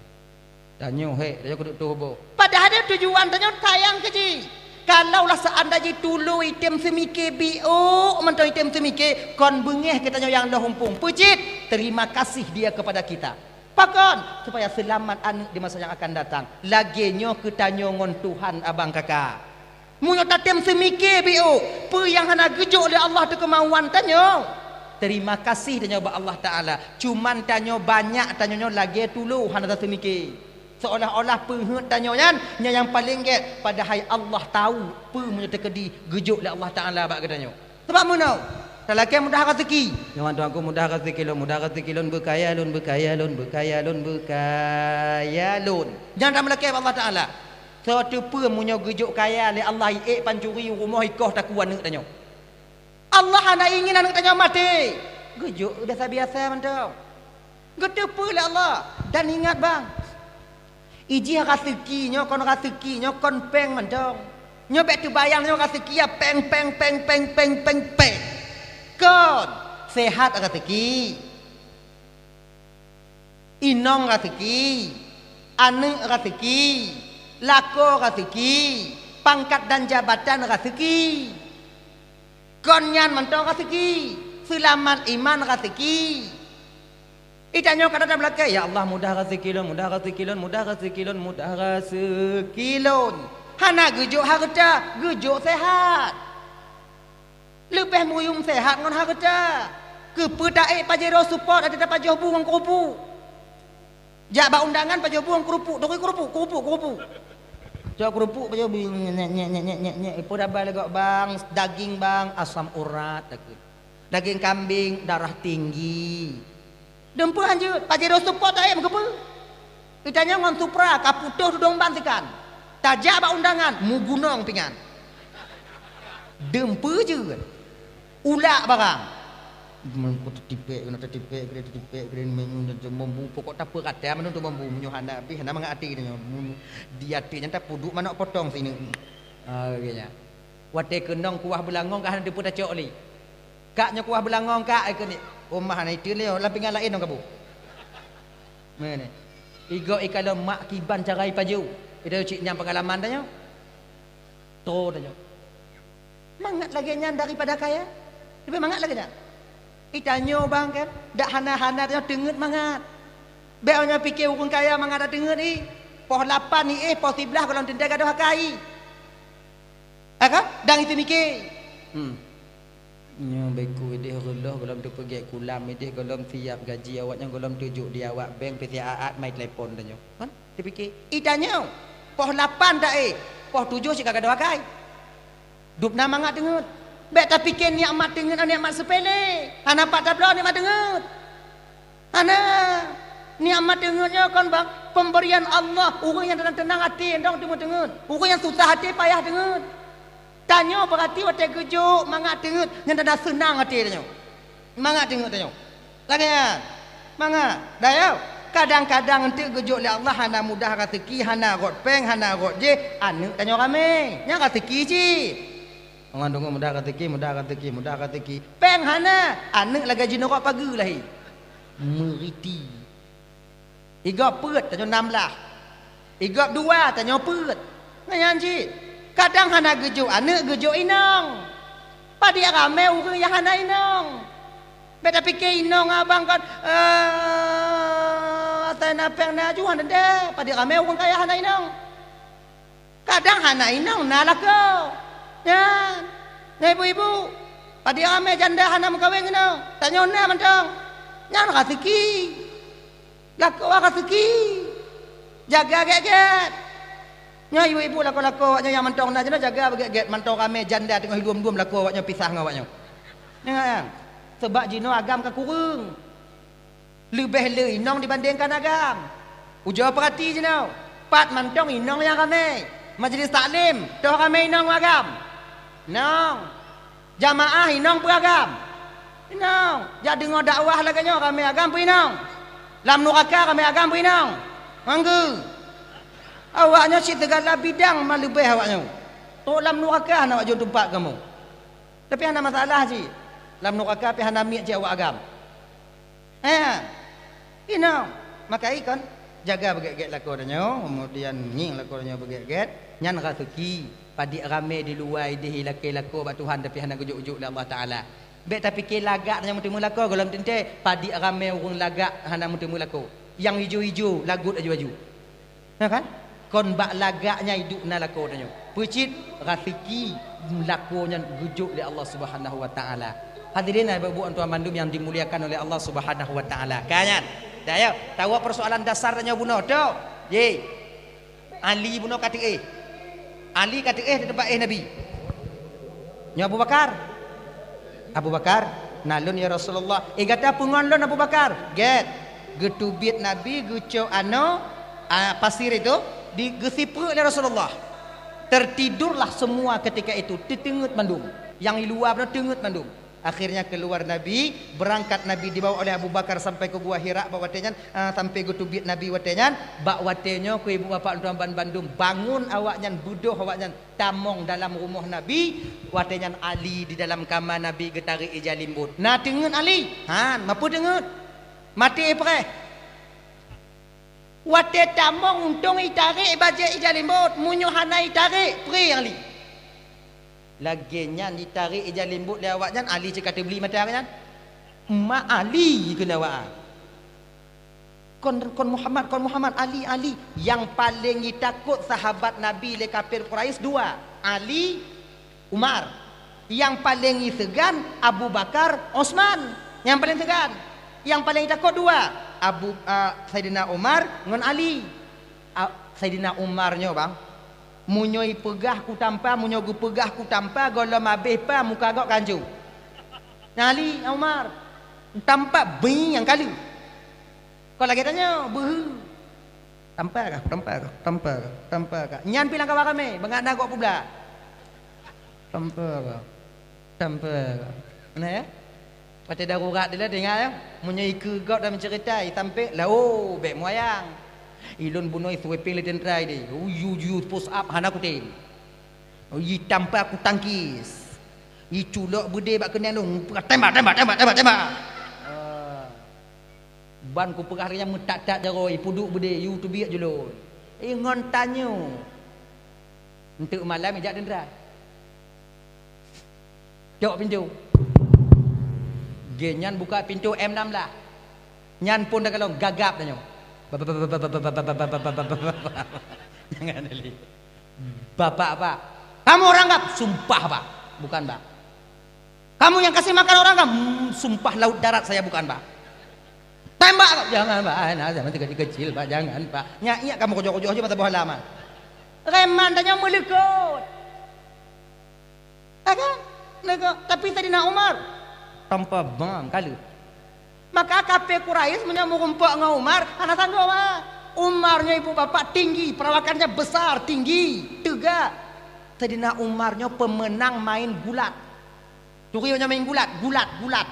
Tanyoe hék, tanyoe keuneuk tuboh. Padahai tujuan tanyoe sayang keu jih. Kalaulah seandai jih tulo item seumike, biôk mantong item seumike, kon beungéh keu tanyoe nyang loh umpung. Peue cit? Terima kasih dia kepada kita. Pakon? Supaya seulamat aneuk di masa nyang akan datang. Lagée nyoe keu tanyoe ngon Tuhan, abang kakak. Meunyoe tatem seumike biôk, peue nyang hana geujok lé Allah teukeumauan tanyoe, terima kasih tanyoe bak Allah Taala. Cuman tanyoe banyak tanyoe nyoe lagée tulo hana taseumike. Seolah-olah peungeuet tanyoe nyan, nyan nyang paleng gét, padahai Allah tahu peue meunyoe teukeudi geujok lé Allah Taala bak geutanyoe. Sabab meunoe, talakée mudah raseuki. Nyoe tuanku, mudah raseuki lôn, mudah raseuki lôn, beukaya lôn, beukaya lôn, beukaya lôn, beukaya lôn. Nyan tameulakée bak Allah Taala. Soe teupeue meunyoe geujok kaya lé Allah, iék pancuri u rumoh, ikoh takue aneuk tanyoe? Allah hana ingin aneuk tanyoe maté. Geujok biasa-biasa mantong. Geuteupeue lé Allah. Dan ingat bang, ijih raseuki nyoe kon raseuki, nyoe kon péng mantong. Nyoe bék teubayang nyoe raseuki ya péng, péng, péng. Kon, sehat raseuki. Inong raseuki, aneuk raseuki, lakoe raseuki, pangkat dan jabatan raseuki. Kon nyan mantong raseuki, seulamat iman raseuki. Itanyoe kadang-kadang meulakée, "Ya Allah, mudah raseuki lôn, mudah raseuki lôn, mudah raseuki lôn, mudah raseuki lôn." Hana geujok hareuta, geujok sehat. Leubeh muhium sehat ngon hareuta. Keupeue taék Pajero Sport até tapajoh bu ngon keurupuk? Jak bak undangan pajoh bu ngon keurupuk, turi keurupuk, keurupuk, keurupuk. Cok keurupuk pajoh bu, nyek, nyek, nyek. Ipeue daba lé gok bang, daging bang, asam urat takheun. Daging kambing, darah tinggi. Deumpeu hanjeuet, Pajero Sport taék meukeupeu. Itanyoe ngon Supra ka putôh tudong ban sikan. Tajak bak undangan, mugunong pingan. Deumpeu jeuet. Ulak barang. Meuko teutipék keunoe, teutipék keunoe, teutipék keunoe, teumombu, pokok tapeurata meunyoe teumombu, meunyoe hana pih hana mangat até nyoe. Di até nyan tapeuduek manok potong sineuk. Ah, geuh nyan. Watée keunong kuah beulangong ka hana teupeu tacok lé. Kak nyoe kuah beulangong, Kak, ai keuneuk. Oh, mah hana iteun lé, lam pingan laén ngon kabu. Meunan. Igoe ikalon mak kiban cara ipajoh. Ita cit nyang peungalaman tanyoe. Toe tanyoe. Mangat lagée nyan daripada kaya. Leubeh mangat lagée nyan. Itanyoe bang kan, dak hana-hana tanyoe teungeut mangat. Bék nyoe pike ureuëng kaya mangat dak teungeut i. Poh lapan i éh, poh siblaih gohlom teuntée gadôh akai. Aka? Dang itu mike. Hmm. Nyoe beku ideh reuloh gohlom teupeugét kulam, ideh gohlom siap gaji awak nyan gohlom teujok di awak bank, pih siat-at mai telepon tanyoe. Kan? Dipike, "Itanyoe, poh lapan dak éh, poh tujoh cit ka gadôh akai." Dubna mangat teungeut. Bék tapike nikmat teungeut nikmat seupele. Hana pat tabloe nikmat teungeut. Hana. Nikmat teungeut nyoe kon bang, pemberian Allah. Ureuëng nyang teunang-teunang até dong teungeut-teungeut. Ureuëng nyang susah até payah teungeut. Tanyoe beurati watée geujok mangat teungeut, nyang tanda seunang até tanyoe. Mangat teungeut tanyoe. Lagée nyan. Mangat. Dayau. Kadang-kadang eunteuk geujok lé Allah hana mudah raseuki, hana rot péng, hana rot jéh, aneuk tanyoe ramé. Nyan raseuki cit. Ureuëng deungoe mudah raseuki, mudah raseuki, mudah raseuki. Péng hana, aneuk lagée jineurok pageue lahé. Meuriti. Igob peuet tanyoe nam blaih. Igob dua tanyoe peuet. Ngon nyan cit. Kadang hana geujok aneuk, geujok inong. Padit ramé ureuëng nyang hana inong. Bék tapike inong abang kon, eh, asai na péng na juhan dendeh. Padit ramé ureuëng kaya hana inong. Kadang hana inong na lakoe. Nyan. Nyan ibu-ibu. Padit ramé janda hana meukawen keunoe. Tanyoe na mantong. Nyan raseuki. Lakoe raseuki. Jaga gét-gét. Nyoe ibu-ibu lakoe-lakoe awaknyoe nyang mantong na jinoe jaga beugét-gét mantong ramé janda teungoh ilum-lum lakoe awaknyoe pisah ngon awaknyoe. Nyan. Sebab jinoe agam ka kureueng. Leubeh le inong dibandingkan agam. Ujoe peurati jinoe, pat mantong inong nyang ramé. Majlis taklim, toh ramé inong agam? Inong. Jamaah inong peu agam? Inong. Jak deungoe dakwah lagée nyoe ramé agam peu inong? Lam nuraka ramé agam peu inong? Manggu. Awaknyoe cit sigala bidang maleubeh awaknyoe. Trok lam nuraka hana awak jeuet teumpat kamoe. Tapi hana masalah cit. Lam nuraka pih hana miet cit awak agam. Eh, inong. Maka ikon jaga beugét-gét lakoe tanyoe, kemudian ngieng lakoe tanyoe beugét-gét, nyan raseuki. Padit ramé di luwa idéh ilakée lakoe bak Tuhan tapi hana geujok-jok lé Allah Taala. Bék tapike lagak tanyoe meuteumé lakoe gohlom teuntée, padit ramé ureuëng lagak hana meuteumé lakoe. Nyang ijo-ijo lagot aju-aju. Na kan? Kon bak lagak nyan iduek na lakoe tanyoe. Peucit raseuki lakoe nyan geujok lé Allah Subhanahu wa Taala. Hadirin ibu-ibu tuan bandum yang dimuliakan oleh Allah Subhanahu wa Taala. Ka nyan. Dah ya, tawa persoalan dasar tanyoe bunoe tu. Ye. Ali bunoe ka teuéh. Ali ka teuéh di teumpat éh Nabi. Nyoe Abu Bakar. Abu Bakar, na lôn ya Rasulullah. Eh gata peungon lôn Abu Bakar. Gét. Geuteubiet Nabi geucok anoe, a, pasir itu di geusipreuk lé Rasulullah. Tertidurlah semua ketika itu, teuteungeut mandum. Nyang di luwa pun teungeut mandum. Akhirnya keluar Nabi, berangkat Nabi dibawa oleh Abu Bakar sampai ke Gua Hira bak watée nyan, a, sampai geuteubiet Nabi watée nyan. Bak watée nyoe keu ibu bapak tuan bandum bangun awaknyan, beudôh awaknyan. Tamong dalam rumoh Nabi, watée nyan Ali di dalam kama Nabi geutarek ija limbot. Na teungeut Ali? Han, mapeue teungeut? Maté preh. Watée tamong untông itarek bajée ija limbot, meunyoe hana itarek, preh Ali. Lagée nyan itarek ija limbot lé awaknyan, Ali cit ka teubli mata nyan. Mak Ali keuneuk awaknyan. Kon, kon Muhammad, kon Muhammad, Ali, Ali. Nyang paleng jitakot sahabat Nabi lé kafir Quraisy dua, Ali, Umar. Nyang paleng jiseugan Abu Bakar, Utsman. Nyang paleng seugan. Nyang paleng jitakot dua, Abu, a, Saidina Umar ngon Ali. A, Saidina Umar nyoe bang, meunyoe ipeugah ku tampa, meunyoe geupeugah ku tampa, gohlom abéh pa muka gob ka hanco. Nyan Ali, Umar, tampa beuh nyang ka lheueh. Kon lagée tanyoe, beuh. Tampa kah, tampa kah, tampa kah, tampa kah. Nyan pi lam kawan ramé, beungat na gob peublah. Tampa kah, tampa kah. Nah ya. Watée darurat dilée teuingat ya. Meunyoe ikeue gob dan meuceurita, itampe, la oh, bék muayang. Ilôn bunoe sweeping lé teuntra idéh. Uyu-yu push up hana kutem. Itampa kutangkis. Iculok beudé bak keuneuk lôn, tembak, tembak, tembak, tembak, tembak. Ah. Ban kupeugah lagée nyan meutat-tat jaroe, ipuduek beudé, yu teubiet julôn. Eh, ngon tanyoe. Enteuk malam ijak deundra. Cok pintoe. Geuh nyan buka pintoe M enam belas. Nyan phon takalon gagap tanyoe. Jangan Ali. Bapak, Pak. Kamu orang gap? Sumpah, Pak. Bukan, Pak. Kamu yang kasih makan orang kan? Hmm, sumpah laut darat saya bukan, Pak. Tembak, Pak. Jangan, Pak. Ah, nah, zaman kecil-kecil, Pak. Jangan, Pak. Nyak-nyak kamu kojok-kojok aja mata bola, mah. Reman tanya melekot. Ya kan? Nego. Tapi Saidina Umar tanpa bang kali. Maka kafé Quraisy meunyoe meurumpok ngon Umar, hana sanggob, ah. Umar nyoe ibu bapak tinggi, perawakannya besar, tinggi, tegak. Saidina Umar nyoe pemenang main gulat. Turi nyoe main gulat, gulat, gulat.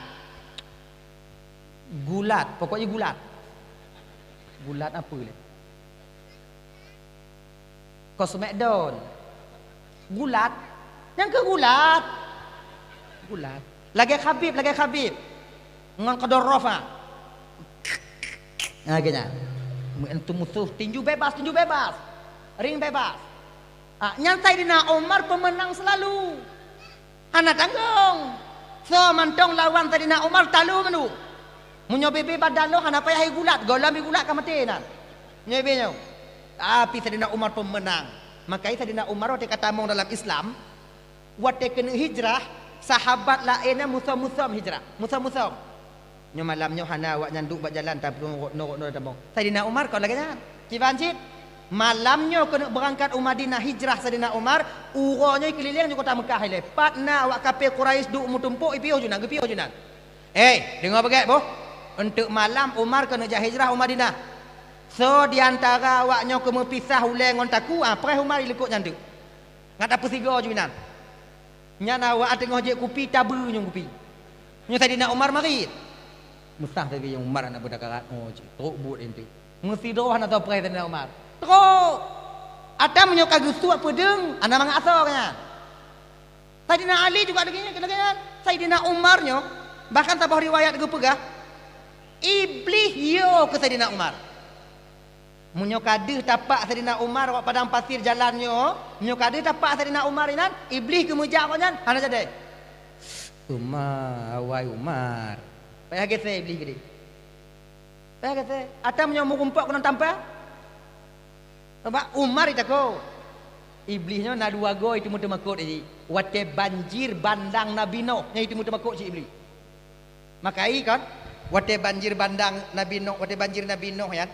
Gulat, pokoknya gulat. Gulat apa lé? Kosmedon. Gulat. Nyang keu gulat. Gulat. Lagée Khabib, lagée Khabib. Ngon Qadar Rafa. Nah, geuh nyan. Meuentu musuh tinju bebas, tinju bebas. Ring bebas. Ah, nyan Saidina Umar pemenang selalu. Hana tanggong. Soe mantong lawan Saidina Umar talu mandum. Meunyoe bebe badalo hana payah igulat, gohlom igulat ka maté nan. Nyoe be nyoe. Tapi Saidina Umar pemenang. Makai Saidina Umar watée ka tamong dalam Islam, watée keuneuk hijrah, sahabat laén nyan musom-musom hijrah. Musom-musom. Nyoe malam nyoe hana awaknyan duek bak jalan, tapi nurot-nurot tamong. Saidina Umar kon lagée nyan. Kiban cit, malam nyoe keuneuk beurangkat u Madinah hijrah Saidina Umar, uroe nyoe keulileng di kota Meukah ilée. Pat na awak kafé Quraisy duek meutumpok, ipiôh ju nan, geupiôh ju nan. Eh, deungoe beugét boh. Eunteuk malam Umar keuneuk jak hijrah u Madinah. Soe di antara awak nyoe keu meupisah ulée ngon takue, ah, preh Umar ileukot nyan teuk. Ngat tapeusigoe ju inan. Nyan awak teungoh jép kupi, tabeue nyang kupi. Nyoe Saidina Umar marit. Meusah sabe nyang Umar hana beudakarat, oh, cit, trok buet enteuk. Meusidroe hana soe preh Saidina Umar. Trok! Ata meunyoe ka geusuet peudeueng, hana mangat asoe nyan. Saidina Ali juga lagée nyan, lagée nyan. Saidina Umar nyoe, bahkan saboh riwayat geupeugah, Iblih yo keu Saidina Umar. Meunyoe ka deuh tapak Saidina Umar bak padang pasir jalan nyoe, meunyoe ka deuh tapak Saidina Umar inan, Iblih keumeujak awak nyan, hana jadi. Umar, awai Umar. Payah gesé Iblih keudeh. Payah gesé. Ata meunyoe meurumpok keunong tampa. Sabab Umar itakot. Iblih nyoe na dua goe itu meuteumakot jih. Watée banjir bandang Nabi Nuh, nyan itu meuteumakot cit Iblih. Makai kan, watée banjir bandang Nabi Nuh, watée banjir Nabi Nuh nyan,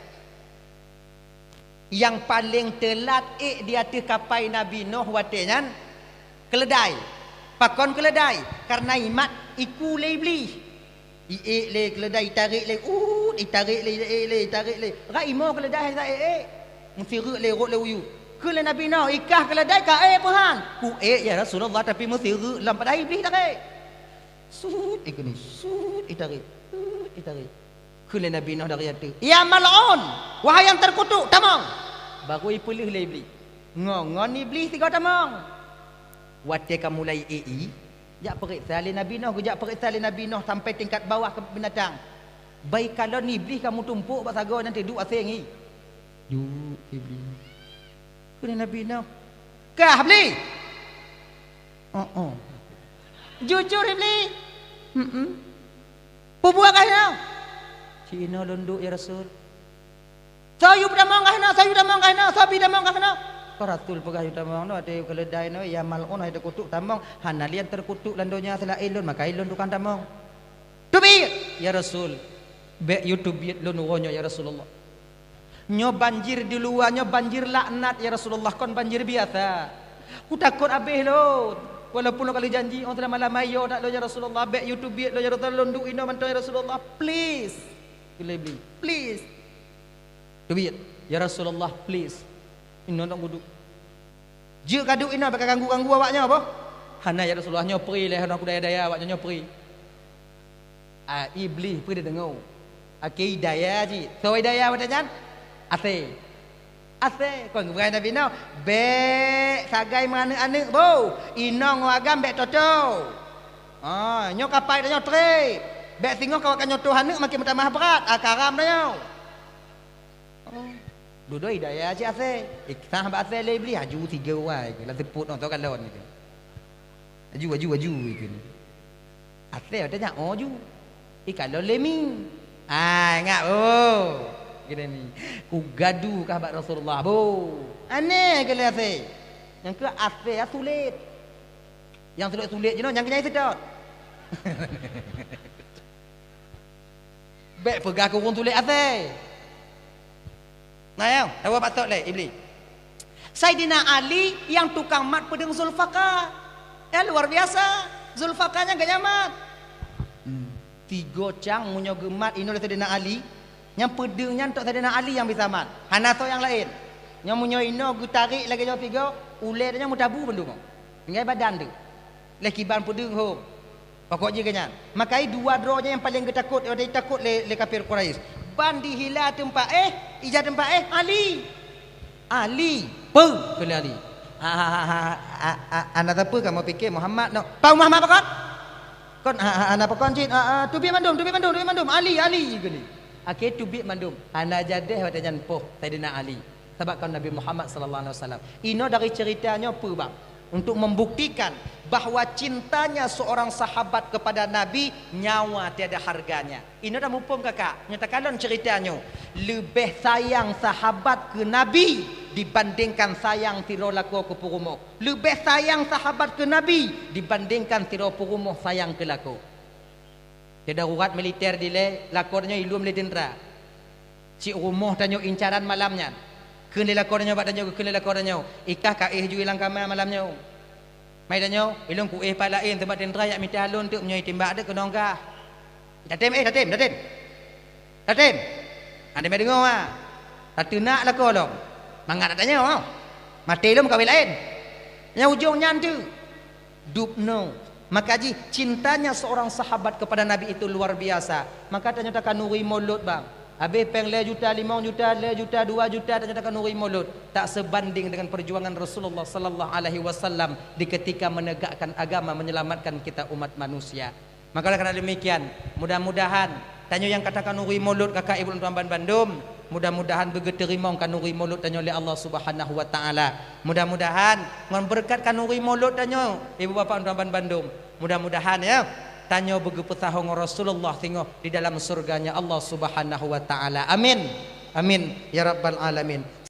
nyang paleng teulat ék di ateueh kapai Nabi Nuh watée nyan keuleudai. Pakon keuleudai? Kareuna imat iku lé Iblih. Iék lé keuleudai, itarek lé, ut, itarek lé, iék lé, itarek lé. Rak imo keuleudai hana ék-ék. Meusireuk lé, rot lé u yup. Kheun lé Nabi Nuh, ikah keuleudai ka ék peuhan. Ku ék ya Rasulullah, tapi meusireuk lom padahai Iblih tarek. Sut, ikheun ni, sut, itarek, sut, itarek. Kheun lé Nabi Nuh dari ateueh, "Ya mal'un, wahai nyang teukutuk, tamong!" Baru ipeuleueh lé Iblih. Ngo-, ngon Iblih sigoe tamong. Watée ka mulai ék i, jak peuriksa lé Nabi Nuh, geujak peuriksa lé Nabi Nuh sampai tingkat bawah keu binatang. Bai kalon Iblih ka meutumpok bak sagoe nyan teuduek aseng i. Duek Iblih. Kheun lé Nabi Nuh, "Kah, Iblih?" "Oh, oh." "Jujur, Iblih?" "Mm-mm." "Peubuet kah inoe?" "Cit inoe lôn duek, ya Rasul." "Soe yue tamong kah inoe? Soe yue tamong kah inoe? Soe bi tamong kah inoe?" "Kah Rasul peugah yue tamong nyoe, watée keuleudai nyoe, ya mal'un, hai teukutuk, tamong. Hana lé nyang teukutuk lam donya seulaén lôn, makai lôn tukang tamong." "Teubiet!" "Ya Rasul, bék yue teubiet lôn uroe nyoe, ya Rasulullah. Nyoe banjir di luwa nyoe banjir laknat, ya Rasulullah, kon banjir biasa. Kutakot abéh lôn. Walaupun lôn ka lheueh janji, oh, seulama-lama yo that lôn, ya Rasulullah, bék yue teubiet lôn, ya Rasulullah, lôn duek inoe mantong, ya Rasulullah, please." Kheun lé Iblih, "Please." "Teubiet, ya Rasulullah, please. Inoe lôn kuduek." "Jeuet kaduek inoe, bék kaganggu-ganggu awak nyoe, boh." "Hana, ya Rasulullah, nyoe pri lé, hana kudaya-daya awak nyoe, nyoe pri." Ah, Iblih peue deungoe. Akhé idaya cit. Soe idaya watée nyan? Asée. Asée, kon geupeugah Nabi Nuh, "Bék sagai meuaneuk-aneuk, boh. Inong ngon agam bék toto. Ah, nyoe kapai tanyoe treb. Bék singoh ka awak nyoe toh aneuk makin meutamah brat, ah, karam tanyoe." Oh. Dudoe idaya cit asée. Iksah bak asée lé Iblih, "Aju tiga wai," lam seupôt nyoe, soe kalon, gitu. "Aju, aju, aju," gitu. Asée watée nyan, "Oh, ju." Ikalon lé mi. "Ah, ingat, oh." Gitu ni. "Kugadu kah bak Rasulullah, boh." Aneh keu lé asée. Nyang keu asée, ah, sulet. Nyang sulet-sulet jinoe, nyang keu nyan seudot. Bék peugah keu ureuëng tuléh asée. Nah, ya, tawa batok lé Iblih. Saidina Ali nyang tukang mat peudeueng Zulfaqar. Ya, luar biasa. Zulfaqar nyan geuhnyan mat. Hmm. Tigo cang meunyoe geumat inoe lé Saidina Ali, nyang peudeueng nyan tok Saidina Ali nyang bisa mat. Hana soe nyang laén. Nyoe meunyoe inoe geutarek lagée nyoe tigo, ulée nyoe meutabu bandum. Tinggai badan tu. Lé kiban peudeueng hom. Pokok jih geuhnyan. Makai dua droe nyan nyang paleng geutakot, nyang takot lé, lé kafir Quraisy. Ban dihila teumpat éh, ija teumpat éh, Ali. Ali. Peue? Kheun lé Ali. Ha, ha, ha, ha, ha, ha, hana sapeue kamoe pike Muhammad nyoe. Peue Muhammad pakon? Kon, ha, ha, hana pakon cit. Ha, ha, teubiet mandum, teubiet mandum, teubiet mandum. Ali, Ali, kheun lé. Akhé teubiet mandum. Hana jadeh watée nyan poh Saidina Ali. Sabab kon Nabi Muhammad sallallahu alaihi wasallam. Inoe dari cerita nyoe peue bang? Untuk membuktikan bahwa cintanya seorang sahabat kepada Nabi nyawa tiada harganya. Inoe dah muphom kakak, nyoe takalon cerita nyoe. Leubeh sayang sahabat keu Nabi dibandingkan sayang sidroe lakoe keu peurumoh. Leubeh sayang sahabat keu Nabi dibandingkan sidroe peurumoh sayang keu lakoe. Di darurat militer dilée, lakoe tanyoe ilom lé teuntra. Cit rumoh tanyoe incaran malam nyan. Kheun lé lakoe tanyoe bak tanyoe, kheun lé lakoe tanyoe, "Ikah ka éh ju ilang kama malam nyoe." Mai tanyoe, "Ilôn ku éh pat laén, teuma teuntra jak mita lôn teuk, meunyoe itimbak teuk keunong kah." Tatem, éh, tatem, tatem. Tatem. Hana mé deungoe, ha. Tateunak lakoe lom. Mangat tanyoe, maté lom kawin laén. Nyang ujong nyan tu. Dubnoe. Maka jih cintanya seorang sahabat kepada Nabi itu luar biasa. Maka tanyoe takanuri mulod, bang. Habéh péng lhée juta, limong juta, lhée juta, dua juta, tanyoe takanuri mulod. Tak sebanding dengan perjuangan Rasulullah sallallahu alaihi wasallam di ketika menegakkan agama, menyelamatkan kita umat manusia. Maka oleh karena demikian, mudah-mudahan tanyoe nyang ka takanuri mulod, kakak ibu lôn tuan ban bandum, mudah-mudahan beugeuteurimong kanuri mulod tanyoe lé Allah Subhanahu wa Taala. Mudah-mudahan ngon beureukat kanuri mulod tanyoe, ibu bapak lôn tuan ban bandum, mudah-mudahan, ya, tanyoe beugeupeusaho ngon Rasulullah singoh di dalam surganya Allah Subhanahu wa Taala. Amin. Amin ya rabbal alamin.